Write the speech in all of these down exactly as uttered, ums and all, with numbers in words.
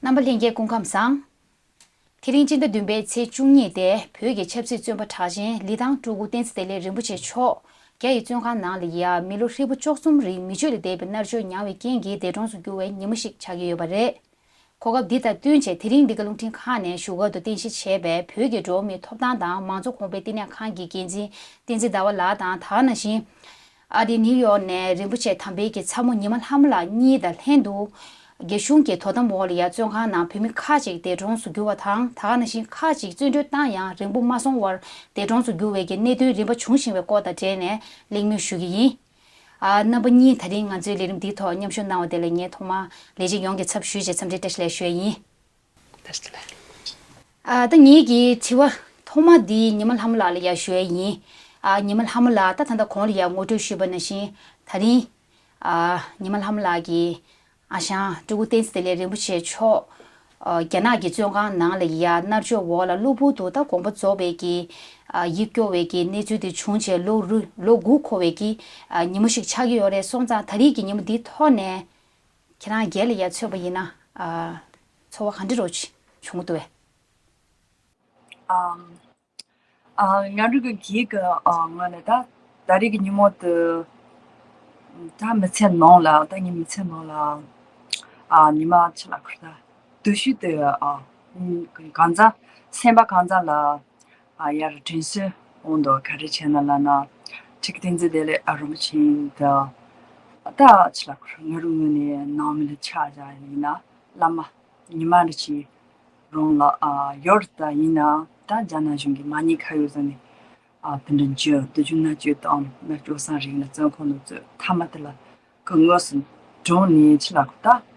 རྣམ་པ་ལྷན་རྒྱས་སྐུ་ཁམས་བཟང་། དེ་རིང་སྤྱི་ཟླ་བདུན་པའི་ཚེས་བཅུ་གཉིས་ཏེ་བོད་ཀྱི་ཆབ་སྲིད་བཙོན་པ་གྲགས་ཅན་ལི་ཐང་སྤྲུལ་སྐུ་བསྟན་འཛིན་བདེ་ལེགས་རིན་པོ་ཆེ་མཆོག་རྒྱ་ཡི་བཙོན་ཁང་ནང་ལ་ཡ་མི་ལོ་ཧྲིལ་པོ་བཅུ་གསུམ་རིང་མི་ཆོས་ལ་དད་པའི་མནར་གཅོད་མྱངས་པའི་རྐྱེན་གྱིས་འདས་གྲོངས་སུ་གྱུར་བའི་ཉིན་མོ་ཞིག་ཆགས་ཀྱི་ཡོད་པ་རེད། གོ་སྐབས་འདི་དང་བསྟུན་བྱས་དེ་རིང་འདི་ག་རླུང་འཕྲིན་ཁང་ནས་བཞུགས་སྒར་དུ་རྟེན་གཞི་བྱས་པའི་བོད་ཀྱི་འགྲོ་བ་མིའི་ཐོབ་ཐང་དང་མང་གཙོ་གོང་འཕེལ་ལྟེ་གནས་ཁང་གི་འགན་འཛིན་བསྟན་འཛིན་ཟླ་བ་ལགས་དང་ད་ག་ནང་བཞིན། ཨ་རིའི་ནིའུ་ཡོག་ནས་རིན་པོ་ཆེ་དམ་པའི་གི་ཚ་མོ་ཉི་མ་ལྷ་མོ་ལགས་གཉིས་དང་ལྷན་དུ། རྒྱ་གཞུང་གི་དོ་དམ་འོག་ལ་ཡ་བཙོན་ཁང་ནང་བོད་མི་ཁག་ཅིག་འདས་གྲོངས་སུ་གྱུར་བ་དང་ད་ག་ནང་བཞིན་ཁག་ཅིག་བཙོན་གྲོལ་བཏང་ཡང་རིང་པོ་མ་སོང་བར་འདས་གྲོངས་སུ་གྱུར་བའི་གི་གནད་དོན་རིམ་པ་བྱུང་བཞིན་པའི་སྐོར་དང་འབྲེལ་ནས་གླེང་མོལ་ཞུ་གི་ཡིན། ཨ་རྣམ་པ་གཉིས་ད་རིང་ང་ཚོའི་ལས་རིམ་འདིའི་ཐོག་མཉམ་ཞུགས་གནང་བ་དེ་ལ་ངས་ཐོག་མར་ལས་བྱེད་ཡོངས་ཀྱི་ཚབ་ཞུས་བྱས་འཚམས་འདྲི་བཀྲ་ཤིས་བདེ་ལེགས་ཞུ་ཡ་ཡིན། བཀྲ་ཤིས་བདེ་ལེགས། ཨ་ད་ངེད་ཀྱི་དྲི་བ་ཐོག་མ་འདི་ཉི་མ་ལྷ་མོ་ལགས་ལ་ཡ་ཞུ་ཡ་ཡིན། ཨ་ཉི་མ་ལྷ་མོ་ལགས་ད་ད་ལྟ་གོང་ལ་ཡ་ངོ་སྤྲོད་ཞུས་པ་ནང་བཞིན་ད་རིང་ཨ་ཉི་མ་ལྷ་མོ་ལགས་ཀྱི་ཨ་ཞང་སྤྲུལ་སྐུ་བསྟན་འཛིན་བདེ་ལེགས་རིན་པོ་ཆེ་མཆོག་ཨ་རྒྱ་ནག་གི་བཙོན་ཁང་ནང་ལ་ཡ་མནར་གཅོད་འོག་ལ་གློ་བུར་དུ་ད་དགོངས་པ་རྫོགས་པའི་གི་ཨ་ཡིད་སྐྱོ་བའི་གི་གནས་ཚུལ་དེ་བྱུང་བྱས་ལོ་རུ་ལོ་དགུ་འཁོར་བའི་གི་ཨ་ཉིན་མོ་ཞིག་ཆགས་ཀྱི་ཡོད་རེད། སོང་ཙང་ད་རེས་ཀྱི་ཉིན་མོ་འདིའི་ཐོག་ནས། ཁྱེད་རང་སྒེར་ལ་ཡ་མཚོན་པ་ཡིན་ན། ཨ་ཚོར་བ་ག་འདྲ་རོ་ཅིག་བྱུང་གི་འདུག་བས། ཨམ། ཨ་ང་རང་གི་སྒེར་གྱི་ཨ་ངོས་ནས་ད་ད་རེས་ཀྱི་ཉིན་མོ་དེ་ད་མི་ཚེ་ནང་ལ་ད་ངའི་མི་ཚེ་ནང་ལ་ཨ་ཉི་མ་ཆ་ལ་ཁུར་ད་དུས་ཤིག་དེ་ཨ་གང་ཚ་སེམས་པ་གང་ཚ་ལ། ཨ་ཡར་དྲན་གསོ་འོང་དོ་ག་རེ་བྱས་ན་ལབ་ན། ཁྲིག་བསྟན་འཛིན་བདེ་ལེགས་ཨ་རིན་པོ་ཆེ་དང་། ད་ཅི་ལ་ཁུར་ང་རང་ངོས་ནས་ནང་མི་ལ་ཆ་བཞག་ཡིན་ན་བླ་མ་ཉི་མ་འདྲ་ཅིག་རང་ལ་ཨ་ཡོད་ད་ཡིན་ན་ད་རྒྱ་ནག་གཞུང་གི་མ་ཉེས་ཁ་གཡོག་བཟོ་ནས་ཨ་དེ་འདྲ་འཇུ་དུ་ཆུང་ན་ཅོས་དང་ན་ཅོ་སང་རིག་ན་བཙོན་ཁང་ནང་བཙོས་མཐའ་མ་དེ་ལ་ཁོ་དངོས་སུ་གྲོངས་ནས་ཅི་ལ་ཁུར་ད་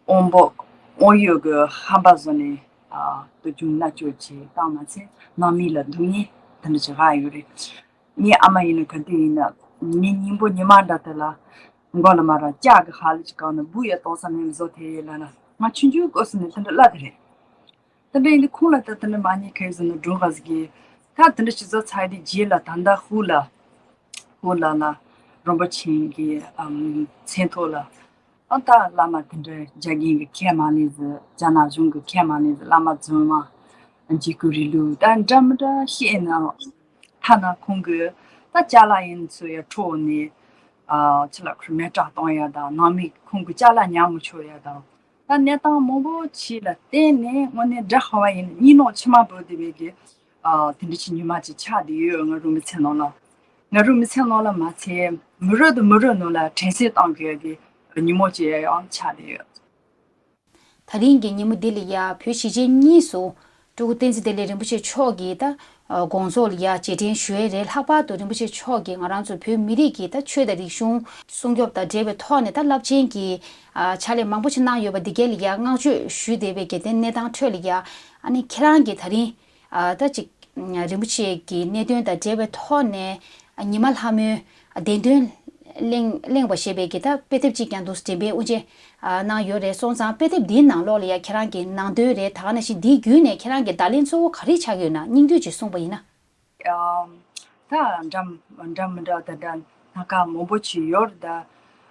དབང་པོ་དབང་ཡོད་གི་ཧམ་པ་བཟོ་ནས། ཨ་དུ་ཆུང་ན་ཅོ་ཅེས་བཏང་མ་ཚད་ནང་མི་ལ་སྡུག་བསྔལ་དེ་འདྲ་ཅིག་ཧ་ཡོད་རེད། ངའི་ཨ་མ་ཡིན་ན་ག་དུས་ཡིན་ན་མི་སྙིང་པོ་ཉི་མ་འདྲ་དེ་ལ་མགོ་ལ་མ་ར་ལྕགས་ཀྱི་ཧ་ལི་ཅིག་གང་ན་འབུ་ཡ་གཏོང་ས་མེད་བཟོ་དེ་ཡོད་ལ་ན་ང་ཆུང་ཆུང་སྐབས་སུ་ནས་དེ་འདྲ་ལབ་དེ་རེད། དེ་འདྲ་ཡིན་དུས་ཁོང་ལ་ད་དེ་འདྲ་མ་ཉེས་ཁ་གཡོག་བཟོ་ན་སྒྲུང་ག་ཟིག་གི་ད་དེ་འདྲ་ཅིག་བཟོ་ཚར་དེ་རྗེས་ལ་ད་ལྟ་ཧུ་ལ། ཧུ་ལ་ལ་རིན་པོ་ཆེ་གི་ཨམ་མཚན་ཐོག་ལ་ཨ་ད་བླ་མ་དེ་འདྲ་རྒྱ་རྒན་གི་ཁས་མ་ལེན་ཟེར་རྒྱ་ནག་གཞུང་གི་ཁས་མ་ལེན་ཟེར་བླ་མ་རྫུན་མ་འཇིགས་སྐུལ་རིང་ལུགས་ད་འདྲ་མི་འདྲ་བཤད་ན་ཐ་ན་ཁོང་གི་ད་ཅ་ལག་ཡིན་ཚོ་ཡ་འཕྲོག་ནས་ཨ་ཅི་ལ་ཁུར་མེ་སྲེག་གཏོང་ཡ་དང་ནང་མི་ཁོང་གི་ཅ་ལག་ཉར་མི་ཆོག་ཡ་དང་། ད་གནས་སྟངས་མང་པོ་ཅིག་ལ་བརྟེན་ནས་དངོས་གནས་དགྲ་ཧ་བ་ཡིན་ན་གཉིད་ནོག་མཆི་མ་བུ་དེ་བས་ཀྱི་ཨ་དེ་འདྲ་ཅིག་ཉི་མ་ཅིག་ཆགས་བསྡད་ཡོད། ང་རང་མི་ཚེ་ནང་ལ་ང་རང་མི་ཚེ་ནང་ལ་མ་ཚད་མི་རབས་དང་མི་རབས་ནང་ལ་དྲན་གསོ་བཏང་དགོས་ཀྱི་ཉིན་མོ་ཅིག་ཡང་ཆགས་བསྡད་ཡོད། ད་རིང་གི་ཉིན་མོ་འདི་ལ་ཡ་བོད་གཞིས་བྱེས་གཉིས་སུ་སྤྲུལ་སྐུ་བསྟན་འཛིན་བདེ་ལེགས་རིན་པོ་ཆེ་མཆོག་གི་ད་དགོངས་རྫོགས་ལ་ཡ་རྗེས་དྲན་ཞུ་ཡས་རེད། ལྷག་པར་དུ་རིན་པོ་ཆེ་མཆོག་གིས་ང་རང་ཚོ་བོད་མི་རིགས་ཀྱི་ད་ཆོས་དང་རིག་གཞུང་སྲུང་སྐྱོབ་དང་འབྲེལ་བའི་ཐོག་ནས་ད་རླབས་ཆེན་གྱི་ཨ་ཕྱག་ལས་མང་པོ་ཞིག་གནང་ཡོད་པ་འདི་གའི་ལ་ཡ་བསྔགས་བརྗོད་ཞུས་བསྡད་པའི་གལ་ཏེ་གནས་སྟངས་ཁྲོད་ལ་ཡ་ཨ་ནི་ཁྱེད་རང་གིས་ད་རིང་ཨ་ད་ཅིག་རིན་པོ་ཆེ་གི་གནད་དོན་དང་འབྲེལ་བའི་ཐོག་ནས་ཉི་མ་ལྷ་མོའི་བདེན་དོན་གླེང་གླེང་བ་ཞེས་པའི་གི་ད་དཔེ་དེབ་ཅིག་ཀྱང་འདུག་འགྲེམས་སྤེལ་དབུ་འབྱེད་གནང་ཡོད་རེད། སོང་ཙང་དཔེ་དེབ་འདིའི་ནང་ལོགས་ལ་ཡ་ཁྱེད་རང་གི་ནང་དོན་རེད། ད་ག་ནང་བཞིན་འདིའི་བརྒྱུད་ནས་ཁྱེད་རང་གི་བརྡ་ལན་གཙོ་བོ་ག་རེ་ཆགས་ཡོད་ན་སྙིང་བསྡུས་ཅིག་གསུངས་པ་ཡིན་ན། ཨམ། ད་འདྲ་འདྲ་མི་འདྲ་ད་འདྲ་སྣ་ཁ་མང་པོ་ཅིག་ཡོད་རེད་ད།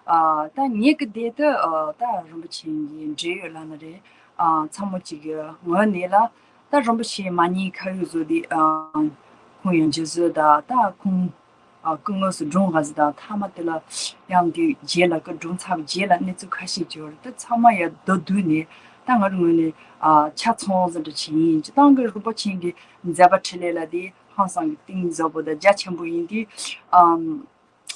ཨ་ད་ངེད་ཀྱི་སྡེ་དུ་ཨ་ད་རིན་པོ་ཆེ་གི་འབྲེལ་ཡོད་ལབ་ན་རེད། ཨ་ཚང་མ་ཅིག་གི་ངོས་ནས་ལ་ད་རིན་པོ་ཆེ་མ་ཉེས་ཁ་གཡོག་བཟོ་དེ་ཨ་ཁོང་ཡང་རྗེས་བཟོ་ད་ད་ཁོང་ཨ་སྐུ་དངོས་སུ་སྒྲུང་ག་ཟི་ད་མཐའ་མ་དེ་ལ་ཡང་དེ་རྗེས་ལ་སྐུ་སྒྲུང་ཚར་བའི་རྗེས་ལ་གནས་ཚུལ་ཁ་ཤས་ཅིག་ཡོད་རེད། ད་ཚང་མ་ཡང་བསྡུ་བསྡུས་ནས་ད་ང་རང་ངོས་ནས་ཨ་ཆ་ཚང་ཟིན་འདྲ་བྱེད་ཡིན། སྤྱི་བཏང་གི་རིན་པོ་ཆེ་གི་མཛད་པ་འཕྲིན་ལས་ལ་དེ་ཧང་སང་གི་གཏིང་ཟབ་པོ་དང་རྒྱ་ཆེན་པོ་ཡིན་དུས། ཨམ།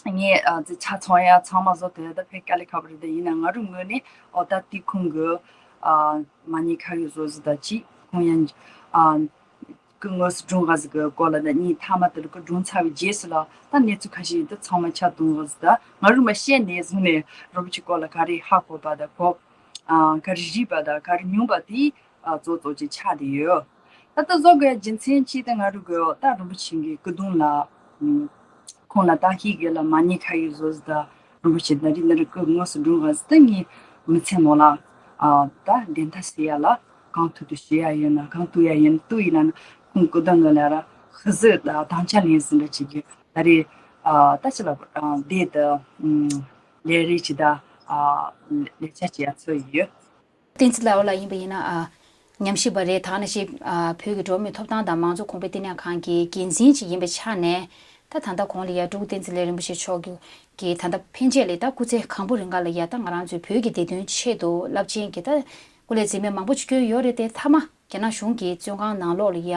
ངས་ཨ་ཙི་ཆ་ཚང་ཡ་ཚང་མ་བཟོ་དེ་ད་ཕན་དཀའ་ལས་ཁག་པོ་རེད། ད་ཡིན་ན་ང་རང་ངོས་ནས་ཨོ་ད་དེ་ཁོང་གི་ཨ་མ་ཉེས་ཁ་གཡོག་བཟོ་ཟི་ད་ཅིག་ཁོང་ཡང་ཨ་ཀི་དངོས་སུ་སྒྲུང་ག་ཟི་གི་སྐོར་ལ་ད་གཉིས་མཐའ་མ་དེ་ལ་ཀི་སྒྲུང་ཚར་བའི་རྗེས་སུ་ལ་ད་གནས་ཚུལ་ཁ་ཤས་ད་ཚང་མ་ཆ་བསྡོམས་ག་ཟི་ད་ང་རང་མ་བཤད་ནས་བཟུང་ནས་རོ་པོ་ཆེ་སྐོར་ལ་ག་རེ་ཧ་གོ་བ་ད་གོ་ཨ་ག་རེ་རིག་པ་ད་ག་རེ་མྱོང་པ་དེ། ཨ་གཙོ་གཙོ་ཅིག་ཆགས་བསྡད་ཡོད། ད་ལྟ་བཟོ་དགོས་རྒྱུ་མཚན་གཅིག་ད་ང་རུ་དགོས་ད་རིན་པོ་ཆེ་གི་སྐུ་གདུང་ལ། ཁོང་ལ་ད་ཧི་གེ་ལ་མ་ཉེས་ཁ་གཡོག་བཟོ་ཟི་ད་རིན་པོ་ཆེ་ད་རི་ན་རི་སྐུ་དངོས་སུ་སྒྲུང་ག་ཟི་ད་ངའི་མི་ཚེ་ནང་ལ་ཨ་ད་བདེན་མཐའ་གསལ་ཡ་ལ་གང་ཐུབ་ཐུབ་ཞུ་ཡ་ཡིན་ན་གང་ཐུབ་ཡ་ཡིན་ཐུབ་ཡིན་ན་ཁོང་སྐུ་གདུང་ལ་ལ་ར་ཧི་ཟི་ད་དམ་བཅའ་ལེན་ཟིན་པ་ཅིག་གི་ད་རེ་ཨ་ད་ཅི་ལ་ཨ་བདེ་ད་ལས་རེ་ཅི་ད་ཨ་ལས་བྱ་ཅི་ཡ་ཚོད་ཡོད། བསྟན་འཛིན་ལགས་ལ་ཡིན་པ་ཡིན་ན་ཨ། ཉམས་ཞིབ་པ་རེད། ད་ནང་བཞིན་ཨ། བོད་ཀྱི་འགྲོ་བ་མིའི་ཐོབ་ཐང་དང་མང་གཙོ་གོང་འཕེལ་བསྟི་གནས་ཁང་གི་འགན་འཛིན་ཅིག་ཡིན་པའི་ཆ་ནས། ད་ད་ལྟ་གོང་ལ་ཡ་སྤྲུལ་སྐུ་བསྟན་འཛིན་ལས་རིན་པོ་ཆེ་མཆོག་གི་གི་ད་ལྟ་ཕན་ཆད་ལས་ད་སྐུ་ཚེ་གང་པོ་རིང་ག་ལ་ཡ་ད་ང་རང་ཚོའི་བོད་ཀྱི་བདེ་དོན་ཆེད་དུ་རླབས་ཆེན་གྱི་ད་སྐུ་ལས་མཛད་མི་མང་པོ་ཅིག་བསྐྱོན་ཡོད་རེད་དེ། མཐའ་མ་རྒྱ་ནག་གཞུང་གི་བཙོན་ཁང་ནང་ལོགས་ལ་ཡ་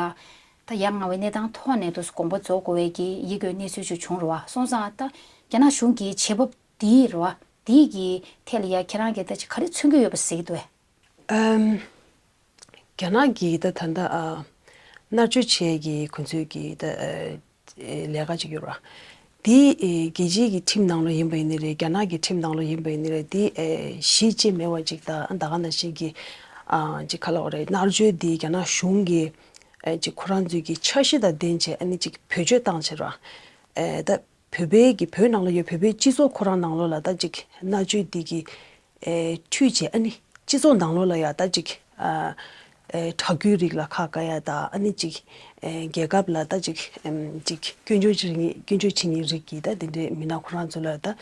ད་ཡ་ང་བའི་གནས་སྟངས་ཐོག་ནས་དུ་དགོངས་པ་རྫོགས་དགོས་པའི་གི་ཡིད་སྐྱོའི་གནས་ཚུལ་ཅིག་བྱུང་རེད་བ། སོང་ཙང་ད་རྒྱ་ནག་གཞུང་གི་བྱེད་བབ་འདིའི་རེད་བ། འདིའི་གི་ཐད་ལ་ཡ་ཁྱེད་རང་གིས་ད་ཅིག་ག་རེ་མཚོན་གྱི་ཡོད་པ་གཟིགས་འདུག་གས། ཨམ། རྒྱ་ནག་གིས་ད་ད་ལྟ་ཨ། མནར་གཅོད་བྱེད་ཀྱི་ཁོ་ཚོའི་གི་ད་ཨ། ལས་ཀ་ཅིག་ཡོད་ར། དེ་ཨེ། རྒྱལ་སྤྱིའི་གི་ཁྲིམས་ནང་ལོགས་ཡིན་པ་ཡིན་ནི་རེད། རྒྱ་ནག་གི་ཁྲིམས་ནང་ལོགས་ཡིན་པ་ཡིན་ནི་རེད། དེ་ཨེ། གཞི་བཅད་མེད་པ་ཅིག་དང་ད་ག་ནང་བཞིན་གི་ཨ། ཅིག་ག་ལབ་དགོས་རེད། མནར་གཅོད་དེ་རྒྱ་ནག་གཞུང་གི་ཨེ། ཅིག་ཁོ་རང་ཚོའི་གི་འཆར་གཞི་དང་ལྡན་བྱས་ཨ་ནི་ཅིག་བེད་སྤྱོད་བཏང་བྱས་ར། ཨེ། ད་བོད་པའི་གི་བོད་ནང་ལ་ཡོད་བོད་པའི་སྤྱི་ཚོགས་ཁོ་རང་ནང་ལོགས་ལ་ད་ཅིག་མནར་གཅོད་འདི་གི་ཨེ། འཁྲུད་བྱས་ཨ་ནི་སྤྱི་ཚོགས་ནང་ལོགས་ལ་ཡ་ད་ཅིག་ཨ། ཨེ། དྲག་རྒོལ་རིགས་ལ་ཁག་དཀའ་ཡ་ད་ཨ་ནི་ཅིག་ཨེ། རྒྱལ་ཁབ་ལ་ད་ཅིག་ཨམ། ཅིག་སྐྱོན་བརྗོད་བྱེད་མཁན་སྐྱོན་བརྗོད་བྱེད་མཁན་རིགས་ཀྱི་ད་དེ་འདྲའི་མི་སྣ་ཁོ་རང་ཚོ་ལ་ད་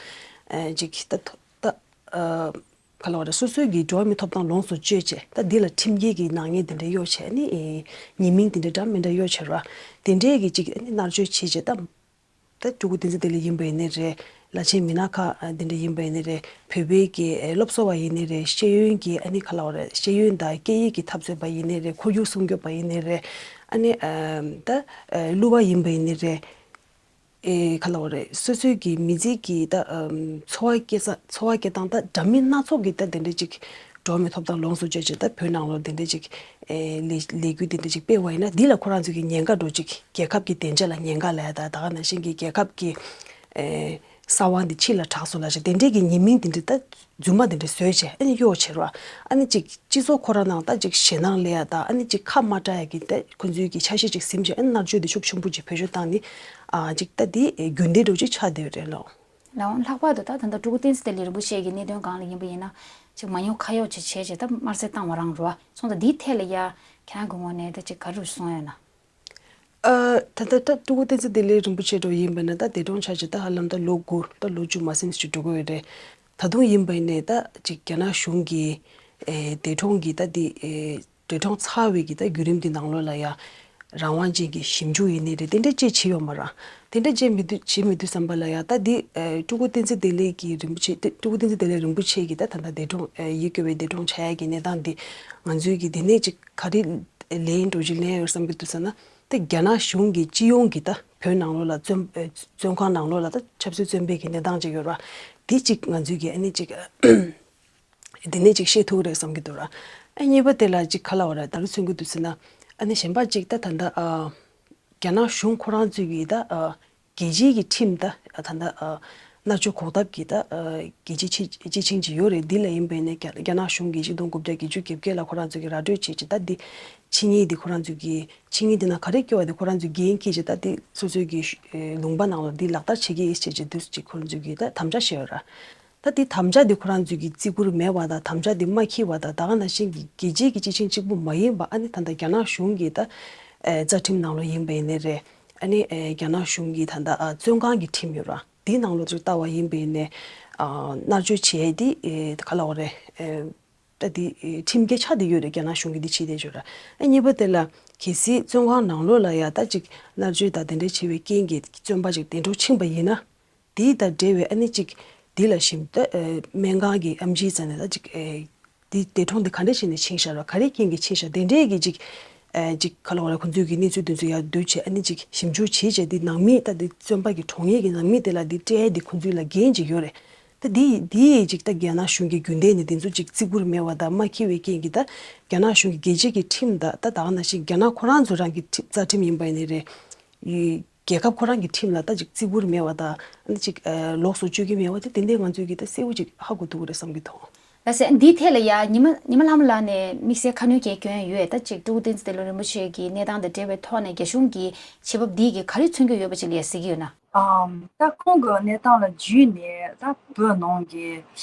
ཨེ། ཅིག་ད་ད་ཨ། ག་ལབ་དགོས་རེད། སོ་སོའི་གི་འགྲོ་བ་མིའི་ཐོབ་ཐང་ལོངས་སུ་སྤྱོད་བྱས་ད་འདི་ལ་ཁྲིམས་འགལ་གྱི་ནག་ཉེས་དེ་འདྲ་གཡོག་བྱས་ཨ་ནི་ཨེ། ཉེས་མིང་དེ་འདྲ་འདྲ་མི་འདྲ་གཡོག་བྱས་ར། དེ་འདྲའི་གི་ཅིག་ཨ་ནི་མནར་གཅོད་བྱས་བྱས་ད། ད་སྤྲུལ་སྐུ་བསྟན་འཛིན་བདེ་ལེགས་ཡིན་པ་ཡིན་ནའི་རེད། བླ་ཆེན་མི་སྣ་ཁག་འདི་འདྲ་ཡིན་པ་ཡིན་ནའི་རེད། བོད་པའི་གི་སློབ་གསོ་བ་ཡིན་ནའི་རེད། ཤེས་ཡོན་གྱི་ཨ་ནི་ག་ལབ་དགོས་རེད། ཤེས་ཡོན་དང་སྐད་ཡིག་གི་འཐབ་རྩོད་པ་ཡིན་ནའི་རེད། ཁོར་ཡུག་སྲུང་སྐྱོབ་པ་ཡིན་ནའི་རེད། ཨ་ནི་ད་གླུ་བ་ཡིན་པ་ཡིན་ནའི་རེད། ཨེ། ག་ལབ་དགོས་རེད། སོ་སོའི་གི་མི་ཚེ་གི་ད་འཚོ་བ་སྐྱེལ་ས་འཚོ་བ་སྐྱེལ་སྟངས་ད་འདྲ་མིན་སྣ་ཚོགས་ཀྱི་ད་དེ་འདྲ་ཅིག་འགྲོ་བ་མིའི་ཐོབ་ཐང་ལོངས་སུ་སྤྱོད་བྱས་ད་བོད་ནང་ལོགས་དེ་འདྲ་ཅིག་ཨེ། ལས་ལས་འགུལ་དེ་འདྲ་ཅིག་སྤེལ་བ་ཡིན་ན་འདི་ལ་ཁོ་རང་ཚོ་གི་ཉེན་ཁ་འགྲོ་ཅིག་རྒྱལ་ཁབ་ཀྱི་བདེ་འཇགས་ལ་ཉེན་ཁ་ལབ་ཡ་ད་ད་ག་ནང་བཞིན་གྱི་རྒྱལ་ཁབ་ཀྱི་ཨེ། གསང་བ་འདི་ཕྱི་ལ་གྲགས་སོང་ལབ་བྱས་དེ་འདྲའི་གི་ཉེས་མིང་དེ་འདྲ་ད་རྫུན་མ་དེ་འདྲ་བཟོས་བྱས་ཨ་ནི་གཡོག་བྱེད་རོགས། ཨ་ནི་ཅིག་སྤྱི་ཚོགས་ཁོ་རང་ནང་ད་ཅིག་ཞེད་སྣང་སླེབས་ཡ་ད་ཨ་ནི་ཅིག་ཁ་མ་གྲགས་ཡ་གི་ད་ཁོ་ཚོའི་གི་འཆར་གཞི་ཅིག་ཟིན་བྱས་ཨ་ནི་མནར་གཅོད་དེ་ཤུགས་ཆེན་པོ་ཅིག་བེད་སྤྱོད་བཏང་ནི་ཨ་ཅིག་ད་དེ་རྒྱུན་ལྡན་འདྲ་ཅིག་ཆགས་བསྡད་ཡོད་རེད་ལོ། ལགས་འོང་། ལྷག་པར་དུ་ད་ད་ལྟ་སྤྲུལ་སྐུ་བསྟན་འཛིན་བདེ་ལེགས་རིན་པོ་ཆེ་གི་གནད་དོན་སྒང་ལ་ཡིན་པ་ཡིན་ན་ཅིག་མ་ཉེས་ཁ་གཡོག་ཅིག་བྱས་བྱས་ད་དམར་གསོད་བཏང་བ་རང་རེད་བ། སོང་ཙང་འདིའི་ཐད་ལ་ཡ་ཁྱེད་རང་གི་ངོས་ནས་ད་ཅིག་ག་རེ་གསུང་ཡོད་ན། ཨ། ད་ལྟ་ད་སྤྲུལ་སྐུ་བསྟན་འཛིན་བདེ་ལེགས་རིན་པོ་ཆེ་འདྲ་ཡིན་པ་ན་ད་འདས་གྲོངས་ཆགས་ཅིག་ད་ཧ་ལམ་ད་ལོ་དགུ་ད་ལོ་བཅུ་མ་ཟིན་ཅིག་འགྲོ་གི་ཡོད་རེད། ད་དུང་ཡིན་པ་ཡིན་ནའི་ད་ཅིག་རྒྱ་ནག་གཞུང་གིས་ཨེ། འདས་གྲོངས་ཀྱི་ད་འདི་ཨེ། འདས་གྲོངས་ཚར་བའི་གི་ད་བརྒྱུད་རིམ་འདི་ནང་ལོགས་ལ་ཡ་རང་དབང་ཅན་གྱི་ཞིབ་འཇུག་ཡིན་ནའི་རེད། དེ་འདྲ་ཅིག་བྱས་ཡོད་མ་རེད། དེ་འདྲ་བྱས་མི་འདུག་བྱས་མི་འདུག་བསམ་པ་ལ་ཡ་ད་འདི་ཨེ། སྤྲུལ་སྐུ་བསྟན་འཛིན་བདེ་ལེགས་ཀྱི་རིན་པོ་ཆེ་སྤྲུལ་སྐུ་བསྟན་འཛིན་བདེ་ལེགས་རིན་པོ་ཆེ་གི་ད་ད་ལྟ་འདས་གྲོངས་ཨེ། ཡིད་སྐྱོ་བའི་འདས་གྲོངས་ཆགས་ཡ་གི་གནས་སྟངས་འདི་ང་ཚོའི་གི་འདི་ནས་ཅིག་ག་རེ་ལན་འགྲོ་རྒྱུ་ལན་ཡོད་བསམ་གྱི་འདུག་ཟེར་ན། དེ་རྒྱ་ནག་གཞུང་གིས་སྤྱི་ཡོངས་ཀྱི་ད་བོད་ནང་ལོགས་ལ་བཙོན་ཨེ། བཙོན་ཁང་ནང་ལོགས་ལ་ད་ཆབ་སྲིད་བཙོན་པའི་གི་གནས་སྟངས་ཅིག་ཡོད་ར། དེ་ཅིག་ང་ཚོས་གི་ཨ་ནི་ཅིག་དེ་ནས་ཅིག་ཤེས་ཐུབ་རེད་བསམ་གྱི་འདུག་ར། ཨ་གཉིས་པ་དེ་ལ་ཅིག་ག་ལབ་དགོས་རེད། ད་ག་མཚོན་གྱི་འདུག་ཟེར་ན། ཨ་ནི་གཞན་པ་ཅིག་ད་ད་ལྟ་ཨ། རྒྱ་ནག་གཞུང་ཁོ་རང་ཚོས་གི་ད་ཨ། རྒྱལ་སྤྱིའི་གི་ཁྲིམས་ད་ད་ལྟ་ཨ། མནར་གཅོད་འགོག་ཐབས་ཀྱི་ད་ཨ། རྒྱལ་སྤྱིའི་སྤྱི་སྤྱི་ཆིངས་ཅིག་ཡོད་རེད། འདི་ལ་ཡིན་པ་ཡིན་ན་རྒྱ་རྒྱ་ནག་གཞུང་གིས་ཆིག་སྟོང་དགུ་བརྒྱ་བརྒྱད་ཅུ་གྱ་བརྒྱད་ལ་ཁོ་རང་ཚོ་གིས་ར་སྤྲོད་བྱས་ཅིག་ད་འདི་ཆིངས་ཡིག་འདི་ཁོ་རང་ཚོ་གིས་ཆིངས་ཡིག་འདི་ནང་ག་རེ་བཀོད་པ་འདི་ཁོ་རང་ཚོས་འགན་འཁྱེར་ཅིག་ད་འདི་སོ་སོའི་གི་ལུང་པ་ནང་ལ་འདི་ལག་བསྟར་བྱེད་ཀྱི་ཡིན་ཟེར་ཅིག་འདུག་ཅིག་ཁོ་རང་ཚོ་གིས་ད་དམ་བཅའ་བཞག་ཡོད་ར། ད་འདི་དམ་བཅའ་འདི་ཁོ་རང་ཚོ་གིས་བརྩི་བཀུར་མེད་པ་དང་དམ་བཅའ་འདི་མ་འཁྱེར་བ་དང་ད་ག་ནང་བཞིན་གི་རྒྱལ་སྤྱིའི་གི་སྤྱི་ཆིངས་གཅིག་པུ་མ་ཡིན་པ་ཨ་ནི་ད་ལྟ་རྒྱ་ནག་གཞུང་གི་ད་རྩ་ཁྲིམས་ནང་ལོགས་ཡིན་པ་ཡིན་ནའི་རེད། ཨ་ནི་རྒྱ་ནག་གཞུང་གི་ད་ལྟ་བཙོན་ཁང་གི་ཁྲིམས་ཡོད་ར། དེའི་ནང་ལོགས་ཚུར་ལྟ་བ་ཡིན་པ་ཡིན་ནའི་མནར་གཅོད་བྱས་དེ་ག་ལབ་དགོས་རེད། ད་དེ་ཁྲིམས་འགལ་ཆགས་བསྡད་ཡོད་རེད། རྒྱ་ནག་གཞུང་གིས་འདི་བྱས་བསྡད་ཡོད་ར། ཨ་གཉིས་པ་དེ་ལ་གལ་སྲིད་བཙོན་ཁང་ནང་ལོགས་ལ་ཡ་ད་ཅིག་མནར་གཅོད་དང་དེ་འདྲ་བྱས་པའི་རྐྱེན་གྱིས་བཙོན་པ་ཅིག་གདན་འདྲེན་ཕྱིན་པ་ཡིན་ན། དེ་དང་འབྲེལ་བའི་ཨ་ནི་ཅིག་དེ་ལ་ཞིབ་ད་སྨན་ཁང་གི་ཨེམ་ཆི་རྩ་ནས་ད་ཅིག་དེ་འདས་གྲོངས་དེ་ག་འདྲ་བྱས་ནས་ཕྱིན་ཤག་ར། ག་རེ་རྐྱེན་གྱིས་ཕྱིན་ཤག་དེ་འདྲས་ཀྱི་ཅིག་ཅིག་ག་ལབ་དགོས་རེད། ཁོང་ཚོས་ཀྱི་གནས་ཚུལ་དེ་ཚོ་ཡར་བསྡུ་བྱས་ཨ་ནི་ཅིག་ཞིབ་འཇུག་བྱས་བྱས་དེ་ནང་མི་ད་དེ་བཙོན་པ་གི་གྲོངས་ཡས་ཀྱི་ནང་མི་དེ་ལ་དེ་སྤྲད་ཡས་དེ་ཁོང་ཚོའི་ལ་འགན་ཅིག་ཡོད་རེད། ད་དེ་དེ་ཅིག་ད་རྒྱ་ནག་གཞུང་གི་རྒྱུན་ལྡན་ནས་དེ་ཚོ་ཅིག་བརྩི་བཀུར་མེད་པ་དང་མ་འཁྱེར་བའི་རྐྱེན་གྱིས་ད་རྒྱ་ནག་གཞུང་གི་རྒྱལ་སྤྱི་གི་ཁྲིམས་དང་ད་ད་ག་ནང་བཞིན་རྒྱ་ནག་ཁོ་རང་ཚོ་རང་གི་ཁྲིམས་རྩ་ཁྲིམས་ཡིན་པ་ཡིན་ནའི་རེད། རྒྱལ་ཁབ་ཁོ་རང་གི་ཁྲིམས་ལ་ད་ཅིག་བརྩི་བཀུར་མེད་པ་དང་ཨ་ནི་ཅིག་ལོགས་སུ་སྤྱོད་ཀྱི་མེད་པ་དེ་དེ་འདྲའི་ང་ཚོས་ཀྱི་ད་གསལ་པོ་ཅིག་ཧ་གོ་ཐུབ་ཀྱི་རེད་བསམ་གྱི་འདུག་ལགས་སེ། འདིའི་ཐད་ལ་ཡ་ཉི་མ་ཉི་མ་ལྷ་མོ་ལགས་ནས་དམིགས་བསལ་ཁ་སྣོན་གྱི་སྐྱོན་ཡོད་ད་ཅིག་སྤྲུལ་སྐུ་བསྟན་འཛིན་བདེ་ལེགས་རིན་པོ་ཆེ་གི་གནས་སྟངས་དང་འབྲེལ་བའི་ཐོག་ནས་རྒྱ་གཞུང་གི་བྱེད་བབ་འདིས་ཀྱི་ག་རེ་མཚོན་གྱི་ཡོད་པ་ཅིག་ལ་ཡ་གཟིགས་ཀྱི་ཡོད་ན། ཨམ། ད་ཁོང་གི་གནས་སྟངས་ལ་འཇུས་ནས་ད་བོད་ནང་གི་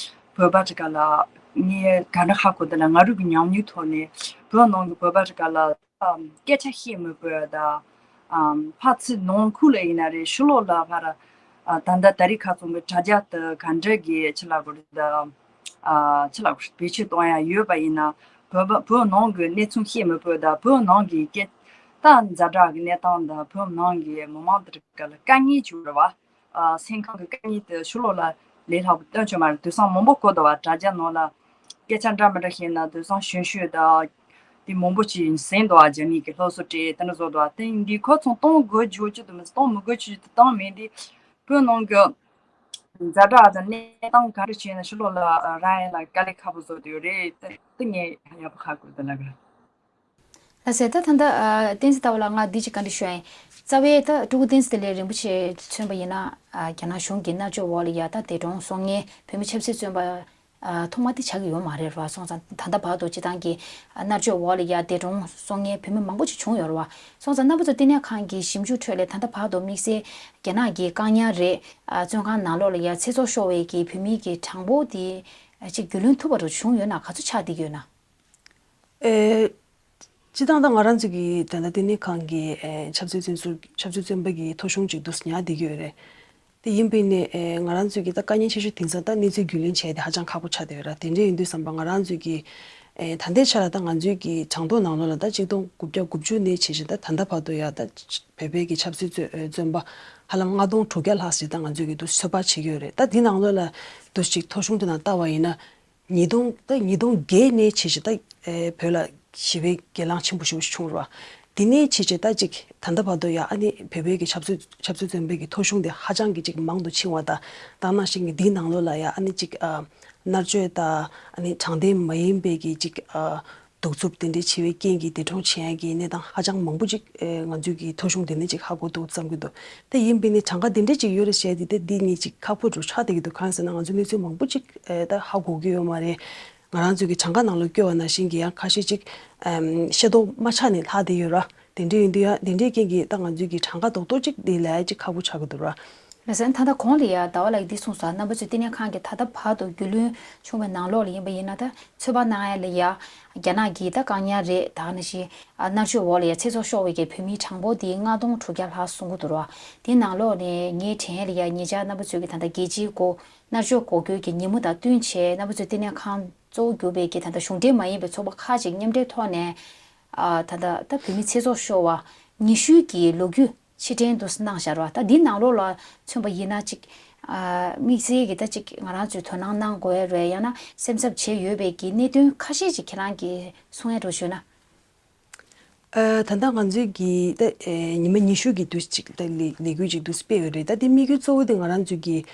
བོད་པ་ཅིག་ག་ལ་ངས་ག་འདྲ་ཧ་གོ་ད་ལ་ང་རང་གི་ཉམས་མྱོང་ཐོག་ནས་བོད་ནང་གི་བོད་པ་ཅིག་ག་ལ། ཨམ། སྐད་ཆ་བཤད་མི་དགོས་ཡ་ད། ཨམ། ཕར་ཚུར་ནང་ཁུལ་ལ་ཡིན་ན་རེད། ཕྱི་ལོགས་ལ་ཕར། ཨ། ད་ལྟ་ད་རེས་ཁ་སང་གི་དྲ་རྒྱ་དུ་ག་འདྲ་གི་ཆི་ལ་གོ་རེད་ད། ཨ་ཅི་ལ་བེད་སྤྱོད་གཏོང་ཡ་ཡོད་པ་ཡིན་ན། བོད་པ་བོད་ནང་གི་གནས་ཚུལ་ཤེས་མི་ཕོད་དང་། བོད་ནང་གི་སྐད་ད་ཛ་དྲག་གི་གནས་སྟངས་དང་། བོད་ནང་གི་མི་མང་དེ་ག་ལ་དཀའ་ངལ་བྱུང་རེད་བ། ཨ་སེམས་ཁམས་ཀྱི་དཀའ་ངལ་དེ་ཕྱི་ལོགས་ལ་ལས་སླ་པོ་སྟོན་ཆོག་མ་རེད། དེང་སང་མང་པོ་གོ་འདུག་བ། དྲ་རྒྱ་ནང་ལ་སྐད་ཆ་འདྲ་མི་འདྲ་བཤད་ན་དེང་སང་གཞོན་གཞོན་དང་དེ་མང་པོ་ཅིག་ཟིན་འདུག་བ། རྒྱ་མི་གི་སློབ་གསོ་སྤྲད་དེ་འདྲ་བཟོ་འདུག་བ། དེ་འདི་ཁོ་ཚོ་གཏོང་དགོས་བརྗོད་རྒྱུ་དེ་མི་གཏོང་མི་དགོས་བརྗོད་རྒྱུ་དེ་གཏོང་མེད་དེ། བོད་ནང་གི་ཛ་དྲག་དང་གནས་སྟངས་ག་འདྲ་བྱས་ན་ཕྱི་ལོགས་ལ་རག་ཡ་ལ་དཀའ་ལས་ཁག་པོ་བཟོ་བསྡད་ཡོད་རེད། དེ་དེ་ངས་ཡག་པོ་ཧ་གོ་འདུག་ལབ་གི་རེད། ལགས་སོ། ད་ད་ལྟ་ཨ་བསྟན་འཛིན་ལྟ་བ་ལགས་ང་འདི་ཅིག་བཀའ་འདྲི་ཞུ་ཡ་ཡིན། རྩ་བའི་ད་སྤྲུལ་སྐུ་བསྟན་འཛིན་བདེ་ལེགས་རིན་པོ་ཆེ་མཚོན་པ་ཡིན་ན། ཨ་རྒྱ་ནག་གཞུང་གི་མནར་གཅོད་འོག་ལ་ཡ་ད་འདས་གྲོངས་སོང་མཁན་བོད་མི་ཆབ་སྲིད་བཙོན་པ་ཨ་ཐོག་མ་དེ་ཆགས་ཀྱི་ཡོད་མ་རེད་བ། སོང་ཙང་ད་ལྟ་བར་དུ་སྤྱི་བཏང་གི་མནར་གཅོད་འོག་ལ་ཡ་འདས་གྲོངས་སོང་མཁན་བོད་མི་མང་པོ་ཅིག་བྱུང་ཡོད་རེད་བ། སོང་ཙང་རྣམ་པ་ཚོ་བསྟི་གནས་ཁང་གི་ཞིབ་འཇུག་ཁྲོད་ལ་ད་ལྟ་བར་དུ་དམིགས་བསལ་རྒྱ་ནག་གི་བཀག་ཉར་རེད། ཨ་བཙོན་ཁང་ནང་ལོགས་ལ་ཡ་ཚེ་སྲོག་ཤོར་བའི་གི་བོད་མི་གི་གྲངས་འབོར་དེ་ཨ་ཅིག་རྒྱུས་ལོན་ཐུབ་པ་རུ་བྱུང་ཡོད་ན། ག་ཚོད་ཆགས་བསྡད་ཀྱི་ཡོད་ན། ཨེ། སྤྱི་བཏང་ད་ང་རང་ཚོ་གི་ད་ལྟ་བསྟི་གནས་ཁང་གི་ཨེ་ཆབ་སྲིད་བཙོན་ཟུར་ཆབ་སྲིད་བཙོན་པ་གི་ཐོ་གཞུང་ཅིག་འདུག་ཉར་བསྡད་ཀྱི་ཡོད་རེད། དེ་ཡིན་པའི་ནས་ཨེ་ང་རང་ཚོ་གི་ད་དཀའ་ངལ་ཆེ་ཤོས་དེང་སང་ད་གནས་ཚུལ་རྒྱུས་ལོན་བྱས་ཏེ་ཧ་ཅང་ཁག་པོ་ཆགས་བསྡད་ཡོད་ར། དེ་འདྲ་ཡིན་དུས་ཙམ་པ་ང་རང་ཚོ་གི་ཨེ་ད་ལྟའི་ཆ་ལ་ད་ང་ཚོའི་གི་གྲངས་ཐོ་ནང་ལོགས་ལ་ད་གཅིག་སྟོང་དགུ་བརྒྱ་དགུ་བཅུ་ནས་བྱས་བྱས་ད་ད་ལྟ་བར་དུ་ཡ་ད་བོད་པའི་གི་ཆབ་སྲིད་བཙོན་ཨེ་བཙོན་པ་ཧ་ལམ་ལྔ་སྟོང་དྲུག་བརྒྱ་ལྷག་ཞིག་ད་ང་ཚོའི་གི་འདུག་ཚོད་དཔག་བྱེད་ཀྱི་ཡོད་རེད། ད་འདི་ནང་ལོགས་ལ་འདུག་ཅིག་ཐོ་གཞུང་དེ་ནང་ལྟ་བ་ཡིན་ན། ཉིས་སྟོང་ད་ཉིས་སྟོང་བརྒྱད་ནས་བྱས་བྱས་ད་ཨེ་བོད་ལ་ཞི་བའི་གྱེན་ལངས་ཆེན་པོ་ཞེ་པོ་ཞིག་བྱུང་རེད་བ། དེ་ནས་བྱས་བྱས་ད་ཅིག་ད་ལྟ་བར་དུ་ཡ་ཨ་ནི་བོད་པའི་གི་ཆབ་སྲིད་ཆབ་སྲིད་བཙོན་པའི་གི་ཐོ་གཞུང་དེ་ཧ་ཅང་གི་ཅིག་མང་དུ་ཕྱིན་པ་དང་། ད་ནང་བཞིན་གི་འདིའི་ནང་ལོགས་ལ་ཡ་ཨ་ནི་ཅིག་ཨ་མནར་གཅོད་དང་ཨ་ནི་དྲང་བདེན་མ་ཡིན་པའི་གི་ཅིག་ཨ་གདུག་རྩུབ་དེ་འདྲའི་བྱེད་པའི་རྐྱེན་གྱིས་འདས་གྲོངས་བྱེད་ཡ་གི་གནས་སྟངས་ཧ་ཅང་མང་པོ་ཅིག་ཨེ་ང་ཚོའི་གི་ཐོ་གཞུང་དེ་ནས་ཅིག་ཧ་གོ་འདུག་བསམ་གྱི་འདུག་དེ་ཡིན་པའི་ནི་གྲངས་ཀ་དེ་འདྲ་ཅིག་ཡོད་རེད་ཟེར་དེ་དེ་འདི་ནི་ཅིག་ཁག་པོ་འགྲོ་ཆགས་བསྡད་ཀྱི་འདུག་གང་ཟེར་ན་ང་ཚོ་གནས་ཚུལ་མང་པོ་ཅིག་ཨེ་ད་ཧ་གོ་གི་ཡོད་མ་རེད། ང་རང་ཚོའི་གི་གྲངས་ཀ་ནང་ལ་བཀོད་པ་ནང་བཞིན་གྱི་ཡང་ཁ་ཤས་ཅིག་ཨེམ་ཤེས་རྟོགས་མ་ཆགས་ནས་ལྷག་བསྡད་ཡོད་ར། དེ་འདྲ་ཡིན་དུས་ཡང་དེ་འདྲའི་རྐྱེན་གྱིས་ད་ང་ཚོའི་གི་གྲངས་ཀ་རྡོག་རྡོག་ཅིག་དེ་ལས་ཅིག་ཁག་པོ་ཆགས་ཀྱི་འདུག་ར། ལགས་སོ། ད་ལྟ་གོང་ལ་ཡ་ཟླ་བ་ལགས་ཀྱིས་འདི་གསུངས་སོང་། རྣམ་པ་ཚོས་བསྟི་གནས་ཁང་གི་ད་ལྟ་བར་དུ་རྒྱུས་ལོན་བྱུང་བའི་ནང་ལོགས་ལ་ཡིན་པ་ཡིན་ན། ད་ཚོད་དཔག་གནང་ཡ་ལ་ཡ་རྒྱ་ནག་གིས་ད་བཀག་ཉར་རེད། ད་ནང་བཞིན་ཨ་མནར་གཅོད་འོག་ལ་ཡ་ཚེ་སྲོག་ཤོར་བའི་གི་བོད་མིའི་གྲངས་འབོར་དེ་ལྔ་སྟོང་དྲུག་བརྒྱ་ལྷག་གསུང་གི་འདུག་ར། དེའི་ནང་ལོགས་ནས་ངའི་དྲན་ཡ་ལ་ཡ་ཉེ་ཆར་རྣམ་པ་ཚོས་ཀྱི་ད་ལྟ་རྒྱལ་སྤྱིའི་སྐོར་མནར་གཅོད་འགོག་རྒྱུའི་གི་ཉིན་མོ་དང་བསྟུན་བྱས། རྣམ་པ་ཚོས་བསྟི་གནས་ཁང་གཙོ་བོ་གྱུར་པའི་གི་ད་ལྟ་གཞུང་འབྲེལ་མ་ཡིན་པའི་ཚོགས་པ་ཁག་ཅིག་མཉམ་འབྲེལ་ཐོག་ནས་ཨ་ད་ལྟ་ད་བོད་མི་ཚེ་སྲོག་ཤོར་བ་ཉི་ཤུའི་གི་ལོ་རྒྱུས་ཕྱིར་དྲན་དུ་གནང་བཞག་ར། ད་འདི་ནང་ལོགས་ལ་མཚོན་པ་ཡིན་ན་ཅིག་ཨ་དམིགས་བསལ་གྱི་ད་ཅིག་ང་རང་ཚོས་དོ་སྣང་གནང་དགོས་ཡ་རེད། ཡང་ན་སེམས་འཚབ་བྱས་ཡོད་པའི་གི་གནད་དོན་ཁ་ཤས་ཅིག་ཁྱེད་རང་གིས་གསུང་ཡ་འགྲོ་ཞུས་ན། ཨ་ད་ལྟ་ང་ཚོའི་གི་ད་ཨེ་ཉི་མ་ཉི་ཤུ་གི་དུས་ཅིག་ད་ལས་ལས་འགུལ་ཅིག་དུ་སྤེལ་ཡོད་རེད། ད་དེ་དམིགས་ཡུལ་གཙོ་བོ་དེ་ང་རང་ཚོའི་གི་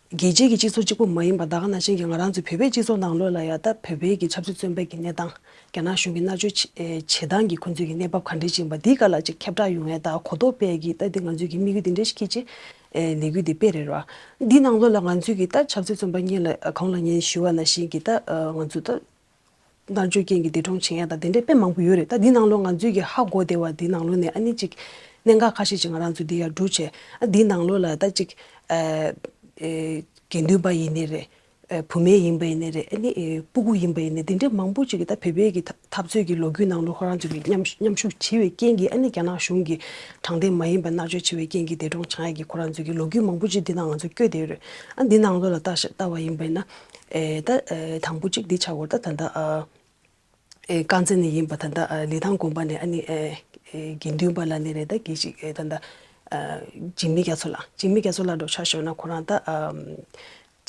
རྒྱལ་སྤྱིའི་གི་སྤྱི་ཚོགས་གཅིག་པོ་མ་ཡིན་པ། ད་ག་ནང་བཞིན་གྱི་ང་རང་ཚོ་བོད་པའི་སྤྱི་ཚོགས་ནང་ལོགས་ལ་ཡ་ད་བོད་པའི་གི་ཆབ་སྲིད་བཙོན་པའི་གི་གནས་སྟངས། རྒྱ་ནག་གཞུང་གི་མནར་གཅོད་བྱེད་ཨེ་བྱེད་སྟངས་ཀྱི་ཁོང་ཚོའི་གི་གནས་བབ་ག་འདྲས་ཅིག་ཡིན་པ། འདིའི་སྐོར་ལ་ཅིག་ཁྱབ་བསྒྲགས་ཡོང་ཡ་ད་གོ་རྟོགས་སྤེལ་གི་ད་འདི་ང་ཚོའི་གི་དམིགས་ཡུལ་དེ་འདྲས་ཤིག་གིས་ཅིག་ཨེ་ལས་འགུལ་འདི་སྤེལ་རེད་ར། འདི་ནང་ལོགས་ལ་ང་ཚོའི་གི་ད་ཆབ་སྲིད་བཙོན་པ་སྔོན་ལ་གོང་ལ་ངས་ཞུས་པ་ནང་བཞིན་གྱི་ད་ཨ་ང་ཚོ་ད་མནར་གཅོད་རྐྱེན་གྱིས་འདས་གྲོངས་བྱེད་ཡ་ད་དེ་འདྲས་དཔེ་མང་པོ་ཡོད་རེད། ད་འདི་ནང་ལོགས་ང་ཚོའི་གི་ཧ་གོ་བདེ་བ་འདི་ནང་ལོགས་ནས་ཨ་ནི་ཅིག་གནད་འགག་ཁ་ཤས་ཅིག་ང་རང་ཚོ་འདི་ཡར་སྒྲུག་བྱས། ཨ་འདི་ནང་ལོགས་ལ་ད་ཅིག་ཨ་ཨེ་དགེ་འདུན་པ་ཡིན་ནའི་རེད། ཨེ་བུད་མེད་ཡིན་པ་ཡིན་ནའི་རེད། ཨ་ནི་ཨེ་སྤུ་གུ་ཡིན་པ་ཡིན་ནའི་དེ་འདྲས་མང་པོ་ཅིག་གི་ད་བོད་པའི་གི་ད་འཐབ་རྩོད་ཀྱི་ལོ་རྒྱུས་ནང་ལོགས་ཁོ་རང་ཚོ་གི་མཉམ་མཉམ་ཞུགས་བྱས་པའི་རྐྱེན་གྱིས་ཨ་ནི་རྒྱ་ནག་གཞུང་གི་དྲང་བདེན་མ་ཡིན་པ་མནར་གཅོད་བྱས་པའི་རྐྱེན་གྱིས་འདས་གྲོངས་བྱུང་ཡ་གི་ཁོ་རང་ཚོ་གི་ལོ་རྒྱུས་མང་པོ་ཅིག་འདི་ནང་ང་ཚོ་བཀོད་བསྡད་ཡོད་རེད། ཨ་འདི་ནང་ལོགས་ལ་ལྟ་ཤ་ལྟ་བ་ཡིན་པ་ཡིན་ན། ཨེ་ད་ཨེ་དང་པོ་གཅིག་འདི་ཆགས་ཡོད་རེད། ད་ད་ལྟ་ཨ་ཨེ་དཀར་མཛེས་ནས་ཡིན་པ་ད་ལྟ་ཨ་ལི་ཐང་དགོན་པ་ནས་ཨ་ནི་ཨེ་ཨེ་དགེ་འདུན་པ་ལ་ནི་རེད། ད་དགེ་ཞིག་ཨེ་ད་ད་ཨ་འཇིགས་མེད་རྒྱ་མཚོ་ལགས། འཇིགས་མེད་རྒྱ་མཚོ་ལགས་འགྲོ་ཆ་ཤོར་ན་ཁོ་རང་ད་ཨ་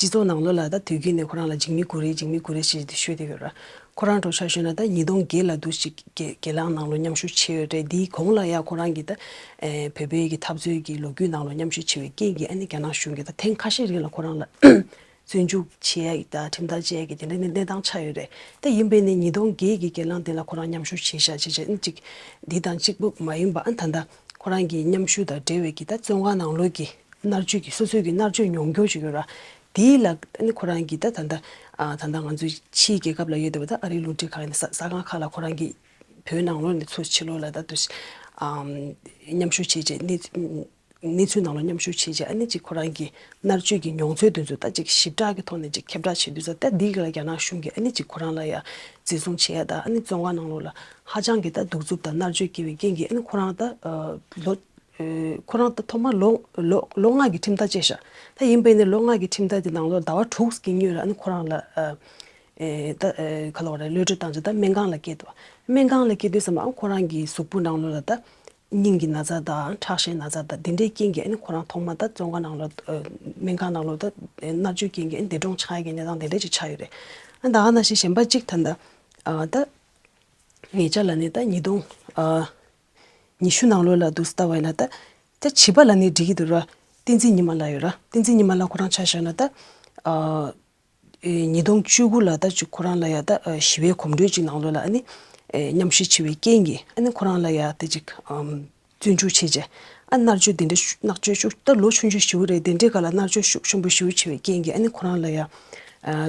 སྤྱི་ཚོགས་ནང་ལོགས་ལ་ད་དུས་རྒྱུན་ནས་ཁོ་རང་ལ་འཇིགས་མེད་ཀུ་རེ་འཇིགས་མེད་ཀུ་རེ་ཞེས་དེ་ཤོད་དེ་ཡོད་ར། ཁོ་རང་འགྲོ་ཆ་ཤོར་ན་ད་ཉིས་སྟོང་བརྒྱད་ལ་འདུག་ཞིག་གྱེ་གྱེན་ལངས་ནང་ལོགས་མཉམ་ཞུགས་བྱས་ཡོད་རེད། དེའི་གོང་ལ་ཡ་ཁོ་རང་གིས་ད་ཨེ་བོད་པའི་གི་འཐབ་རྩོད་ཀྱི་ལོ་རྒྱུས་ནང་ལོགས་མཉམ་ཞུགས་བྱས་པའི་རྐྱེན་གྱིས་ཨ་ནི་རྒྱ་ནག་གཞུང་གིས་ད་ཐེངས་ཁ་ཤས་རིང་ལ་ཁོ་རང་ལ་བཙོན་འཇུག་བྱེད་ཡ་ཡིག་དང་ཁྲིམས་ཐག་བཅད་ཡ་གི་དེ་འདྲ་ནི་གནས་སྟངས་ཆགས་ཡོད་རེད། ད་ཡིན་པས་ནི་ཉིས་སྟོང་བརྒྱད་ཀྱི་གྱེན་ལངས་དེ་ལ་ཁོ་རང་མཉམ་ཞུགས་བྱས་ཤག་བྱས་བྱས་ཨ་ནི་གཅིག་འདི་དང་གཅིག་པུ་མ་ཡིན་པ། ཨ་ད་ལྟ་ཁོ་རང་གི་མཉམ་ཞུགས་དང་འབྲེལ་བའི་གི་ད་བཙོན་ཁང་ནང་ལོགས་ཀྱི་མནར་གཅོད་ཀྱི་སོ་སོའི་གི་མནར་གཅོད་མྱོང་རྒྱུ་ཞིག་ཡོད་ར། དེའི་ལ་ཨ་ནི་ཁོ་རང་གི་ད་ད་ལྟ་ཨ་ད་ལྟ་ང་ཚོའི་ཕྱིའི་རྒྱལ་ཁབ་ལ་ཡོད་བསྡད་པ་ད་ཨ་རིའི་རླུང་འཕྲིན་ཁང་ཡིན་ན་ས་ས་ཁང་ཁག་ལ་ཁོ་རང་གི་བོད་ནང་ལོགས་ནས་ཚུར་ཕྱི་ལོགས་ལ་ད་དུ་ཨམ་མཉམ་ཞུགས་བྱས་བྱས་གནས་གནས་ཚུལ་ནང་ལ་མཉམ་ཞུགས་བྱས་བྱས་ཨ་ནི་ཅིག་ཁོ་རང་གི་མནར་གཅོད་ཀྱི་མྱོང་ཚོར་དེ་ཚོ་ད་ཅིག་ཞིབ་ཕྲ་གི་ཐོག་ནས་ཅིག་ཁྱབ་བསྒྲགས་བྱེད་དུས་ཙང་ད་འདི་ག་ལ་རྒྱ་ནག་གཞུང་གིས་ཨ་ནི་ཅིག་ཁོ་རང་ལ་ཡ་འཛིན་བཟུང་བྱེད་ཡ་ད་ཨ་ནི་བཙོན་ཁང་ནང་ལོགས་ལ་ཧ་ཅང་གི་ད་གདུག་རྩུབ་དང་མནར་གཅོད་བཀལ་བའི་རྐྱེན་གྱིས་ཨ་ནི་ཁོ་རང་ད་ལོ་ ཨེ་ཁོ་རང་ད་ཐོག་མར་ལོ་ལོ་ལོ་ལྔ་གི་ཁྲིམས་ཐག་བཅད་བཞག་ད་ཡིན་པ་ཡིན་ནའི་ལོ་ལྔ་གི་ཁྲིམས་ཐག་དེ་ནང་ལོགས་ཟླ་བ་དྲུག་གི་སྔོན་ལ་ཨ་ནི་ཁོ་རང་ལ་ཨ་ཨེ་ད་ཨེ་ག་ལབ་དགོས་རེད། གློད་གྲོལ་བཏང་རྗེས་ད་སྨན་ཁང་ལ་སྐྱེལ་འདུག་སྨན་ཁང་ལ་སྐྱེལ་དུས་ཙམ་པ་ཨ་ཁོ་རང་གི་གཟུགས་པོ་ནང་ལོགས་ལ་ད་སྙིང་གི་ན་ཚ་དང་ཁྲག་ཤེད་ན་ཚ་དང་དེ་འདྲའི་རྐྱེན་གྱིས་ཨ་ནི་ཁོ་རང་ཐོག་མར་ད་བཙོན་ཁང་ནང་ལོགས་ཨ་སྨན་ཁང་ནང་ལོགས་ད་མནར་གཅོད་རྐྱེན་གྱིས་ཨ་ནི་འདས་གྲོངས་ཆགས་ཡ་གི་གནས་སྟངས་དེ་འདྲ་ཅིག་ཆགས་ཡོད་རེད། ཨ་ད་ག་ནང་བཞིན་གཞན་པ་གཅིག་ད་ལྟ་ཨ་ད་ཉེ་ཆར་ལ་ནི་ད་ཉིས་སྟོང་ཨ་ཉི་ཤུ་ནང་ལོགས་ལ་འདུག་སེ་ལྟ་བ་ཡིན་ན་ད་ད་བྱིས་པ་ལབ་ནི་འགྲིག་གི་འདུག་ར། བསྟན་འཛིན་ཉི་མ་ལགས་ཡོད་ར། བསྟན་འཛིན་ཉི་མ་ལགས་ཁོ་རང་ཆ་བཞག་ན་ད་ཨ་ཨེ་ཉིས་སྟོང་བཅུ་དགུ་ལ་ད་ཅིག་ཁོ་རང་ལ་ཡ་ད་ཨ་ཞི་བའི་གོམ་བགྲོད་ཅིག་ནང་ལོགས་ལ་ཨ་ནི་ཨེ་མཉམ་ཞུགས་བྱས་པའི་རྐྱེན་གྱིས་ཨ་ནི་ཁོ་རང་ལ་ཡ་ད་ཅིག་ཨམ་བཙོན་འཇུག་བྱས་རྗེས་ཨ་མནར་གཅོད་དེ་འདྲ་ཤུ་མནར་གཅོད་ཤུགས་ད་ལོ་ཆུང་ཆུང་ཞེ་པོ་རེད། དེ་འདྲའི་སྒང་ལ་མནར་གཅོད་ཤུགས་ཆེན་པོ་ཞེ་པོ་བྱས་པའི་རྐྱེན་གྱིས་ཨ་ནི་ཁོ་རང་ལ་ཡ་ཨ་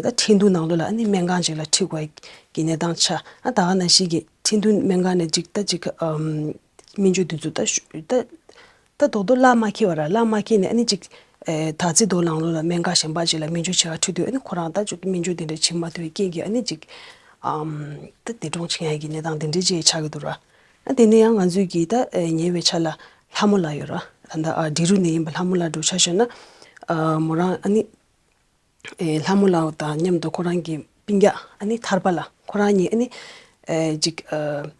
ད་ཁྲིན་ཏུའུ་ནང་ལོགས་ལ་ཨ་ནི་སྨན་ཁང་ཅིག་ལ་ཁྲིད་དགོས་ཀྱི་གནས་སྟངས་ཆགས། ཨ་ད་ག་ནང་བཞིན་གྱི་ཁྲིན་ཏུའུ་སྨན་ཁང་ནས་ཅིག་ད་ཅིག་ཨམ་སྨན་བཅོས་དེ་ཚོ་ད་ཤུ་ད་ད་རྡོག་རྡོག་ལག་མ་འཁེལ་བ་ར། ལག་མ་འཁེལ་ནས་ཨ་ནི་ཅིག་ཨེ་ད་ཙི་དོ་ནང་ལོགས་ལ་སྨན་ཁང་གཞན་པ་ཅིག་ལ་སྨན་བཅོས་བྱེད་ག་ཁྲིད་དུས་ཨ་ནི་ཁོ་རང་ད་ཅིག་སྨན་བཅོས་དེ་འདྲ་བྱེད་མ་ཐུབ་པའི་རྐྱེན་གྱིས་ཨ་ནི་ཅིག་ཨམ་ད་འདས་གྲོངས་ཕྱིན་ཡ་གི་གནས་སྟངས་དེ་འདྲ་ཅིག་ཆགས་ཀྱི་འདུག་ར། ཨ་དེ་ནས་ཡང་ང་ཚོའི་གི་ད་ཨེ་ཉེ་བའི་ཆར་ལ་ལྷ་མོ་ལགས་ཡོད་ར། ད་ད་ཨ་འབྲི་རུ་ནས་ཡིན་པ་ལྷ་མོ་ལགས་འདྲ་ཆ་བཞག་ན་ཨ་མོ་རང་ཨ་ནི་ཨེ་ལྷ་མོ་ལགས་དང་མཉམ་དུ་ཁོ་རང་གི་སྤུན་ཀྱག་ཨ་ནི་ཐར་པ་ལགས་ཁོ་རང་གཉིས་ཨ་ནི་ཨེ་ཅིག་ཨ་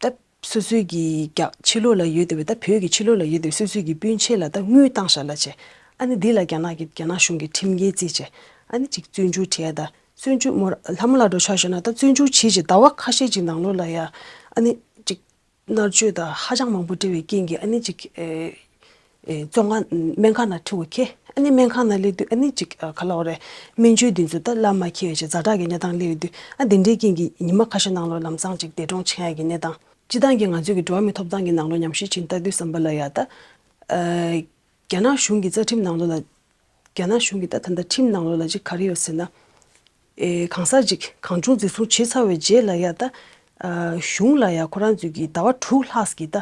ད་སོ་སོའི་གི་རྒྱ་ཕྱི་ལོགས་ལ་ཡོད་བསྡད་པའི་ད་བོད་ཀྱི་ཕྱི་ལོགས་ལ་ཡོད་བསྡད་པའི་སོ་སོའི་གི་སྤུན་མཆེད་ལ་ད་དངུལ་བཏང་བཞག་ལབ་བྱས། ཨ་ནི་འདི་ལ་རྒྱ་ནག་གི་རྒྱ་ནག་གཞུང་གི་ཁྲིམས་འགལ་བརྩིས་བྱས་ཨ་ནི་ཅིག་བཙོན་འཇུག་བྱས་ཡ་ད་བཙོན་འཇུག་མོ་ལྷ་མོ་ལགས་འདྲ་ཆ་བཞག་ན་ད་བཙོན་འཇུག་བྱས་བྱས་ཟླ་བ་ཁ་ཤས་ཅིག་ནང་ལོགས་ལ་ཡ་ཨ་ནི་ཅིག་མནར་གཅོད་དང་ཧ་ཅང་མང་པོ་སྤྲད་པའི་རྐྱེན་གྱིས་ཨ་ནི་ཅིག་ཨེ་ཨེ་བཙོན་ཁང་སྨན་ཁང་ནང་ཁྲིད་དགོས་ཁེལ། ཨ་ནི་སྨན་ཁང་ནང་སླེབས་དུས་ཨ་ནི་ཅིག་ཨ་ག་ལབ་དགོས་རེད། སྨན་བཅོས་འདི་ཚོ་ད་ལག་མ་འཁེལ་བའི་ཅིག་ཛ་དྲག་གི་གནས་སྟངས་སླེབས་ཡོད་དུས་ཨ་དེ་འདྲའི་རྐྱེན་གྱིས་ཉི་མ་ཁ་ཤས་ནང་ལོགས་ལམ་སང་ཅིག་འདས་གྲོངས་ཕྱིན་ཡ་གི་གནས་སྟངས། སྤྱིར་བཏང་གི་ང་ཚོའི་གི་འགྲོ་བ་མིའི་ཐོབ་ཐང་གི་ནང་ལོགས་ཉམས་ཞིབ་བྱེད་ལྟ་དུས་ཙམ་པ་ལ་ཡ་ད་ཨ་རྒྱ་ནག་གཞུང་གི་རྩ་ཁྲིམས་ནང་ལོགས་ལ་རྒྱ་ནག་གཞུང་གི་ད་ད་ལྟ་ཁྲིམས་ནང་ལོགས་ལ་ཅིག་ག་རེ་ཡོད་ཟེར་ན། ཨེ་གང་ཟག་ཅིག་གང་བྱུང་འཛིན་བཟུང་བྱས་ཚར་བའི་རྗེས་ལ་ཡ་ད་ཨ་གཞུང་ལ་ཡ་ཁོ་རང་ཚོའི་གི་ཟླ་བ་དྲུག་ལྷག་གི་ད་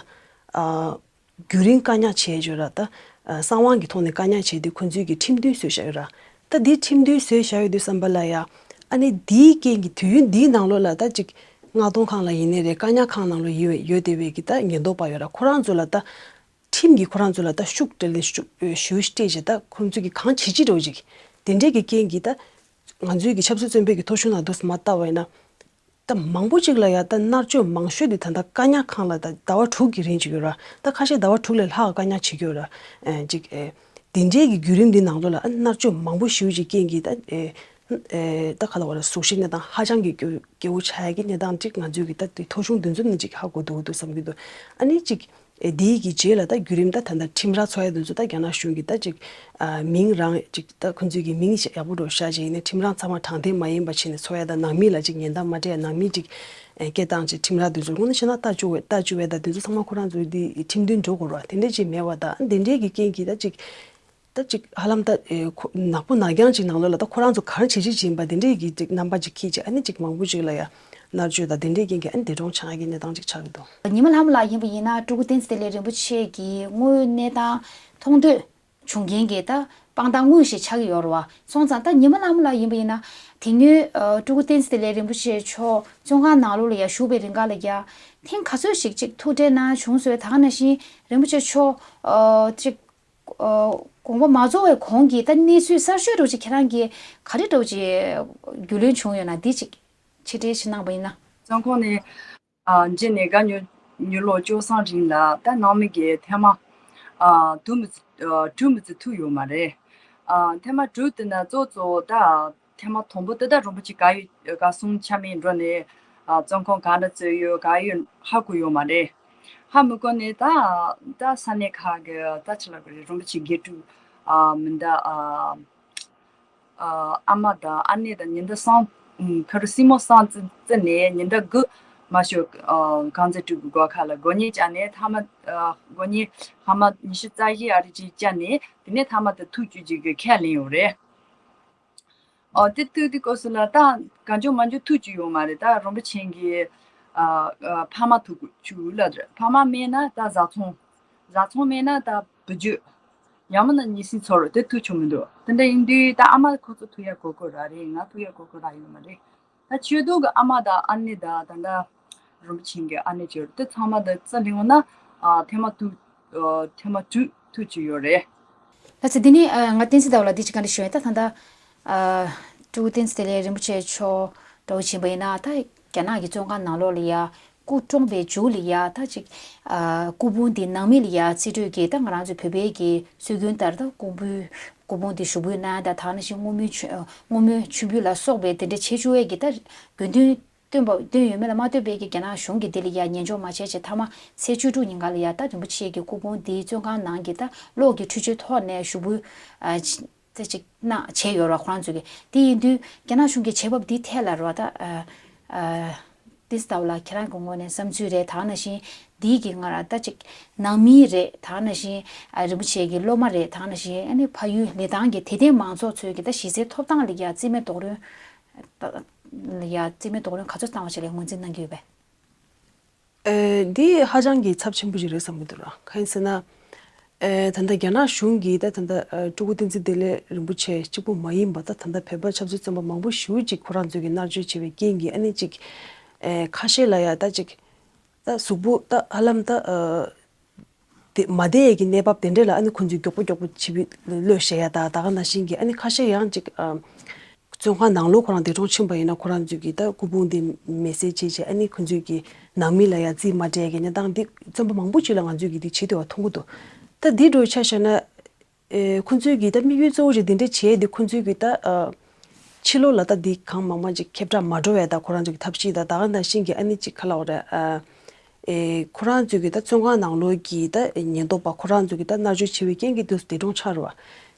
ཨ་བརྒྱུད་རིམ་བཀག་ཉར་བྱས་ཡོད་ར། ད་ཨ་གསང་བའི་གི་ཐོག་ནས་བཀག་ཉར་བྱས་དུས་ཁོ་ཚོའི་གི་ཁྲིམས་མཐུན་བཟོས་བཞག་ཡོད་ར། ད་འདི་ཁྲིམས་མཐུན་བཟོས་བཞག་ཡོད་དུས་ཙམ་པ་ལ་ཡ་ཨ་ནི་འདིའི་རྐྱེན་གྱིས་དུས་ཡུན་འདིའི་ནང་ལོགས་ལ་ད་ཅིག་མངགས་གཏོང་ཁང་ལ་ཡིན་ནའི་རེད། བཀག་ཉར་ཁང་ནང་ལོགས་ཡོད་ཡོད་བསྡད་པའི་གི་ད་ཉེན་རྟོག་པ་ཡོད་ར། ཁོ་རང་ཚོ་ལ་ད་ཁྲིམས་ཀྱིས་ཁོ་རང་ཚོ་ལ་ད་ཤུགས་སྤྲད་ལས་ཤུགས་ཞུ་སྤྲད་བྱས་ད་ཁོ་ཚོ་གིས་གང་བྱེད་ཀྱི་འགྲོ་ཅིག་དེ་འདྲས་ཀྱི་རྐྱེན་གྱིས་ད་ང་ཚོའི་གི་ཆབ་སྲིད་བཙོན་པའི་གི་ཐོ་གཞུང་ནང་དུ་མ་བལྟ་བ་ཡིན་ན་ད་མང་པོ་ཅིག་ལ་ཡ་ད་མནར་གཅོད་མང་ཤོས་དེ་ད་ལྟ་བཀག་ཉར་ཁང་ལ་ད་ཟླ་བ་དྲུག་གི་རིང་ཅིག་ཡོད་ར། ད་ཁ་ཤས་ཟླ་བ་དྲུག་ལས་ལྷག་བཀག་ཉར་བྱེད་ཀྱི་ཡོད་ར། ཨེ་ཅིག་ཨེ་དེ་འདྲས་ཀྱི་བརྒྱུད་རིམ་འདི་ནང་ལོགས་ལ་ཨ་མནར་གཅོད་མང་པོ་ཞེ་པོ་ཅིག་རྐྱེན་གྱིས་ད་ཨེ་ཨེ་ད་ག་ལ་བ་ལ་གཟུགས་གཞི་གནས་སྟངས་ཧ་ཅང་གི་སྐྱོ་སྐྱོ་བོ་ཆགས་ཡ་གི་གནས་སྟངས་ཅིག་ང་ཚོའི་གི་ད་དེ་ཐོ་གཞུང་འདི་ཚོ་ནས་ཅིག་ཧ་གོ་འདུག་འདུག་བསམ་གྱི་འདུག་ཨ་ནི་ཅིག་ཨེ་དེའི་གི་རྗེས་ལ་ད་བརྒྱུད་རིམ་ད་ད་ལྟ་ཁྲིམས་ར་འཚོགས་ཡ་འདི་ཚོ་ད་རྒྱ་ནག་གཞུང་གི་ད་ཅིག་ཨ་མིང་རང་ཅིག་ད་ཁོ་ཚོའི་གི་མིང་ཡག་པོ་འདྲ་བོ་བཞག་བྱས་ཡིན་ནའི་ཁྲིམས་ར་ཚང་མ་དྲང་བདེན་མ་ཡིན་པ་བྱས་ནས་འཚོགས་ཡ་ད་ནང་མི་ལ་ཅིག་ཉེན་བརྡ་མ་སྤྲད་ཡ་ནང་མི་ཅིག་ཨེ་སྐད་བཏང་བྱས་ཁྲིམས་ར་འདི་ཚོ་དངོས་གནས་བཤད་ན་ལྟ་བཅུག་པའི་ལྟ་བཅུག་པའི་ད་འདི་ཚོ་ཚང་མ་ཁོ་རང་ཚོའི་འདི་ཁྲིམས་མཐུན་འགྲོ་དགོས་ར། དེ་འདྲས་ཅིག་མེད་པ་ད་ཨ་འདི་འདྲས་ཀྱི་རྐྱེན་གྱིས་ད་ཅིག་ད་ཅིག་ཧ་ལམ་ད་ཨེ་ཁོ་ནག་པོ་ནག་རྐྱང་ཅིག་ནང་ལོགས་ལ་ད་ཁོ་རང་ཚོ་ག་རེ་བྱེད་ཅིག་བྱེད་ཡིན་པ་དེ་འདྲས་ཀྱི་ཅིག་རྣམ་པ་ཅིག་འཁྱེར་ཅིག་ཨ་ནི་ཅིག་མང་པོ་ཅིག་ལ་ཡ་མནར་གཅོད་དང་དེ་འདྲས་རྐྱེན་གྱིས་ཨ་ནི་འདས་གྲོངས་ཆགས་ཡ་གི་གནས་སྟངས་ཅིག་ཆགས་ཀྱི་འདུག་ཉི་མ་ལྷ་མོ་ལགས་ཡིན་པ་ཡིན་ན་སྤྲུལ་སྐུ་བསྟན་འཛིན་བདེ་ལེགས་རིན་པོ་ཆེ་གི་དངོས་གནས་དང་མཐོང་ཐོས་བྱུང་མཁན་གྱི་ད་དཔང་རྟགས་དངོས་ཞིག་ཆགས་ཀྱི་ཡོད་རེད་བ། སོང་ཙང་ད་ཉི་མ་ལྷ་མོ་ལགས་ཡིན་པ་ཡིན་ན་དེ་སྔོན་ཨ་སྤྲུལ་སྐུ་བསྟན་འཛིན་བདེ་ལེགས་རིན་པོ་ཆེ་མཆོག་བཙོན་ཁང་ནང་ལོགས་ལ་ཡ་བཞུགས་པའི་རིང་ག་ལ་ཡ་ཐེངས་ག་ཚོད་ཞིག་ཅིག་ཐུག་འཕྲད་གནང་བྱུང་སོང་། ད་ག་ནང་བཞིན་རིན་པོ་ཆེ་མཆོག་ཨ་ཅིག་ཨ་དགོངས་པ་མ་རྫོགས་པའི་གོང་གི་ད་གནས་ཚུལ་གསར་ཤོས་འདྲ་བོ་ཅིག་ཁྱེད་རང་གིས་ག་རེ་འདྲ་བོ་ཅིག་རྒྱུས་ལོན་བྱུང་ཡོད་ན་འདི་ཅིག་ཕྱི་དྲིལ་ཞིག་གནང་བ་ཡིན་ན། བཙོན་ཁང་ནས་ཨ་འཇི་ནས་ག་ཉོ་ཉོ་ལོ་ཅོ་སང་རིང་ལ་ད་ནང་མི་གི་ཐེངས་མ་ཨ་དུ་མི་ཨ་དྲུག་མི་ཚེ་ཐུག་ཡོད་མ་རེད། ཨ་ཐེངས་མ་དྲུག་དེ་ན་གཙོ་གཙོ་ད་ཐེངས་མ་དང་པོ་དེ་ད་རིན་པོ་ཆེ་ག་ཡོད་ག་སོང་ཆ་མེད་འགྲོ་ནས་ཨ་བཙོན་ཁང་ག་འདྲ་བཙོས་ཡོད་ག་ཡོད་ཧ་གོ་ཡོད་མ་རེད། ཧ་མི་གོ་ནས་ད་ད་ས་གནས་ཁག་གི་ད་ཆ་ལ་གི་རིན་པོ་ཆེ་དགེ་ཕྲུག་ཨ་མི་འདྲ་ཨ་ཨ་ཨ་མ་དང་ཨ་ནེ་དང་ཉི་ཟླ་སང་ཁ་རུ་སྲིང་མོ་སང་བཙི་བཙི་ནས་ཉི་ཟླ་དགུ་མ་ཞོ་ཨ་གངས་རྩེ་སྤྲུལ་སྐུ་སྒོ་ཁ་ལ་སྒོ་ཉེ་བཅག་ནས་ཐ་མ་ཨ་སྒོ་ཉེ་ཧ་མ་ཉི་ཤུ་རྩ་བཞི་ཨ་རི་ཅིག་བཅག་ནས་དེ་ནས་ཐ་མ་དེ་ཐུག་བཅུག་ཅིག་གི་ཁས་ལེན་ཡོད་རེད། ཨོ་དེ་ཐུག་དེ་སྐབས་སུ་ལ་ད་གང་བྱུང་མང་བྱུང་ཐུག་བཅུག་ཡོད་མ་རེད། ད་རིན་པོ་ཆེ་གི་ཨ་ཨ་ཕ་མ་ཐུག་བཅུག་ལ་རེད། ཕ་མ་མེད་ན་ད་བཟའ་ཚང་བཟའ་ཚང་མེད་ན་ད་བུ་རྒྱུད། ཡང་མིན་ན་ཉི་སྲིང་ཚོར་དེ་ཐུག་ཆོག་མི་འདུག་དེ་འདྲ་ཡིན་དུས་ད་ཨ་མ་ཁོ་ཚོ་ཐུག་ཡ་གོ་གོ་ར་རེད། ང་ཐུག་ཡ་གོ་གོ་ར་ཡོད་མ་རེད། ད་ཆོས་དུང་གི་ཨ་མ་དང་ཨ་ནེ་དང་ད་ལྟ་རིན་པོ་ཆེ་གི་ཨ་ནེ་ཅིག་ཡོད་རེད། དེ་ཚང་མ་དང་རྩིས་ལེན་འོང་ན་ཨ་ཐེངས་མ་ཐུག་ ཨ་ཐེངས་མ་དྲུག་ཐུག་བཅུག་ཡོད་རེད། ལགས་སོ། འདི་ནི་ཨ་ང་བསྟན་འཛིན་ཟླ་བ་ལགས་འདི་ཅིག་བཀའ་འདྲི་ཞུ་ཡ། ད་ད་ལྟ་ཨ་སྤྲུལ་སྐུ་བསྟན་འཛིན་བདེ་ལེགས་རིན་པོ་ཆེ་མཆོག་འདྲ་བོ་ཕྱིན་པ་ཡིན་ན། ད་རྒྱ་ནག་གི་བཙོན་ཁང་ནང་ལོགས་ལ་ཡ་སྐུ་གྲོངས་པའི་མཇུག་ལ་ཡ་ད་ཅིག་ཨ་སྐུ་ཕུང་འདི་ནང་མི་ལ་ཡ་རྩིས་སྤྲོད་ཀྱིས། ད་ང་རང་ཚོའི་བོད་པའི་གི་སྲོལ་རྒྱུན་ལྟར་ད་སྐུ་ཕུང་སྐུ་ཕུང་འདི་ཞུགས་འབུལ་གནང་ཡ་དང་། ད་ག་ནང་བཞིན་བསྔོ་སྨོན་མཆོད་བསྔོ་སྨོན་མཆོད་འབུལ་ལ་སོགས་པའི་དེ་འདྲ་བྱེད་བཅུག་ཡས་ཀྱི་ད་དགོས་འདུན་བཏོན་པ་བཏོན་ཡོད་མེད་ལ་མ་ལྟོས་པའི་གི་རྒྱ་ནག་གཞུང་གིས་འདི་ལ་ཡ་ཉན་འཇོག་མ་བྱས་བྱས། མཐའ་མ་ཚེས་བཅུ་དྲུག་ཉིན་ག་ལ་ཡ་ད་རིན་པོ་ཆེ་གི་སྐུ་ཕུང་འདི་བཙོན་ཁང་ནང་གི་ད་གློག་གི་འཕྲུལ་ཆས་ཐོག་ནས་ཞུགས་འབུལ་ཨ་ཅི་ཙེ་ཅིག་གནང་བྱས་ཡོད་ར། ཁོ་རང་ཚོ་གིས། དེ་ཡིན་དུས་རྒྱ་ནག་གཞུང་གི་བྱེད་བབ་འདི་ཐད་ལ་ར་ད་ཨ་ཨ་ཏིས་ལྟ་བུ་ལ་ཁྱེད་རང་གི་ངོས་ནས་བསམ་ཚུལ་རེད། ད་ག་ནང་བཞིན་འདི་གི་ང་ར་ད་ཅིག་ནང་མི་རེད། ད་ག་ནང་བཞིན་ཨ་རིན་པོ་ཆེ་གི་སློབ་མ་རེད། ད་ག་ནང་བཞིན་ཨ་ནི་ཕ་ཡུལ་ལི་ཐང་གི་དད་ལྡན་མང་ཚོགས་ཚོས་ཀྱི་ད་གཞི་རྩའི་ཐོབ་ཐང་ལ་ཡ་རྩིས་མེད་རྡོག་རོལ། ཡ་རྩིས་མེད་རྡོག་རོལ་ག་ཚོད་བཏང་བ་ཞིག་ལ་ངོས་འཛིན་གནང་གི་ཡོད་པས། ཨེ། འདི་ཧ་ཅང་གི་ཚབས་ཆེན་པོ་ཞིག་རེད་བསམ་གྱི་འདུག་ར། གང་ཡིན་ཟེར་ན། ཨེ། ད་ལྟ་རྒྱ་ནག་གཞུང་གིས་ད་ད་ལྟ་ཨེ། སྤྲུལ་སྐུ་བསྟན་འཛིན་བདེ་ལེགས་རིན་པོ་ཆེ་གཅིག་པུ་མ་ཡིན་པ་ད་ད་ལྟ་བོད་པ་ཆབ་སྲིད་བཙོན་པ་མང་པོ་ཞེ་པོ་ཅིག་ཁོ་རང་ཚོས་ཀྱི་མནར་གཅོད་བྱས་པའི་རྐྱེན་གྱིས་ཨ་ནི་ཅིག་ཨེ། ཁ་ཤས་ལ་ཡ་ད་ཅིག་ད་གཟུགས་པོ་ད་ཧ་ལམ་ད་ཨེ། དེ་མ་བདེ་ཡས་ཀྱི་གནས་བབ་དེ་འདྲས་ལ་ཨ་ནི་ཁོང་ཚོས་མགྱོགས་པོ་མགྱོགས་པོ་ཕྱི་པོད་གློད་བཞག་ཡ་ད་ད་ག་ནང་བཞིན་གྱི་ཨ་ནི་ཁ་ཤས་ཡང་ཅིག་ཨ། བཙོན་ཁང་ནང་ལོགས་ཁོ་རང་འདས་གྲོངས་ཕྱིན་པ་ཡིན་ན་ཁོ་རང་ཚོས་ཀྱི་ད་སྐུ་ཕུང་དེ་མེ་བསྲེགས་བྱས་བྱས་ཨ་ནི་ཁོང་ཚོས་ཀྱི་ནང་མི་ལ་ཡ་རྩིས་མ་སྤྲད་ཡ་གི་གནས་སྟངས་འདི་བཙོན་པ་མང་པོ་ཅིག་ལ་ང་ཚོས་ཀྱི་འདི་བྱེད་ཐུབ་པ་མཐོང་གི་འདུག་ད་འདི་འདྲ་ཆ་བཞག་ན། ཨེ། ཁོང་ཚོས་ཀྱི་ད་དམིགས་ཡུལ་གཙོ་བོ་ཞིག་འདི་འདྲ་བྱས་ཏེ་ཁོང་ཚོས་ཀྱི་ད་ཨ། ཕྱི་ལོགས་ལ་ད་འདི་གང་མང་མང་ཅིག་ཁྱབ་བསྒྲགས་མ་འགྲོ་བའི་ད་ཁོ་རང་ཚོ་གི་ཐབས་ཤེས་དང་ད་ག་ནང་བཞིན་གྱི་ཨ་ནི་ཅིག་ག་ལབ་དགོས་རེད། ཨ། ཨེ། ཁོ་རང་ཚོས་ཀྱི་ད་བཙོན་ཁང་ནང་ལོགས་ཀྱི་ད་ཉེན་རྟོག་པ་ཁོ་རང་ཚོས་ཀྱི་ད་མནར་གཅོད་བྱས་པའི་རྐྱེན་གྱིས་དུས་སུ་འདས་གྲོངས་ཆགས་རེད་བ།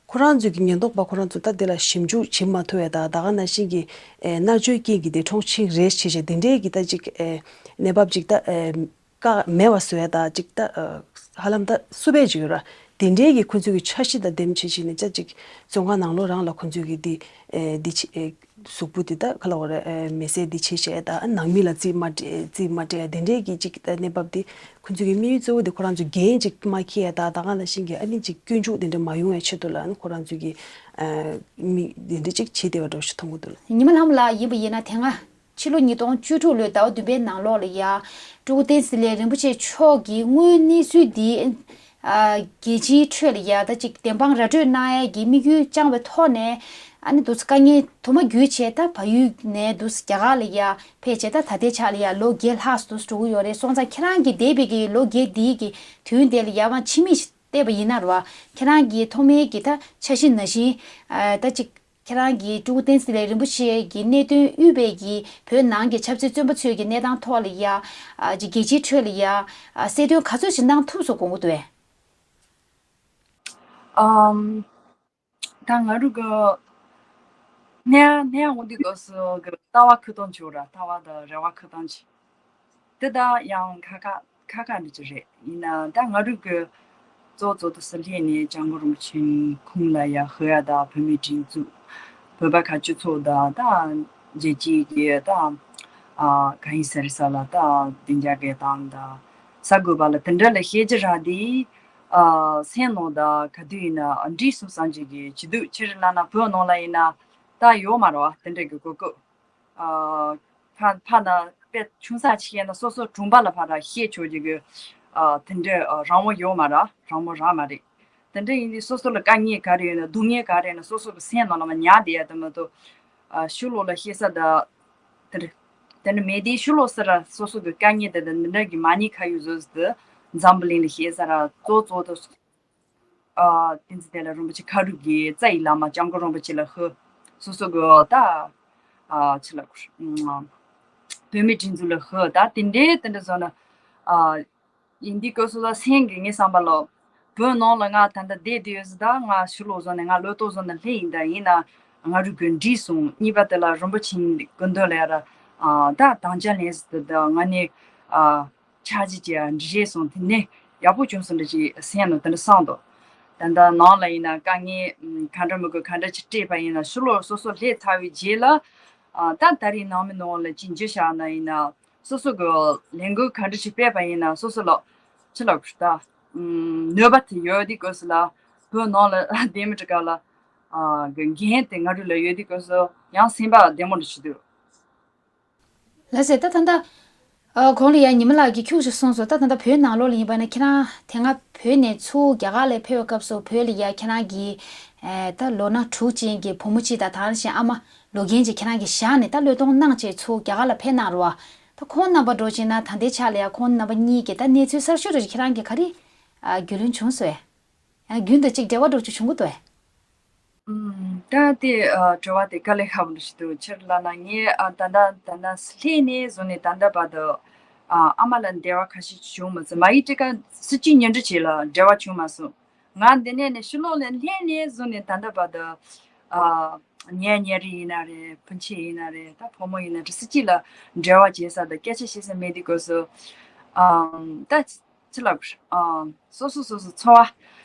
ཁོ་རང་ཚོས་ཀྱི་ཉེན་རྟོག་པ་ཁོ་རང་ཚོ་ད་འདི་ལ་ཞིབ་འཇུག་བྱེད་མ་ཐུབ་པའི་ད་ད་ག་ནང་བཞིན་གྱི་ཨེ། མནར་གཅོད་རྐྱེན་གྱིས་འདས་གྲོངས་ཕྱིན་རེད་ཞེས་བྱས་འདི་འདྲའི་གི་ད་ཅིག་ཨེ། གནས་བབ་ཅིག་ད་ཨེ། བཀག་མེད་པ་བཟོ་ཡ་ད་ཅིག་ད་ཨ། ཧ་ལམ་ད་སུ་བས་ཅིག་ཡོད་ར། དེ་འདྲའི་གི་ཁོ་ཚོས་ཀྱི་འཆར་གཞི་དང་ལྡེམ་བྱེད་བྱས་ནས་ཅ་ཅིག་བཙོན་ཁང་ནང་ལོགས་རང་ལ་ཁོ་ཚོས་ཀྱི་འདི་ཨེ། འདི་ཆེ་ཨེ། གཟུགས་པོ་འདི་ད་ག་ལབ་དགོས་རེད། ཨེ། མེ་བསྲེགས་འདི་བྱེད་བྱས་ད་ཨ། ནང་མི་ལ་རྩིས་མ་སྤྲད་རྩིས་མ་སྤྲད་ཡ་དེ་འདྲའི་གི་ཅིག་ད་གནས་བབ་འདི་ཁོ་ཚོས་ཀྱི་དམིགས་ཡུལ་གཙོ་བོ་འདི་ཁོ་རང་ཚོ་འགན་ཅིག་མ་འཁྱེར་ཡ་ད་ད་ག་ནང་བཞིན་གྱི་ཨ་ནི་ཅིག་སྐྱོན་འཇུག་དེ་འདྲ་མ་ཡོང་བའི་ཆེད་དུ་ལ་ཨ་ནི་ཁོ་རང་ཚོས་ཀྱི་ཨ། མི་དེ་འདྲ་ཅིག་བྱེད་བསྡད་པ་འདྲ་ཞིག་མཐོང་གི་འདུག་ལ། ཉི་མ་ལྷ་མོ་ལགས་ཡིན་པ་ཡིན་ན་དེ་སྔ་ཕྱི་ལོ་ཉིས་སྟོང་བཅུ་དྲུག་ལོའི་ཟླ་བ་བདུན་པའི་ནང་ལོགས་ལ་ཡ། སྤྲུལ་སྐུ་བསྟན་འཛིན་བདེ་ལེགས་རིན་པོ་ཆེ་མཆོག་གི་དངོས་གནས་ཚུལ་འདི། ཨ། རྒྱལ་སྤྱིའི་ཁྲོད་ལ་ཡ་ད་ཅིག་བདེན་དཔང་ར་སྤྲོད་གནང་ཡས་ཀྱི་དམིགས་ཡུལ་བཅངས་པའི་ཐོག་ནས། ཨ་ནི་འདུག་སེ་དཀའ་ངལ་དུ་མ་བརྒྱུད་བྱས་ད་བལ་ཡུལ་ནས་འདུག་སེ་རྒྱ་གར་ལ་ཡ་ཕེབས་བྱས། ད་ད་ལྟའི་ཆ་ལ་ཡ་ལོ་བརྒྱད་ལྷག་འདུག་སེ་འགྲོ་གི་ཡོད་རེད། སོང་ཙང་ཁྱེད་རང་གིས་འདས་པའི་གི་ལོ་བརྒྱད་འདིའི་གི་དུས་འདི་ལ་ཡ་མ་ཕྱི་མིག་བལྟས་པ་ཡིན་ན་ར་བ། ཁྱེད་རང་གི་ཐོག་མའི་གི་ད་འཆར་གཞི་ནང་བཞིན་ཨ། ད་ཅིག་ཁྱེད་རང་གིས་སྤྲུལ་སྐུ་བསྟན་འཛིན་བདེ་ལེགས་རིན་པོ་ཆེ་གི་གནད་དོན་དབུས་པའི་གི་བོད་ནང་གི་ཆབ་སྲིད་བཙོན་པ་ཚོའི་གི་གནས་སྟངས་ཐོག་ལ་ཡ། ཨ་ཅིག་རྒྱལ་སྤྱིའི་ཁྲོད་ལ་ཡ། ཨ་གསལ་སྟོན་ག་ཚོད་ཞིག་གནང་ཐུབ་སོང་དགོངས་ཀྱི་འདུག་གས། ཨམ། ད་ང་རང་གི་ནས་ནས་འོང་དུས་སྐབས་སུ་གི་ལྟ་བ་ཁུ་སྟོང་བྱུང་ར། ལྟ་བ་དང་རེ་བ་ཁུ་སྟོང་བྱུང་། དེ་ད་ཡང་ཁ་ཁ་ཁ་ཁ་འདྲ་ཅིག་རེད། ཡིན་ན་ད་ང་རང་གི་གཙོ་གཙོ་དུ་སུ་ལྷན་ནས་སྐྱབས་མགོན་རིན་པོ་ཆེ་ཁོང་ལ་ཡ་ཧུ་ཡ་ད་བོད་མིའི་སྒྲིག་འཛུགས། བོད་པ་ཁ་སྤྱི་ཚོགས་ད་ད་རྒྱལ་སྤྱིའི་གི་ད་ཨ་ག་ཡིན་ཟེར་ས་ལ་ད་བདེ་འཇགས་གི་དང་ད་གསར་འགོད་པ་ལ་དེ་འདྲ་ལ་བཤད་རྒྱུ་ར་དེ་ཨ་སེམས་ནང་ད་ག་དུས་ཡིན་ན་འདྲིས་སོང་བསམ་གྱི་གི་བྱེད་དུས་ཕྱིར་ལ་ན་བོད་ནང་ལ་ཡིན་ན་ད་ཡོད་མ་རེད་བ། དེ་འདྲ་གི་གོ་སྐབས། ཨ་ཕ་ཕ་ན་དཔེ་ཆུང་ས་ཆེ་ཡིན་ན་སོ་སོ་གྲོང་པ་ལ་ཕ་ར་བཤད་ཆོག་རྒྱུ་གི་ཨ་དེ་འདྲའི་ཨ་རང་དབང་ཡོད་མ་རེད། རང་དབང་རག་མ་རེད། དེ་འདྲ་ཡིན་དུས་སོ་སོ་ལ་དཀའ་ངལ་ག་རེ་ཡོད་ན་སྡུག་བསྔལ་ག་རེ་ཡོད་ན་སོ་སོ་གི་སེམས་ནང་ལ་མ་ཉར་བསྡད་ཡ་དེ་མ་གཏོགས་ཨ་ཕྱི་ལོགས་ལ་བཤད་ས་ད་དེ་འདྲ་དེ་འདྲ་མེད་དེ། ཕྱི་ལོགས་སུ་ར་སོ་སོ་གི་དཀའ་ངལ་དེ་དང་འདི་འདྲ་གི་མ་ཉེས་ཁ་གཡོག་བཟོས་ཟེར་དུས་འཛམ་བུ་གླིང་ལ་བཤད་ས་ར་གཙོ་གཙོ་དུ། ཨ་བསྟན་འཛིན་བདེ་ལེགས་རིན་པོ་ཆེ་ཁ་རུ་གི་རྩ་ཡི་བླ་མ་སྐྱབས་མགོན་རིན་པོ་ཆེ་ལ་ཧུ། སོ་སོ་གི་ད་ཨ་ཆི་ལ་བོད་མིའི་སྒྲིག་འཛུགས་ལ་ཧུ། ད་དེ་འདྲའི་དེ་འདྲ་བཟོ་ན་ཨ་ཡིན་དུས་སྐབས་སུ་ལ་སེམས་ཀྱི་ངའི་བསམ་པ་ལ་བོད་ནང་ལ་ང་ད་ལྟ་བསྡད་དུས་ད་ང་ཕྱི་ལོགས་བཟོ་ནས་ང་ལོ་ཏོག་བཟོ་ནས་སླེབས་ཡིན། ད་ཡིན་ན་ང་རུ་གི་འདྲིས་སོང་། གཉིས་པ་དེ་ལ་རིན་པོ་ཆེ་གི་མདུན་ལ་ཡ་ར་ཨ་ད་དམ་བཅའ་ལེན་ཟེར་དུས་ད་ང་ནི་ཨ། འཆར་གཞི་ཅིག་འགྲིག་རེད་སོང་། དེ་ནས་ཡག་པོ་བྱུང་སོང་འདྲ་ཅིག་སེམས་ནང་དེ་འདྲ་བསམ་འདུག་ད་ལྟ་ནང་ལ་ཡིན་ན་དཀའ་ངལ་ག་འདྲ་མི་དགོས་ག་འདྲ་ཅིག་སྤྲད་པ་ཡིན་ན་ཕྱི་ལོགས་སོ་སོ་སླེབས་ཚར་བའི་རྗེས་ལ་ཨ་ད་ད་རེས་ནང་མི་ནང་ལ་ཅིག་འཇུ་བཞག་ན་ཡིན་ན་སོ་སོ་གི་ལས་འགུལ་ག་འདྲ་ཞིག་སྤེལ་པ་ཡིན་ན་སོ་སོ་ལ་ཕྱི་ལ་ད་ནུས་པ་དེ་ཡོད་དུས་སྐབས་སུ་ལ་བོད་ནང་ལ་བསྡད་མི་འདྲ་ག་ལ་གི་འགན་དེ་ང་རུ་ལ་ཡོད་དུས་སྐབས་སུ་ཡང་སེམས་པ་བདེ་མོ་འདྲ་ཞིག་འདུག་ལགས་སོ། ད་ད་ལྟ་ ཨ། གོང་ལ་ཡ་ཉི་མ་ལགས་ཀྱིས་ཁྱུག་ཅིག་གསུངས་སོང་། ད་ད་ལྟ་བོད་ནང་ལོགས་ལ་ཡིན་པ་ན་ཁྱེད་རང་དེ་སྔ་བོད་ནས་ཚུར་རྒྱ་གར་ལ་ཕེབས་པའི་སྐབས་སུ་བོད་ལ་ཡ་ཁྱེད་རང་གི་ཨེ་ད་ལོ་ན་དྲུག་ཅན་གྱི་བུ་མོ་གཅིག་དང་། ད་ག་ནང་བཞིན་ཨ་མ་ལོ་རྒན་གཅིག་ཁྱེད་རང་གིས་བཞག་ནས་ད་བློས་གཏོང་གནང་བྱས་ཚུར་རྒྱ་གར་ལ་ཕེབས་གནང་རོགས། ད་ཁོང་རྣམ་པ་འགྲོ་བྱས་ན་ད་ལྟའི་ཆ་ལ་ཡ་ཁོང་རྣམ་པ་གཉིས་ཀྱི་ད་གནས་ཚུལ་གསར་ཤོས་འདྲ་ཅིག་ཁྱེད་རང་གིས་ག་རེ་ཨ་རྒྱུས་ལོན་བྱུང་སོང་ཨེ། ཡང་རྒྱུན་དུ་ཅིག་འབྲེལ་བ་འདྲ་ཅིག་བྱུང་གི་འདུག་ཨེ། ཨུམ། ད་དེ་ཨ་འབྲེལ་བ་དེ་དཀའ་ལས་ཁག་པོ་འདྲ་ཞིག་འདུག་ཕྱིར་ལབ་ན་ངས་ཨ་ད་ལྟ་ད་ལྟ་སླེབས་ནས་བཟུང་ནས་ད་ལྟ་བར་དུ་ཨ་ཨ་མ་ལ་འབྲེལ་བ་ཁ་ཤས་བྱུང་མ་སོང་། མ་གཞི་དེ་ག་སྲིད་སྤྱི་ཉིན་གྲངས་ཅིག་ལ་འབྲེལ་བ་བྱུང་མ་སོང་། ང་འདི་ནས་ནས་ཕྱི་ལོགས་ལ་སླེབས་ནས་བཟུང་ནས་ད་ལྟ་བར་དུ་ཨ་ཉེ་ཉེ་རིང་ཡིན་ན་རེད། སྤུན་མཆེད་ཡིན་ན་རེད། ད་བུ་མོ་ཡིན་ན་རེད། སྲིད་སྤྱི་ལ་འབྲེལ་བ་བྱེད་ས་དང་སྐད་ཆ་བཤད་ས་མེད་དུས་སྐབས་སུ་ཨ་ད་ཅི་ལབ་དགོས། ཨ། སོ་སོ་སོ་སོ་འཚོ་བ།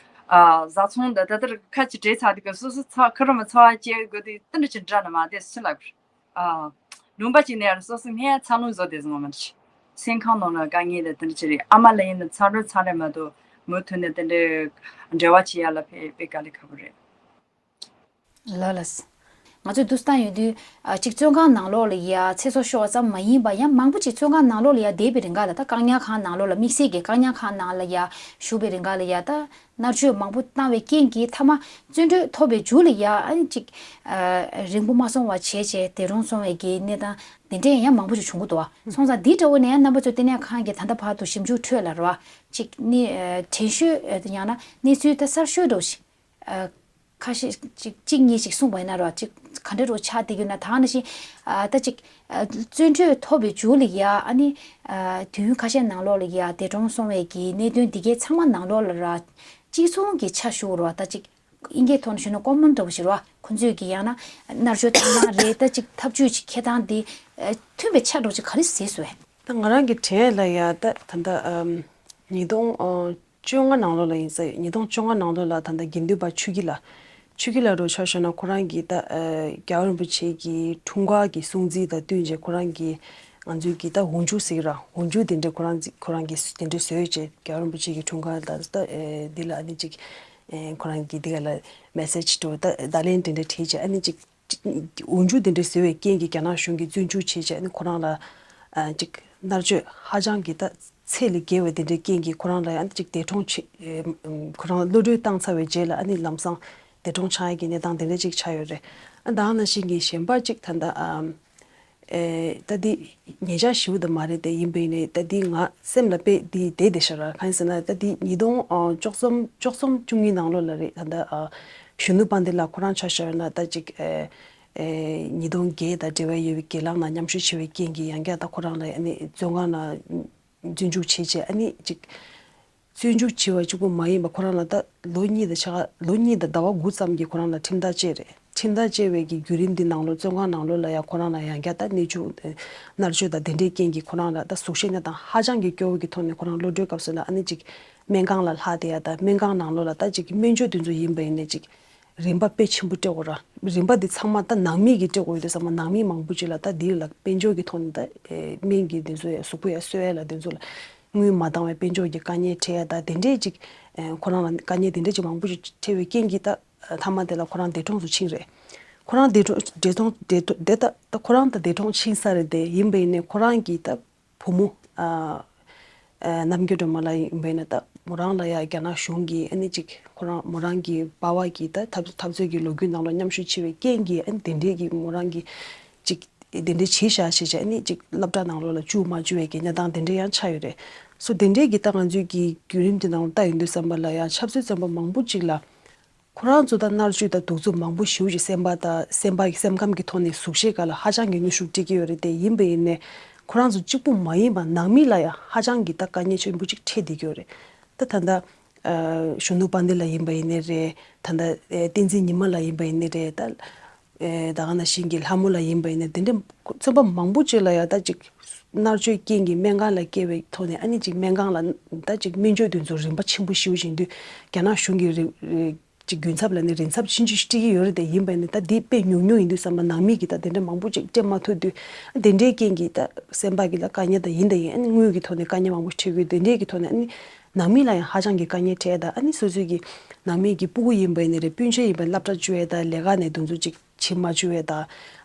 ཨ། བཟའ་ཚང་དང་ད་ལྟར་ཁ་ཅིག་བྲལ་ཚར་དུས་སྐབས་སོ་སོ་འཚོ་བ་ཁོ་རང་མ་འཚོ་བ་སྐྱེལ་དགོས་དུས་དེ་འདྲ་ཅིག་འདྲ་ན་མ་བསྡད་སུ་ལབ་དགོས། ཨ། ལུང་པ་ཅིག་ནས་ཡར་སོ་སོ་སྔས་འཚར་ལོངས་བཟོ་བསྡད་སོང་ང་མ་ནི། སེམས་ཁམས་ནང་ལ་དཀའ་ངལ་དང་དེ་འདྲ་ཅིག་རེད། ཨ་མ་ལ་ཡིན་ན་འཚར་ལོངས་འཚར་ལོངས་མ་གཏོགས་མུ་མཐུད་ནས་དེ་འདྲའི་འབྲེལ་བ་བྱེད་ཡ་ལ་དཔེ་དཔེ་དཀའ་ལས་ཁག་པོ་རེད། ལགས་ལགས། ང་ཚོས་འདུག་སེ་བཏང་ཡོང་དུས་ཨ་ཅིག་བཙོན་ཁང་ནང་ལོགས་ལ་ཡ་ཚེ་སྲོག་ཤོར་བ་ཙམ་མ་ཡིན་པ་ཡང་མང་པོ་ཅིག་བཙོན་ཁང་ནང་ལོགས་ལ་ཡ་བསྡད་པའི་རིང་ག་ལ། ད་བཀག་ཉར་ཁང་ནང་ལོགས་ལ་དམིགས་བསལ་གྱི་བཀག་ཉར་ཁང་ནང་ལ་ཡ་བཞུགས་པའི་རིང་ག་ལ་ཡ་ད་མནར་གཅོད་མང་པོ་བཏང་བའི་རྐྱེན་གྱིས་མཐའ་མ་བཙོན་གྲོལ་ཐོབ་པའི་མཇུག་ལ་ཡ་ཨ་ནི་ཅིག་ཨ་རིང་པོ་མ་སོང་བ་བྱས་བྱས་འདས་གྲོངས་སོང་བའི་གི་གནས་སྟངས་དེ་འདྲས་ཡང་མང་པོ་ཅིག་བྱུང་གི་འདུག་བ། སོང་ཙང་འདི་འདྲ་བོ་ནས་ཡང་རྣམ་པ་ཚོའི་ལྟེ་གནས་ཁང་གིས་ད་ལྟ་བར་དུ་ཞིབ་འཇུག་ཁྲོད་ལ་རེད་བ། ཅིག་ནི་ཨ་དྲན་ཤོས་ཨ་ཡང་ན་གནས་ཚུལ་ད་གསར་ཤོས་འདྲ་བོ་ཞིག་ཨ། ཁ་ཤས་ཅིག་གཅིག་གཉིས་ཅིག་གསུངས་པ་ཡིན་ན་རོ། ཅིག་ག་འདྲ་རུ་ཆགས་བསྡད་ཀྱི་ཡོད་ན། ད་ནང་བཞིན་ཨ་ད་ཅིག་ཨ་བཙོན་གྲོལ་ཐོབ་པའི་མཇུག་ལ་ཡ་ཨ་ནི་ཨ་དུས་ཡུན་ཁ་ཤས་ནང་ལོགས་ལ་ཡ་འདས་གྲོངས་སོང་བའི་གི་གནད་དོན་འདི་གའི་ཚང་མ་ནང་ལོགས་ལ་ར་གཅིག་མཚུངས་ཀྱི་ཆ་ཞུགས་རོ། ད་ཅིག་དབྱིན་སྐད་ཐོག་ནས་ཞུས་ན་ཀོ་མོན་འདྲ་བོ་ཞིག་རོ། ཁོང་ཚོས་ཀྱི་ཡང་ན་མནར་གཅོད་བཏང་སྟངས་རེད། ད་ཅིག་ཐབས་ཇུས་ཅིག་འཁྱེར་སྟངས་འདི་ཨ་མཐུན་པའི་ཆ་འདྲ་བོ་ཅིག་ག་རེ་གཟིགས་སོང་བས། ད་ང་རང་གི་དྲན་ལ་ཡ་ད་ད་ལྟ་ཨམ་ཉིས་སྟོང་ཨ་བཅོ་ལྔ་ནང་ལོགས་ལ་ཡིན་ས་ཡོད། ཉིས་སྟོང་བཅོ་ལྔ་ནང་ལོགས་ལ་ད་ལྟ་དགེ་འདུན་པ་ཆོས་སྐྱིད་ལགས། ཆོས་སྐྱིད་ལགས་རུ་ཆ་བཞག་ན་ཁོ་རང་གིས་ད་ཨ་རྒྱལ་བ་རིན་པོ་ཆེ་གི་འཁྲུངས་སྐར་གྱི་སྲུང་བརྩི་དང་བསྟུན་བྱས་ཁོ་རང་གིས་ང་ཚོའི་གི་ད་འོག་འཇུག་ཟེར་གི་ར། འོག་འཇུག་དེ་འདྲ་ཁོ་རང་ཚི་ཁོ་རང་གིས་དེ་འདྲ་བཟོས་བྱས་རྒྱལ་བ་རིན་པོ་ཆེ་གི་འཁྲུངས་སྐར་ད་ད་ཨེ་འདི་ལ་ཨ་ནི་ཅིག་ཨེ་ཁོ་རང་གིས་འདི་ག་ལ་མེ་སེ་ཇི་འགྲོ་ད་བརྡ་ལན་དེ་འདྲ་བྲིས་བྱས་ཨ་ནི་ཅིག་འོག་འཇུག་དེ་འདྲ་བཟོས་པའི་རྐྱེན་གྱིས་རྒྱ་ནག་གཞུང་གིས་བཙོན་འཇུག་བྱས་བྱས་ཨ་ནི་ཁོ་རང་ལ་ཨ་ཅིག་མནར་གཅོད་ཧ་ཅང་གི་ད་ཚད་ལས་བརྒལ་བའི་དེ་འདྲའི་རྐྱེན་གྱིས་ཁོ་རང་ལ་ཨ་ནི་ཅིག་འདས་གྲོངས་བྱེད་ཨེ་ཁོ་རང་གློད་གྲོལ་བཏང་ཚར་བའི་རྗེས་ལ་ཨ་ནི་ལམ་སང་འདས་གྲོངས་ཆགས་ཡ་གི་གནས་སྟངས་དེ་འདྲ་ཅིག་ཆགས་ཡོད་རེད། ཨ་ད་ག་ནང་བཞིན་གྱི་གཞན་པ་ཅིག་ད་ལྟ་ཨ། ཨེ་ད་འདི་ཉེ་ཆར་ཞིག་ད་མ་རེད་དེ། ཡིན་པ་ཡིན་ནའི་ད་འདི་ང་སེམས་ལ་དཔེ་འདི་བསྡད་བསྡད་ཤག་ར། གང་ཡིན་ཟེར་ན་ད་འདི་ཉིས་སྟོང་ཨ་བཅུ་གསུམ། བཅུ་གསུམ་བཅུ་གཉིས་ནང་ལོགས་ལ་རེད། ད་ད་ཨ་གཞོན་ནུ་དཔལ་ལྡན་ལགས་ཁོ་རང་ཆ་བཞག་ན་ད་ཅིག་ཨེ་ཨེ་ཉིས་སྟོང་བརྒྱད་དང་འབྲེལ་བ་ཡོད་པའི་སྒེར་ལངས་ནང་མཉམ་ཞུགས་བྱས་པའི་རྐྱེན་གྱིས་ཡང་བསྐྱར་ད་ཁོ་རང་ལ་ཨ་ནི་བཙོན་ཁང་ནང་བཙོན་འཇུག་བྱས་བྱས་ཨ་ནི་ཅིག་བཙོན་འཇུག་བྱས་པ་གཅིག་པུ་མ་ཡིན་པ་ཁོ་རང་ལ་ད་ལོ་གཉིས་དང་ཕྱེད་ཀ་ལོ་གཉིས་དང་ཟླ་བ་དགུ་ཙམ་གྱི་ཁོ་རང་ལ་ཁྲིམས་ཐག་བཅད་རེད། ཁྲིམས་ཐག་བཅད་པའི་གི་བརྒྱུད་རིམ་འདི་ནང་ལོགས་བཙོན་ཁང་ནང་ལོགས་ལ་ཡང་ཁོ་རང་ལ་ཡང་བསྐྱར་ད་གནས་ཆུང་མནར་གཅོད་དང་དེ་འདྲའི་རྐྱེན་གྱིས་ཁོ་རང་ལ་ད་གཟུགས་གཞི་གནས་སྟངས་ཧ་ཅང་གི་སྐྱོ་བོ་གི་ཐོག་ནས་ཁོ་རང་གློད་གྲོལ་སྐབས་སུ་ལ་ཨ་ནི་ཅིག་སྨན་ཁང་ལ་ལྷག་བསྡད་ཡ་ད་སྨན་ཁང་ནང་ལོགས་ལ་ད་ཅིག་སྨན་བཅོས་དེ་ཚོ་ཡིན་པ་ཡིན་ནའི་ཅིག་རིན་པ་དཔེ་ཆེན་པོ་སྤྲད་དགོས་ར། རིན་པ་འདི་ཚང་མ་ད་ནང་མི་གིས་སྤྲད་དགོས་ཡོད་དུས་ཙམ་པ་ནང་མི་མང་པོ་ཅིག་ལ་ད་འདི་ལ་དཔལ་འབྱོར་གྱི་ཐོག་ནས་ད་ཨེ་སྨན་གྱི་འདི་ཚོ་ཡ་གཟུགས་པོ་ཡ་གསོ་ཡ་ལ་འདི་ཚོ་ལ་དངུལ་མ་འདང་བའི་དཔལ་འབྱོར་གྱི་དཀའ་ངལ་འཕྲད་ཡ་ད་དེ་འདྲས་ཅིག་ཨེ་ཁོ་རང་ལ་དཀའ་ངལ་དེ་འདྲས་ཅིག་མང་པོ་ཅིག་འཕྲད་པའི་རྐྱེན་གྱིས་ད་མཐའ་མ་དེ་ལ་ཁོ་རང་འདས་གྲོངས་སུ་ཕྱིན་རེད། ཁོ་རང་འདས་གྲོངས་འདས་གྲོངས་འདས་ད་ད་ཁོ་རང་ད་འདས་གྲོངས་ཕྱིན་ས་རེད་དེ། ཡིན་པ་ཡིན་ནའི་ཁོ་རང་གིས་ད་བུ་མོ་ཨ་ཨ་རྣམ་རྒྱལ་སྒྲོལ་མ་ལགས་ཡིན་པ་ཡིན་ན་ད་མོ་རང་ལ་ཡ་རྒྱ་ནག་གཞུང་གིས་ཨ་ནི་ཅིག་ཁོ་རང་མོ་རང་གི་པ་ཕ་གིས་ད་འཐབ་འཐབ་རྩོད་ཀྱི་ལོ་རྒྱུས་ནང་ལ་མཉམ་ཞུགས་བྱས་པའི་རྐྱེན་གྱིས་ཨ་ནི་དེ་འདྲས་ཀྱི་མོ་རང་གིས་ཅིག་དེ་འདྲས་བྱས་བཞག་བྱས་བྱས་ཨ་ནི་ཅིག་སློབ་གྲྭ་ནང་ལོགས་ལ་བཅུག་མ་བཅུག་པའི་གི་གནས་སྟངས་དེ་འདྲས་ཡང་ཆགས་ཡོད་རེད། སོ་དེ་འདྲས་ཀྱི་ད་ང་ཚོའི་གི་བརྒྱུད་རིམ་དེ་ནང་ལ་ལྟ་ཡོང་དུས་ཙམ་པ་ལ་ཡ་ཆབ་སྲིད་བཙོན་པ་མང་པོ་ཅིག་ལ། ཁོ་རང་ཚོ་ད་མནར་གཅོད་དང་གདུག་རྩུབ་མང་པོ་ཞེ་པོ་ཅིག་སེམས་པ་དང་སེམས་པ་སེམས་ཁམས་ཀྱི་ཐོག་ནས་གཟུགས་གཞི་སྒང་ལ་ཧ་ཅང་གི་གནོན་ཤུགས་སྤྲད་ཀྱི་ཡོད་རེད་དེ། ཡིན་པ་ཡིན་ནའི་ཁོ་རང་ཚོ་གཅིག་པུ་མ་ཡིན་པ་ནང་མི་ལ་ཡང་ཧ་ཅང་གི་ད་དཀའ་ངལ་ཆེན་པོ་ཅིག་འཕྲད་བསྡད་ཀྱི་ཡོད་རེད། ད་ད་ལྟ་ཨ་གཞོན་ནུ་དཔལ་ལྡན་ལགས་ཡིན་པ་ཡིན་ནའི་རེད། ད་ལྟ་ཨེ་བསྟན་འཛིན་ཉི་མ་ལགས་ཡིན་པ་ཡིན་ནའི་རེད། ད་ཨེ་ད་ག་ནང་བཞིན་གྱི་ལྷ་མོ་ལགས་ཡིན་པ་ཡིན་ནའི་དེ་འདྲ་བཙོན་པ་མང་པོ་ཅིག་ལ་ཡང་ད་ཅིག་མནར་གཅོད་རྐྱེན་གྱིས་སྨན་ཁང་ལ་བསྐྱལ་བའི་ཐོག་ནས་ཨ་ནི་ཅིག་སྨན་ཁང་ལ་ད་ཅིག་སྨན་བཅོས་དེ་ཚོ་རིན་པ་ཆེན་པོ་ཞེ་པོ་ཅིག་ཡིན་དུས་རྒྱ་ནག་གཞུང་གིས་རི་རི་ཅིག་རྒྱུན་ཚབ་ལ་ནི་རིན་ཚབ་ཆུང་ཆུང་ཞིག་སྤྲད་ཀྱི་ཡོད་རེད་དེ། ཡིན་པ་ནི་ད་འདི་དཔེ་ཉུང་ཉུང་ཡིན་དུས་ཙམ་པ་ནང་མི་གིས་ད་དེ་འདྲ་མང་པོ་ཅིག་སྤྲད་མ་ཐུབ་དུས། དེ་འདྲའི་རྐྱེན་གྱིས་ད་སེམས་པ་གི་ལ་དཀའ་ངལ་ད་ཡིན་ད་ཡིན། ཨ་ནི་དངུལ་གྱི་ཐོག་ནས་དཀའ་ངལ་མང་པོ་འཕྲད་ཀྱི་ཡོད། དེ་འདྲའི་གི་ཐོག་ནས་ཨ་ནི་ནང་མི་ལ་ཡང་ཧ་ཅང་གི་དཀའ་ངལ་འཕྲད། ད་ཨ་ནི་སོ་སོའི་གི་ནང་མི་གི་སྤུ་གུ་ཡིན་པ་ཡིན་ནི་རེད། སྤུན་མཆེད་ཡིན་པ་སློབ་གྲྭ་བཅུག་ཡས་ད་ལས་ཀ་ནས་དུང་ཚོ་ཅིག་བྱེད་མ་བཅུག་ཡས་ད།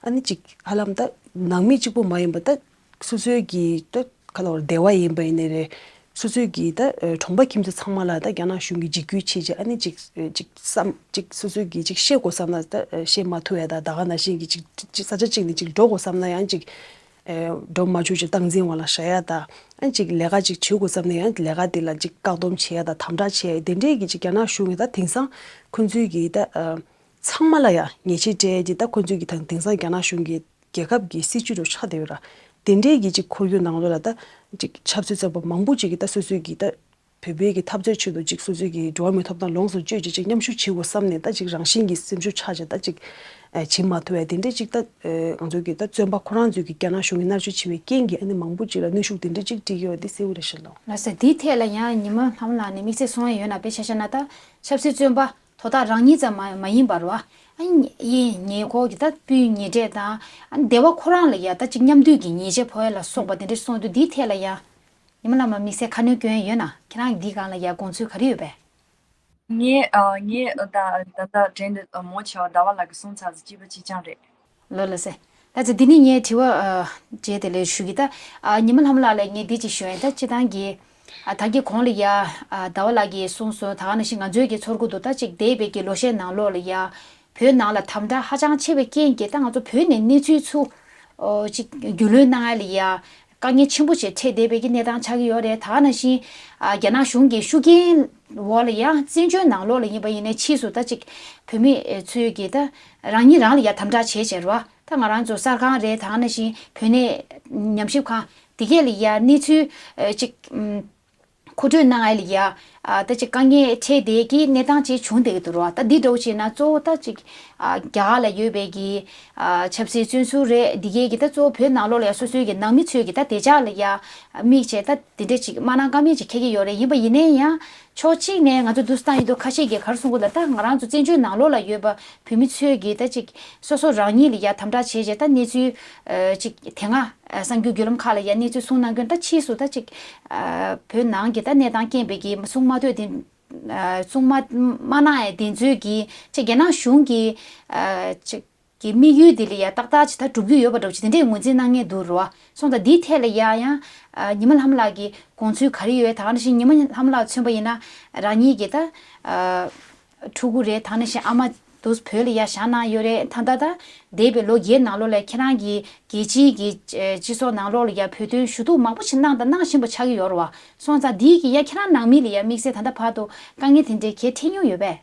ཨ་ནི་ཅིག་ཧ་ལམ་ད་ནང་མི་གཅིག་པུ་མ་ཡིན་པ་ད་སོ་སོའི་གི་ད་ ཁ་ལོར་སྡེ་བ་ཡིན་པ་ཡིན་ནའི་རེད། སོ་སོའི་གི་ད་གྲོང་པ་ཁྱིམ་མཚེས་ཚང་མ་ལ་ད་རྒྱ་ནག་གཞུང་གི་འཇིགས་སྐུལ་བྱེད་ཅིག་ཨ་ནི་ཅིག་ཅིག་བསམ་ཅིག་སོ་སོའི་གི་ཅིག་བཤད་དགོས་བསམ་ན་ད་བཤད་མ་ཐུབ་ཡ་ད་ད་ག་ནང་བཞིན་གི་ཅིག་ཅིག་ས་ཆ་གཅིག་ནས་ཅིག་འགྲོ་དགོས་བསམ་ན་ཡང་ཅིག་འགྲོ་མ་བཅུག་ཅིག་སྟངས་འཛིན་འོག་ལ་བཞག་ཡ་ད་ཨ་ཅིག་ལས་ཀ་ཅིག་བྱེད་དགོས་བསམ་ན་ཡང་ལས་ཀ་དེ་ལ་ཅིག་བཀག་སྡོམ་བྱེད་ཡ་ད་དམ་དྲག་བྱེད་ཡ་དེ་འདྲའི་གི་ཅིག་རྒྱ་ནག་གཞུང་གི་ད་དེང་སང་ཁོང་ཚོའི་གི་ད་ཚང་མ་ལ་ཡང་ཉེས་ཆད་སྤྲད་ཡ་ཅིག་ད་ཁོང་ཚོའི་གི་ད་དེང་སང་རྒྱ་ནག་གཞུང་གི་རྒྱལ་ཁབ་ཀྱི་སྲིད་ཇུས་རུ་ཆགས་བསྡད་ཡོད་ར། དེ་འདྲའི་གི་ཅིག་ཁོར་ཡུག་ནང་ལོགས་ལ་ད་ཅིག་ཆབ་སྲིད་བཙོན་པ་མང་པོ་ཅིག་གི་ད་སོ་སོའི་གི་ད་བོད་པའི་གི་འཐབ་རྩོད་ཆེད་དུ་ཅིག་སོ་སོའི་གི་འགྲོ་བ་མིའི་ཐོབ་ཐང་ལོངས་སུ་སྤྱོད་ཅིག་ཅིག་མཉམ་ཞུགས་བྱེད་དགོས་བསམ་ནས་ད་ཅིག་རང་བཞིན་གྱི་སེམས་ཤུགས་ཆག་ཅིག་ད་ཅིག་བྱེད་མ་ཐུབ་ཡ་དེ་འདྲའི་ཅིག་ད་ང་ཚོའི་གི་ད་བཙོན་པ་ཁོ་རང་ཚོའི་གི་རྒྱ་ནག་གཞུང་གི་མནར་གཅོད་བྱེད་པའི་རྐྱེན་གྱིས་ཨ་ནི་མང་པོ་ཅིག་ལ་གནོན་ཤུགས་དེ་འདྲ་ཅིག་སྤྲད་ཀྱི་ཡོད་དེ་གསལ་བོ་རེད་ཤག་ལོ། ལགས་སོ། དེའི་ཐད་ལ་ཡང་ཉི་མ་ལྷ་མོ་ལགས་ནས་དམིགས་བསལ་གསུང་ཡ་ཡོད་ན་དཔེ་ཆ་བཞག་ན་ད་ཆབ་སྲིད་བཙོན་པ་དོ་བདག་རང་ཉིད་ཙམ་མ་མ་ཡིན་པར་བ། ཨ་ཡིན་ཉེ་འཁོར་གྱི་ད་སྤུན་ཉེ་འབྲེལ་དང་ཨ་སྡེ་བ་ཁོ་རང་ལ་ཡ་ད་ཅིག་མཉམ་འདུས་ཀྱི་ཉེས་ཆད་ཕོག་ཡ་ལ་སོགས་པ་དེ་འདྲ་གསུངས་དུས་འདིའི་ཐད་ལ་ཡ། ཉི་མ་ལྷ་མོ་དམིགས་བསལ་ཁ་སྣོན་སྐྱོན་ཡོད་ན་ཁྱེད་རང་གི་འདིའི་སྒང་ལ་ཡ་དགོངས་ཚུལ་ག་རེ་ཡོད་པས། ངས་ཨ་ངས་ཨ་ད་ད་ལྟ་དྲན་འདི་ཨ་མོ་ཆེ་བ་ཟླ་བ་ལགས་ཀྱིས་གསུངས་ཚར་ཟིག་གཅིག་པ་གཅིག་རྐྱང་རེད། ལོ་ལ་སེ། ད་ཚེ་འདི་ནི་ངས་དྲི་བ་ཨ་བྱས་དེ་ལས་ཞུ་གི་ད་ཨ་ཉི་མ་ལྷ་མོ་ལགས་ལ་ངས་འདི་ཅིག་ཞུ་ཡིན་ད་སྤྱི་བཏང་གི་ཨ་ད་གི་གོང་ལ་ཡ་ཨ་ཟླ་བ་ལགས་ཀྱིས་གསུངས་སོང་ད་ག་ནང་བཞིན་ང་ཚོའི་གི་ཚོར་གུ་འདུག་ད་ཅིག་འདས་པའི་གི་ལོ་ཤས་ནང་ལོགས་ལ་ཡ་བོད་ནང་ལ་དམ་དྲག་ཧ་ཅང་ཆེ་བའི་རྐྱེན་གྱིས་ད་ང་ཚོ་བོད་ནས་གནས་ཚུལ་ཚུ་ཨོ་ཅིག་རྒྱུས་ལོན་གནང་ཡ་ལ་ཡ། དཀའ་ངལ་ཆེན་པོ་ཞིག་འཕྲད་བསྡད་པའི་གི་གནས་སྟངས་ཆགས་ཀྱི་ཡོད་རེད། ད་ག་ནང་བཞིན་ཨ་རྒྱ་ནག་གཞུང་གི་ཤུགས་རྐྱེན་འོག་ལ་ཡང་བཙན་བྱོལ་ནང་ལོགས་ལ་ཡིན་པ་ཡིན་ནའི་ཕྱིས་སུ་ད་ཅིག་བོད་མི་ཚོས་ཀྱི་ད་རང་ཉིད་རང་ལ་ཡང་དམ་དྲག་བྱས་བྱས་རེད་བ། ད་ང་རང་ཚོ་གསར་ཁང་རེད་ད་ག་ནང་བཞིན་བོད་གནས་ཉམས་ཞིབ་ཁང་དེ་གས་ལ་ཡང་གནས་ཚུལ་ཨ་ཅིག་ཨམ་མཁོ་སྤྲོད་གནང་ཡ་ལ་ཡ་ཨ་ད་ཅིག་དཀའ་ངལ་འཕྲད་བསྡད་ཀྱི་གནས་སྟངས་ཅིག་བྱུང་བསྡད་ཀྱི་འདུག་རེད་བ། ད་འདི་འདྲ་བོ་བྱས་ན་གཙོ་བོ་ད་ཅིག་ཨ་རྒྱ་གར་ལ་ཡོད་པའི་གི་ཨ་ཆབ་སྲིད་བཙོན་ཟུར་རེད། འདི་གས་ཀྱི་ད་གཙོ་བོ་བོད་ནང་ལོགས་ལ་ཡ་སོ་སོའི་གི་ནང་མི་ཚོའི་གི་ད་བདེ་འཇགས་ལ་ཡ་དམིགས་བྱས་ད་དེ་འདྲ་ཅིག་མ་གནང་ཀ་མེད་ཅིག་ཁེལ་གི་ཡོད་རེད། ཡིན་པ་ཡིན་ནའི་ཡང་ཕྱོགས་གཅིག་ནས་ང་ཚོ་འདུག་སེ་བཏང་ཡོད་དུས་ཁ་ཤས་ཀྱིས་ག་རེ་གསུང་གི་འདུག་ད་ང་རང་ཚོ་བཙན་བྱོལ་ནང་ལོགས་ལ་ཡོད་པ་བོད་མི་ཚོས་གི་ད་ཅིག་སོ་སོ་རང་ཉིད་ལ་ཡ་དམ་དྲག་བྱས་བྱས་ད་གནས་ཚུལ་ཨ་ཅིག་དེ་སྔ་ཨ་གསར་འགྱུར་བརྒྱུད་ལམ་ཁག་ལ་ཡ་གནས་ཚུལ་གསུང་གནང་མཁན་ད་ཕྱིས་སུ་ད་ཅིག་ཨ་བོད་ནང་གི་ད་གནས་སྟངས་རྐྱེན་པས་གི་གསུང་མ་ཐུབ་དེ་ཨ་གསུང་མ་མ་གནང་ཡ་དེ་ཚོའི་གི་ཅིག་རྒྱ་ནག་གཞུང་གི་ཨ་ཅིག་གི་དམིགས་ཡུལ་དེ་ལ་ཡ་ཏག་ཏག་ཅིག་ད་འགྲུབ་རྒྱུ་ཡོད་པ་འདྲ་བོ་ཅིག་དེ་འདྲས་ངོས་འཛིན་གནང་མཁན་འདུག་རེད་བ། སོང་ཙང་འདིའི་ཐད་ལ་ཡ་ཡང་ཨ་ཉི་མ་ལྷ་མོ་ལགས་ཀྱི་དགོངས་ཚུལ་ག་རེ་ཡོད། ད་ག་ནང་བཞིན་ཉི་མ་ལྷ་མོ་ལགས་མཚོན་པ་ཡིན་ན་རང་ཉིད་ཀྱི་ད་ཨ་ཕྲུ་གུ་རེད། ད་ག་ནང་བཞིན་ཨ་མ་དུ་བོད་ལ་ཡ་བཞག་གནང་ཡོད་རེད། ད་ད་ད་འདས་པའི་ལོ་བརྒྱད་ནང་ལོགས་ལ་ཁྱེད་རང་གིས་རྒྱལ་སྤྱིའི་གི་ཨ་སྤྱི་ཚོགས་ནང་ལོགས་ལ་ཡ་བོད་དོན་ཞུ་གཏུག་མང་པོ་ཞིག་གནང་དང་གནང་བཞིན་པ་ཆགས་ཀྱི་ཡོད་རེད་བ། སོང་ཙང་འདིའི་གི་ཡ་ཁྱེད་རང་ནང་མི་ལ་ཡ་དམིགས་བསལ་ད་ལྟ་བར་དུ་དཀའ་ངལ་དེ་འདྲའི་གལ་འཕྲད་མྱོང་ཡོད་པས།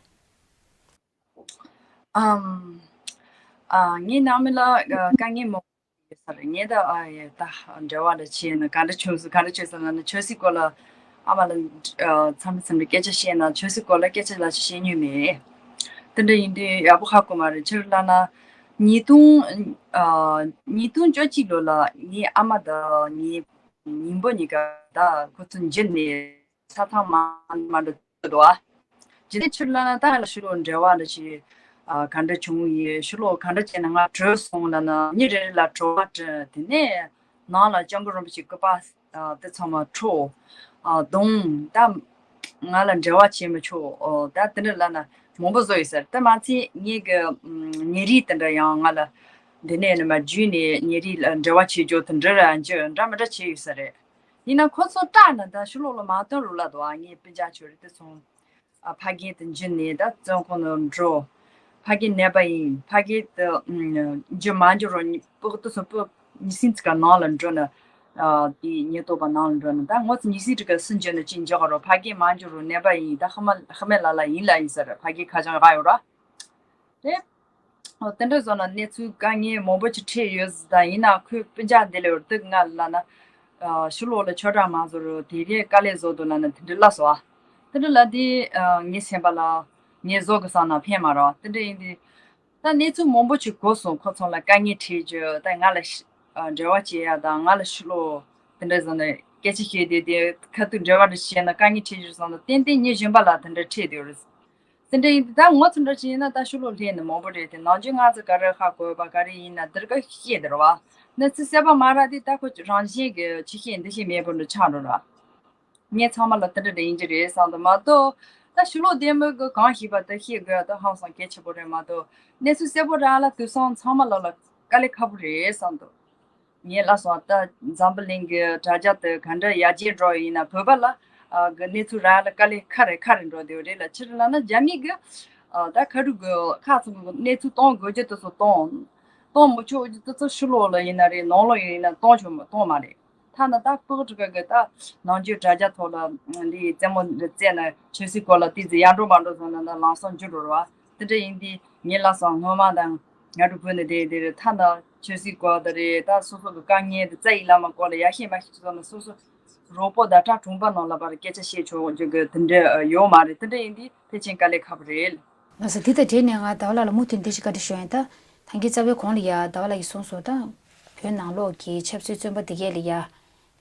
ཨམ། ཨ་ངའི་ནང་མི་ལ་ཨ་དཀའ་ངལ་མང་པོ་ཡོད་ས་རེད། ངས་ད་ཨ་ཡ་ད་འབྲེལ་བ་འདྲ་བྱས་ན་ག་འདྲ་བྱུང་སོང་ག་འདྲ་བྱུང་སོང་ལབ་ན་ཆོས་སྲིད་སྐོར་ལ་ཨ་མ་ལ་ཨ་མཚམས་རེ་མཚམས་རེ་སྐད་ཆ་བཤད་ན་ཆོས་སྲིད་སྐོར་ལ་སྐད་ཆ་ལ་ཞིག་བཤད་མྱོང་མེད། དེ་འདྲ་ཡིན་དུས་ཡག་པོ་ཧ་གོ་མ་རེད། ཕྱིར་ལབ་ན་ཉིས་སྟོང་ཨ་ཉིས་སྟོང་བཅོ་གཅིག་ལོ་ལ་ངའི་ཨ་མ་དང་ངའི་སྙིང་པོ་གཉིས་ཀ་ད་ཁོ་ཚོ་འཇུ་ནས་ས་ཐག་མ་མ་འདྲ་འདུག་ཨ། ཇི་ནས་ཕྱིར་ལབ་ན་ད་ང་ལ་ཕྱི་ལོགས་འབྲེལ་བ་འདྲ་ཞིག་ཨ་ག་འདྲ་བྱུང་ཡོད། ཕྱི་ལོགས་ག་འདྲ་བྱས་ན་ང་བྲོས་སོང་ལབ་ན་མི་རེ་རེ་ལ་བྲོ་བ་སྤྲད། དེ་ནས་ནང་ལ་སྐྱབས་མགོན་རིན་པོ་ཆེའི་སྐུ་པར་ཨ་དེ་ཚང་མ་འཕྲོག་ཨ་བརྡུངས། ད་ང་ལ་འབྲེལ་བ་བྱེད་མི་ཆོག་ཨོ་ད་དེ་འདྲ་ལབ་ན་མང་པོ་བཟོ་ཡོད་ས་རེད། དེ་མ་ཚད་ངེད་ཀྱི་ཨམ་ཉེ་རིགས་དེ་འདྲ་ཡང་ང་ལ་འདི་ནས་ནི་མ་བརྒྱུད་ནས་ཉེ་རིགས་ལ་འབྲེལ་བ་བྱེད་རྒྱུ་དེ་འདྲ་ར་འདྲ་མི་འདྲ་བྱས་ཡོད་ས་རེད། ཡིན་ན་ཁོ་ཚོ་སྐྲག་ན་ད་ཕྱི་ལོགས་ལ་མ་སྟོན་རོགས་ལབ་འདུག་ཨ་ངའི་སྤུན་ཀྱག་ཆོས་རེད་དེ་ཚོ། ཨ་ཕ་གི་དེ་འཇུ་ནས་ད་བཙོན་ཁང་ནང་འགྲོ། ཕ་གི་ནད་པ་ཡིན། ཕ་གི་དེ་འཇུ་མ་འཇུ་རོགས་སྤུ་གུ་དེ་ཚོ་སྤུ་ཉི་ཤུ་ཙམ་ཀ་ནང་ལ་འགྲོ་ན། ཨ་དེ་ཉེན་རྟོག་པ་ནང་ལ་འགྲོ་ན་ད་ངོ་ཚ་ཉི་ཤུ་ཙམ་ཀ་སུ་འཇུ་ན་ཅི་འཇུ་ག་རོགས། ཕ་གི་མ་འཇུ་རོགས་ནད་པ་ཡིན། ད་ཧ་མ་ཧ་མེ་ལ་ལ་ཡིན་ལ་ཡིན་ས་རེད། ཕ་གི་ཁ་བྱང་ག་ཡོད་ར། དེ། ཨོ་དེ་འདྲ་བཟོ་ན་གནས་ཚུལ་དཀའ་ངལ་མང་པོ་ཅིག་འཕྲད་ཡོད་ཟེར། ད་ཡིན་ན་ཁོའི་སྤུན་ཀྱག་འདི་ལས་འོར་དུ་ང་ལ་ན། ཨ་ཕྱི་ལོགས་ལ་ཆོས་གྲགས་མ་བཟོ་རུ་དེ་གའི་དཀའ་ལས་བཟོ་འདུག་ལ་ན་དེ་འདྲ་ལ་སོ། ཨ་དེ་འདྲ་ལ་དེ་ཨ་ངའི་སེམས་པ་ལ་ངས་བཟོ་དགོས་བསམ་ན་ཕན་མ་རོགས། དེ་འདྲ་ཡིན་དུས་ད་གནས་ཚུལ་མང་པོ་ཅིག་གོ་སོང་། ཁོ་ཚོ་ལ་དཀའ་ངལ་འཕྲད་རྒྱུ། ད་ང་ལ་ཤི་ཨ་འབྲེལ་བ་བྱེད་ཡ་དང་ང་ལ་ཕྱི་ལོགས་དེ་འདྲ་བཟོ་ནས་སྐད་ཆ་བཤད་དུས་དེ་ཁ་ཐུག་འབྲེལ་བ་འདྲ་བྱས་ན་དཀའ་ངལ་འཕྲད་རྒྱུ་བསམ་ན་ཏན་ཏན་ངའི་གཞན་པ་ལ་དེ་འདྲ་འཕྲད་དེ་རེད། དེ་འདྲ་ཡིན་དུས་ད་ངོ་ཚ་འདྲ་ཅིག་ཡིན་ན་ད་ཕྱི་ལོགས་སླེབས་ནས་མང་པོ་རེད་དེ། ནང་ཆོས་ང་ཚོ་ག་རེ་ཧ་གོ་བ་ག་རེ་ཡིན་ན་དེར་ག་ཤེས་དེ་རེད་བ། གནས་ཚུལ་གསལ་པོ་མ་རག་དུས་ད་ཁོ་རང་བཞིན་གྱི་ཅི་ཤེས་འདི་ཤེས་མེད་པོ་འདྲ་ཆགས་འགྲོ་ར། ངས་ཚང་མ་ལ་དེ་འདྲ་འདྲ་ཡིན་གྱི་རེད་བསམ་འདུག་མ་གཏོགས་ད་ཕྱི་ལོགས་བསྡད་མི་གི་གང་ཤེས་པ་ད་ཤེས་དགོས་ད་ཧང་སང་གལ་ཆེ་པོ་རེད་མ་གཏོགས་གནས་ཚུལ་གསལ་པོ་རག་ལ་དུས་སང་ཚང་མ་ལ་ལ་དཀའ་ལས་ཁག་པོ་རེད་བསམ་འདུག་ངས་ལབ་སོང་། ད་འཛམ་བུ་གླིང་གི་དྲ་རྒྱ་དེ་ག་འདྲ་ཡར་རྒྱས་འགྲོ་ཡིན་ན། བོད་པ་ལ་ཨ་གི་གནས་ཚུལ་རག་ལ་དཀའ་ལས་ཁ་རེ་ཁ་རེ་འགྲོ་བསྡད་ཡོད་རེད་ལ། ཕྱིར་ལབ་ན་རྒྱ་མི་གི་ཨ་ད་ཁ་ཕྲུག་གི་ཁ་ཚུགས་གི་གནས་ཚུལ་གཏོང་དགོས་རྒྱུ་དེ་ཚོ་གཏོང་གཏོང་མི་ཆོག་རྒྱུ་དེ་ཚོ་ཕྱི་ལོགས་ལ་ཡིན་ན་རེད། ནང་ལོགས་ཡིན་ན་གཏོང་ཆོག་མ་གཏོང་མ་རེད། ཐ་ན་ད་ཕྲུ་གུ་གི་ད་ནང་ཆོས་དྲ་རྒྱ་ཐོག་ལ་འདི་རྩེད་མོ་འདི་རྩེས་ན་ཆོས་སྲིད་སྐོར་ལ་ཏོག་ཙམ་ཡར་འགྲོ་མར་འགྲོ་སོང་ན་ད་ལམ་སང་འགྱུར་འགྲོ་ར་བ། དེ་འདྲ་ཡིན་དུས་ངས་ལབ་སོང་། སྔོན་མ་དང་ང་ཚོ་བོད་ནས་བསྡད་དེ་རེད། ཐ་ན་ཆོས་སྲིད་སྐོར་དེ་རེད། ད་སོ་སོ་གི་དཀའ་ངལ་དེ་རྩ་བའི་བླ་མ་སྐོར་ལ་ཡར་ཤེས་མར་ཤེས་བྱས་སོང་ན་སོ་སོ་རོགས་པོ་དང་ཕྲུ་གུ་གྲོང་པ་ནང་ལ་བར་སྐད་ཆ་བཤད་ཆོག་རྒྱུ་གི་དེ་འདྲ་ཡོད་མ་རེད། དེ་འདྲ་ཡིན་དུས་ཕལ་ཆེར་དཀའ་ལས་ཁག་པོ་རེད། ལགས་སོ། དེ་དང་འབྲེལ་ནས་ང་ཟླ་བ་ལགས་ལ་མུ་མཐུད་འདི་ཞིག་བཀའ་འདྲི་ཞུ་ཡིན། ད་ད་གིན་རྩ་བའི་གོང་ལ་ཡ་ཟླ་བ་ལགས་ཀྱིས་གསུངས་སོང་། ད་བོད་ནང་ལོགས་ཀྱི་ཆབ་སྲིད་བཙོན་པ་འདི་གས་ལ་ཡ་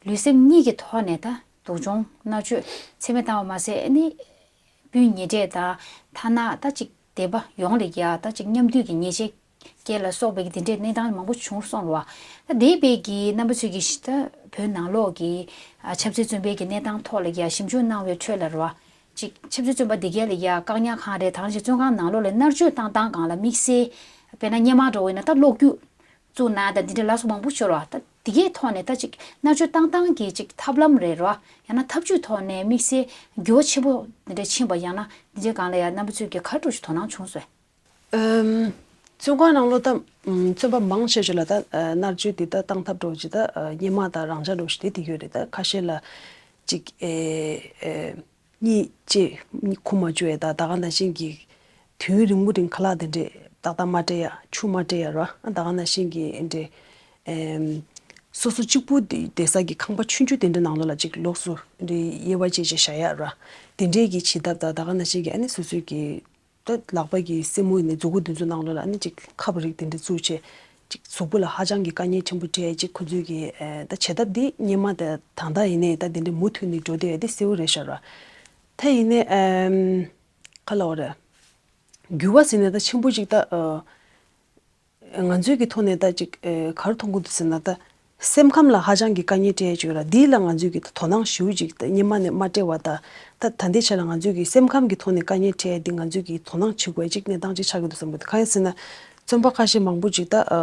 ལུས་སེམས་གཉིས་ཀྱི་ཐོག་ནས་ད་སྡུག་སྦྱོང་མནར་གཅོད་ཚད་མེད་བཏང་བ་མ་ཟད། ཨ་ནི་སྤུན་ཉེ་འབྲེལ་དང་ཐ་ན་ད་ཅིག་སྡེ་པ་ཡོངས་ལ་ཡ་ད་ཅིག་མཉམ་འདུས་ཀྱི་ཉེས་ཆད་སྐྱེལ་ལ་སོགས་པའི་གི་དེ་འདྲའི་གནས་སྟངས་མང་པོ་བྱུང་སོང་ར་བ། ད་དེའི་དཔེ་གི་རྣམ་པ་ཚོས་ཀྱི་ད་བོད་ནང་ལོགས་ཀྱི་ཨ་ཆབ་སྲིད་བཙོན་པའི་གི་གནས་སྟངས་ཐོག་ལ་ཡ་ཞིབ་འཇུག་གནང་བའི་ཁྲོད་ལ་ར་བ། ཅིག་ཆབ་སྲིད་བཙོན་པ་འདི་གས་ལ་ཡ་བཀག་ཉར་ཁང་རེད། ད་ག་ནང་བཞིན་བཙོན་ཁང་ནང་ལོགས་ལ་མནར་གཅོད་བཏང་སྟངས་སྒང་ལ་དམིགས་བསལ། དཔེར་ན་སྔོན་མ་འདྲ་བོ་ཡིན་ན་ད་གློག་སྐུད་བཙུགས་གནང་དང་འདི་འདྲ་ལ་སོགས་མང་པོ་ཤོར་བ། ད་འདི་གས་ཐོག་ནས་ད་ཅིག་མནར་གཅོད་བཏང་སྟངས་ཀྱི་ཅིག་ཐབས་ལམ་རེད་ར་བ། ཡང་ན་ཐབས་ཇུས་ཐོག་ནས་དམིགས་བསལ་འགྱུར་བ་ཆེན་པོ་འདི་འདྲ་ཕྱིན་པ། ཡང་ན་འདི་འདྲའི་སྒང་ལ་ཡ་རྣམ་པ་ཚོས་ཀྱི་ག་འདྲ་ཞིག་དོ་སྣང་བྱུང་སོང་། ཨམ། བཙོན་ཁང་ནང་ལོགས་ད་ཨམ་བཙོན་པ་མང་ཆེ་ཤོས་ལ་ད་ཨ་མནར་གཅོད་འདི་ད་བཏང་ཐབས་འདྲ་བོ་ཅིག་ད་ཨ་སྔོན་མ་དང་རང་འཇགས་འདྲ་བོ་ཞིག་དེ་དེ་ཡོད་རེད། ད་ཁ་ཤས་ལ་ཅིག་ཨེ་ཨེ་གཉིད་ཅིག་ཁུག་མ་བཅུག་ཡ་ད་ད་ག་ནང་བཞིན་གྱི་དུས་རིང་པོ་རིང་ཁ་ལག་དེ་འདྲས་ཏག་ཏག་མ་སྤྲད་ཡ། ཆུ་མ་སྤྲད་ཡ་ར། ཨ་ད་ག་ནང་བཞིན་གྱི་དེ་འདྲས་ཨེམ་སོ་སོ་གཅིག་པུ་བསྡད་ས་གི་ཁང་པ་ཆུང་ཆུང་དེ་འདྲ་ནང་ལོགས་ལ་ཅིག་ལོགས་སུ་དེ་འདྲས་དབྱེ་བ་ཕྱེ་བྱས་བཞག་ཡ་ར། དེ་འདྲས་ཀྱི་བྱེད་ཐབས་དང་ད་ག་ནང་བཞིན་གྱི་ཨ་ནི་སོ་སོའི་གི་ད་ལག་པ་གི་སེན་མོ་ཡིན་ནའི་མཛུ་གུ་འདི་ཚོ་ནང་ལོགས་ལ་ཨ་ནི་ཅིག་ཁབ་རིགས་དེ་འདྲ་བཙུགས་བྱས། ཅིག་གཟུགས་པོ་ལ་ཧ་ཅང་གི་དཀའ་ངལ་ཆེན་པོ་འཕྲད་ཅིག་ཁོ་ཚོས་ཀྱི་ཨེ་ད་བྱེད་ཐབས་འདི་སྔོན་མ་དང་ད་ལྟ་ཡིན་ནའི་ད་དེ་འདྲ་མུ་མཐུད་ནས་འགྲོ་བསྡད་ཡ་འདི་གསལ་བོ་རེད་ཤག་ར། ད་ཡིན་ནའི་ཨེམ་ག་ལབ་དགོས་རེད། འགྱུར་བ་ཟེར་ནས་ད་ཆེན་པོ་ཅིག་ད་ཨ་ང་ཚོའི་གི་ཐོག་ནས་ད་ཅིག་ཨེ་ག་རེ་མཐོང་གི་འདུག་ཟེར་ན། ད་སེམས་ཁམས་ལ་ཧ་ཅང་གི་དཀའ་ངལ་འཕྲད་ཡ་ཅིག་ཡོད་ར། འདི་ལ་ང་ཚོས་ཀྱི་དོ་སྣང་ཞེ་པོ་ཅིག་ད་སྔོན་མ་ནས་མ་སྤྲད་པ་དང་། ད་ད་ལྟའི་ཆ་ལ་ང་ཚོས་ཀྱི་སེམས་ཁམས་ཀྱི་ཐོག་ནས་དཀའ་ངལ་འཕྲད་ཡ་འདི་ང་ཚོས་ཀྱི་དོ་སྣང་བྱེད་དགོས་ཡ་ཅིག་གནས་སྟངས་ཅིག་ཆགས་ཀྱི་འདུག་བསམ་གྱི་འདུག་གང་ཡིན་ཟེར་ན་བཙོན་པ་ཁ་ཤས་མང་པོ་ཅིག་ད་ཨ་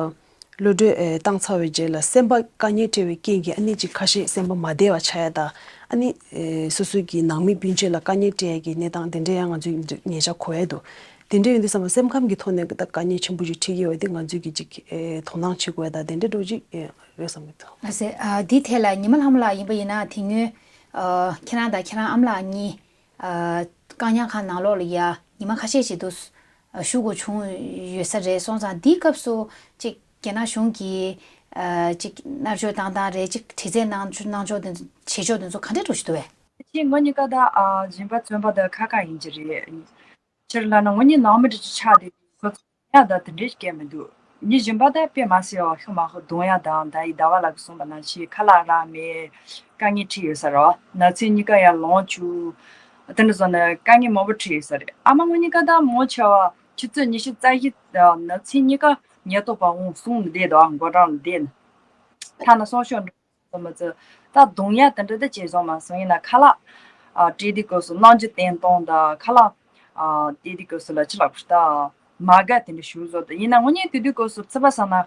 གློད་གྲོལ་ཨེ་བཏང་ཚར་བའི་རྗེས་ལ་སེམས་པ་དཀའ་ངལ་འཕྲད་པའི་རྐྱེན་གྱིས་ཨ་ནི་ཅིག་ཁ་ཤས་སེམས་པ་མ་བདེ་བ་ཆགས་ཡ་དང་། ཨ་ནི་ཨེ་སོ་སོའི་གི་ནང་མི་སྤུན་མཆེད་ལ་དཀའ་ངལ་འཕྲད་ཡ་གི་གནས་སྟངས་དེ་འདྲ་ཡང་ང་ཚོས་ཉེ་ཆར་གོ་ཡ་འདུག་དེ་འདྲ་ཡིན་དུས་ཙམ་པ་སེམས་ཁམས་ཀྱི་ཐོག་ནས་ད་དཀའ་ངལ་ཆེན་པོ་ཞིག་འཕྲད་ཀྱི་ཡོད་པ་དེ་ང་ཚོས་ཀྱི་ཅིག་ཨེ་དོ་སྣང་བྱེད་དགོས་ཡ་ད་དེ་འདྲ་འདྲ་བོ་ཅིག་ཨེ་རེད་བསམ་གྱི་འདུག་ལགས་སེ། ཨ་འདི་ཐད་ལ་ཉི་མ་ལྷ་མོ་ལགས་ཡིན་པ་ཡིན་ན་དེ་སྔོན་ཨ་ཁྱེད་རང་དང་ཁྱེད་རང་ཨ་མ་ལགས་གཉིས་ཨ་བཀག་ཉར་ཁང་ནང་ལོགས་ལ་ཡ་ཉི་མ་ཁ་ཤས་ཤིག་ཏུ་ཨ་བཞུགས་དགོས་བྱུང་ཡོད་ས་རེད། སོང་ཙང་འདིའི་སྐབས་སུ་ཅིག་རྒྱ་ནག་གཞུང་གིས་ཨ་ཅིག་མནར་གཅོད་བཏང་སྟངས་རེད། ཅིག་དྲི་རྩད་གནང་གནང་ཕྱོགས་དེ་ཚོ་བྱེད་ཕྱོགས་དེ་ཚོ་ག་འདྲ་འདྲ་ཞིག་འདུག་བས། ཁྱེད་ངོ་གཉིས་ཀ་ད་ཨ་སྦྱིན་པ་བཙོན་པ་ད་ཁ་ཁ་ཡིན་གྱི་རེད། ཕྱིར་ལབ་ན་ངོ་གཉིས་ནང་མི་འདྲ་ཅིག་ཆགས་དུས་ཁོ་ཚོ་ཡ་ད་དེ་འདྲའི་སྐད་མི་འདུག་མི་གཞན་པ་ད་དཔེ་མ་སྲིད་བ་ཤི་མ་ཤི་རྡུང་ཡ་དང་། ད་ཡི་ཟླ་བ་ལགས་ཀྱིས་གསུངས་པ་ནང་བཞིན་ཁ་ལག་རག་མེད། དཀའ་ངལ་འཕྲད་ཡོད་ས་རེད་བ། ནག་ཚལ་གཉིས་ཀ་ཡར་ལོངས་བཅུག་དེ་འདྲ་སོང་ན་དཀའ་ངལ་མང་པོ་འཕྲད་ཡོད་ས་རེད། ཨ་མ་ངོ་གཉིས་ཀ་ད་མང་ཆེ་བ་ཆུ་ཚོད་ཉི་ཤུ་རྩ་བཞི་ནག་ཚལ་གཉིས་ཀ་ཉེན་རྟོག་པ་འོང་སོང་ནས་བསྡད་འདུག་མགོ་འགྲམ་ལ་བསྡད་ནས། ཐ་ན་སང་ཞོགས་འགྲོ་མ་ཚོ་ད་རྡུང་ཡ་དེ་འདྲ་ད་བྱས་སོང་མ་སོང་། ཡིན་ན་ཁ་ལག་ཨ་སྤྲད་དུས་སྐབས་སུ་རྣམ་འགྱུར་བསྟན་སྟངས་དང་ཁ་ལག་ཨ་སྤྲད་དུས་སྐབས་སུ་ལ་ཅི་ལབ་དགོས་རེད། ད་མ་དགའ་དེ་འདྲ་ཞུ་བཟོ་ད། ཡིན་ན་ངོ་གཉིས་དེ་དུས་སྐབས་སུ་ཚིག་པ་ཟ་ན་ཨ་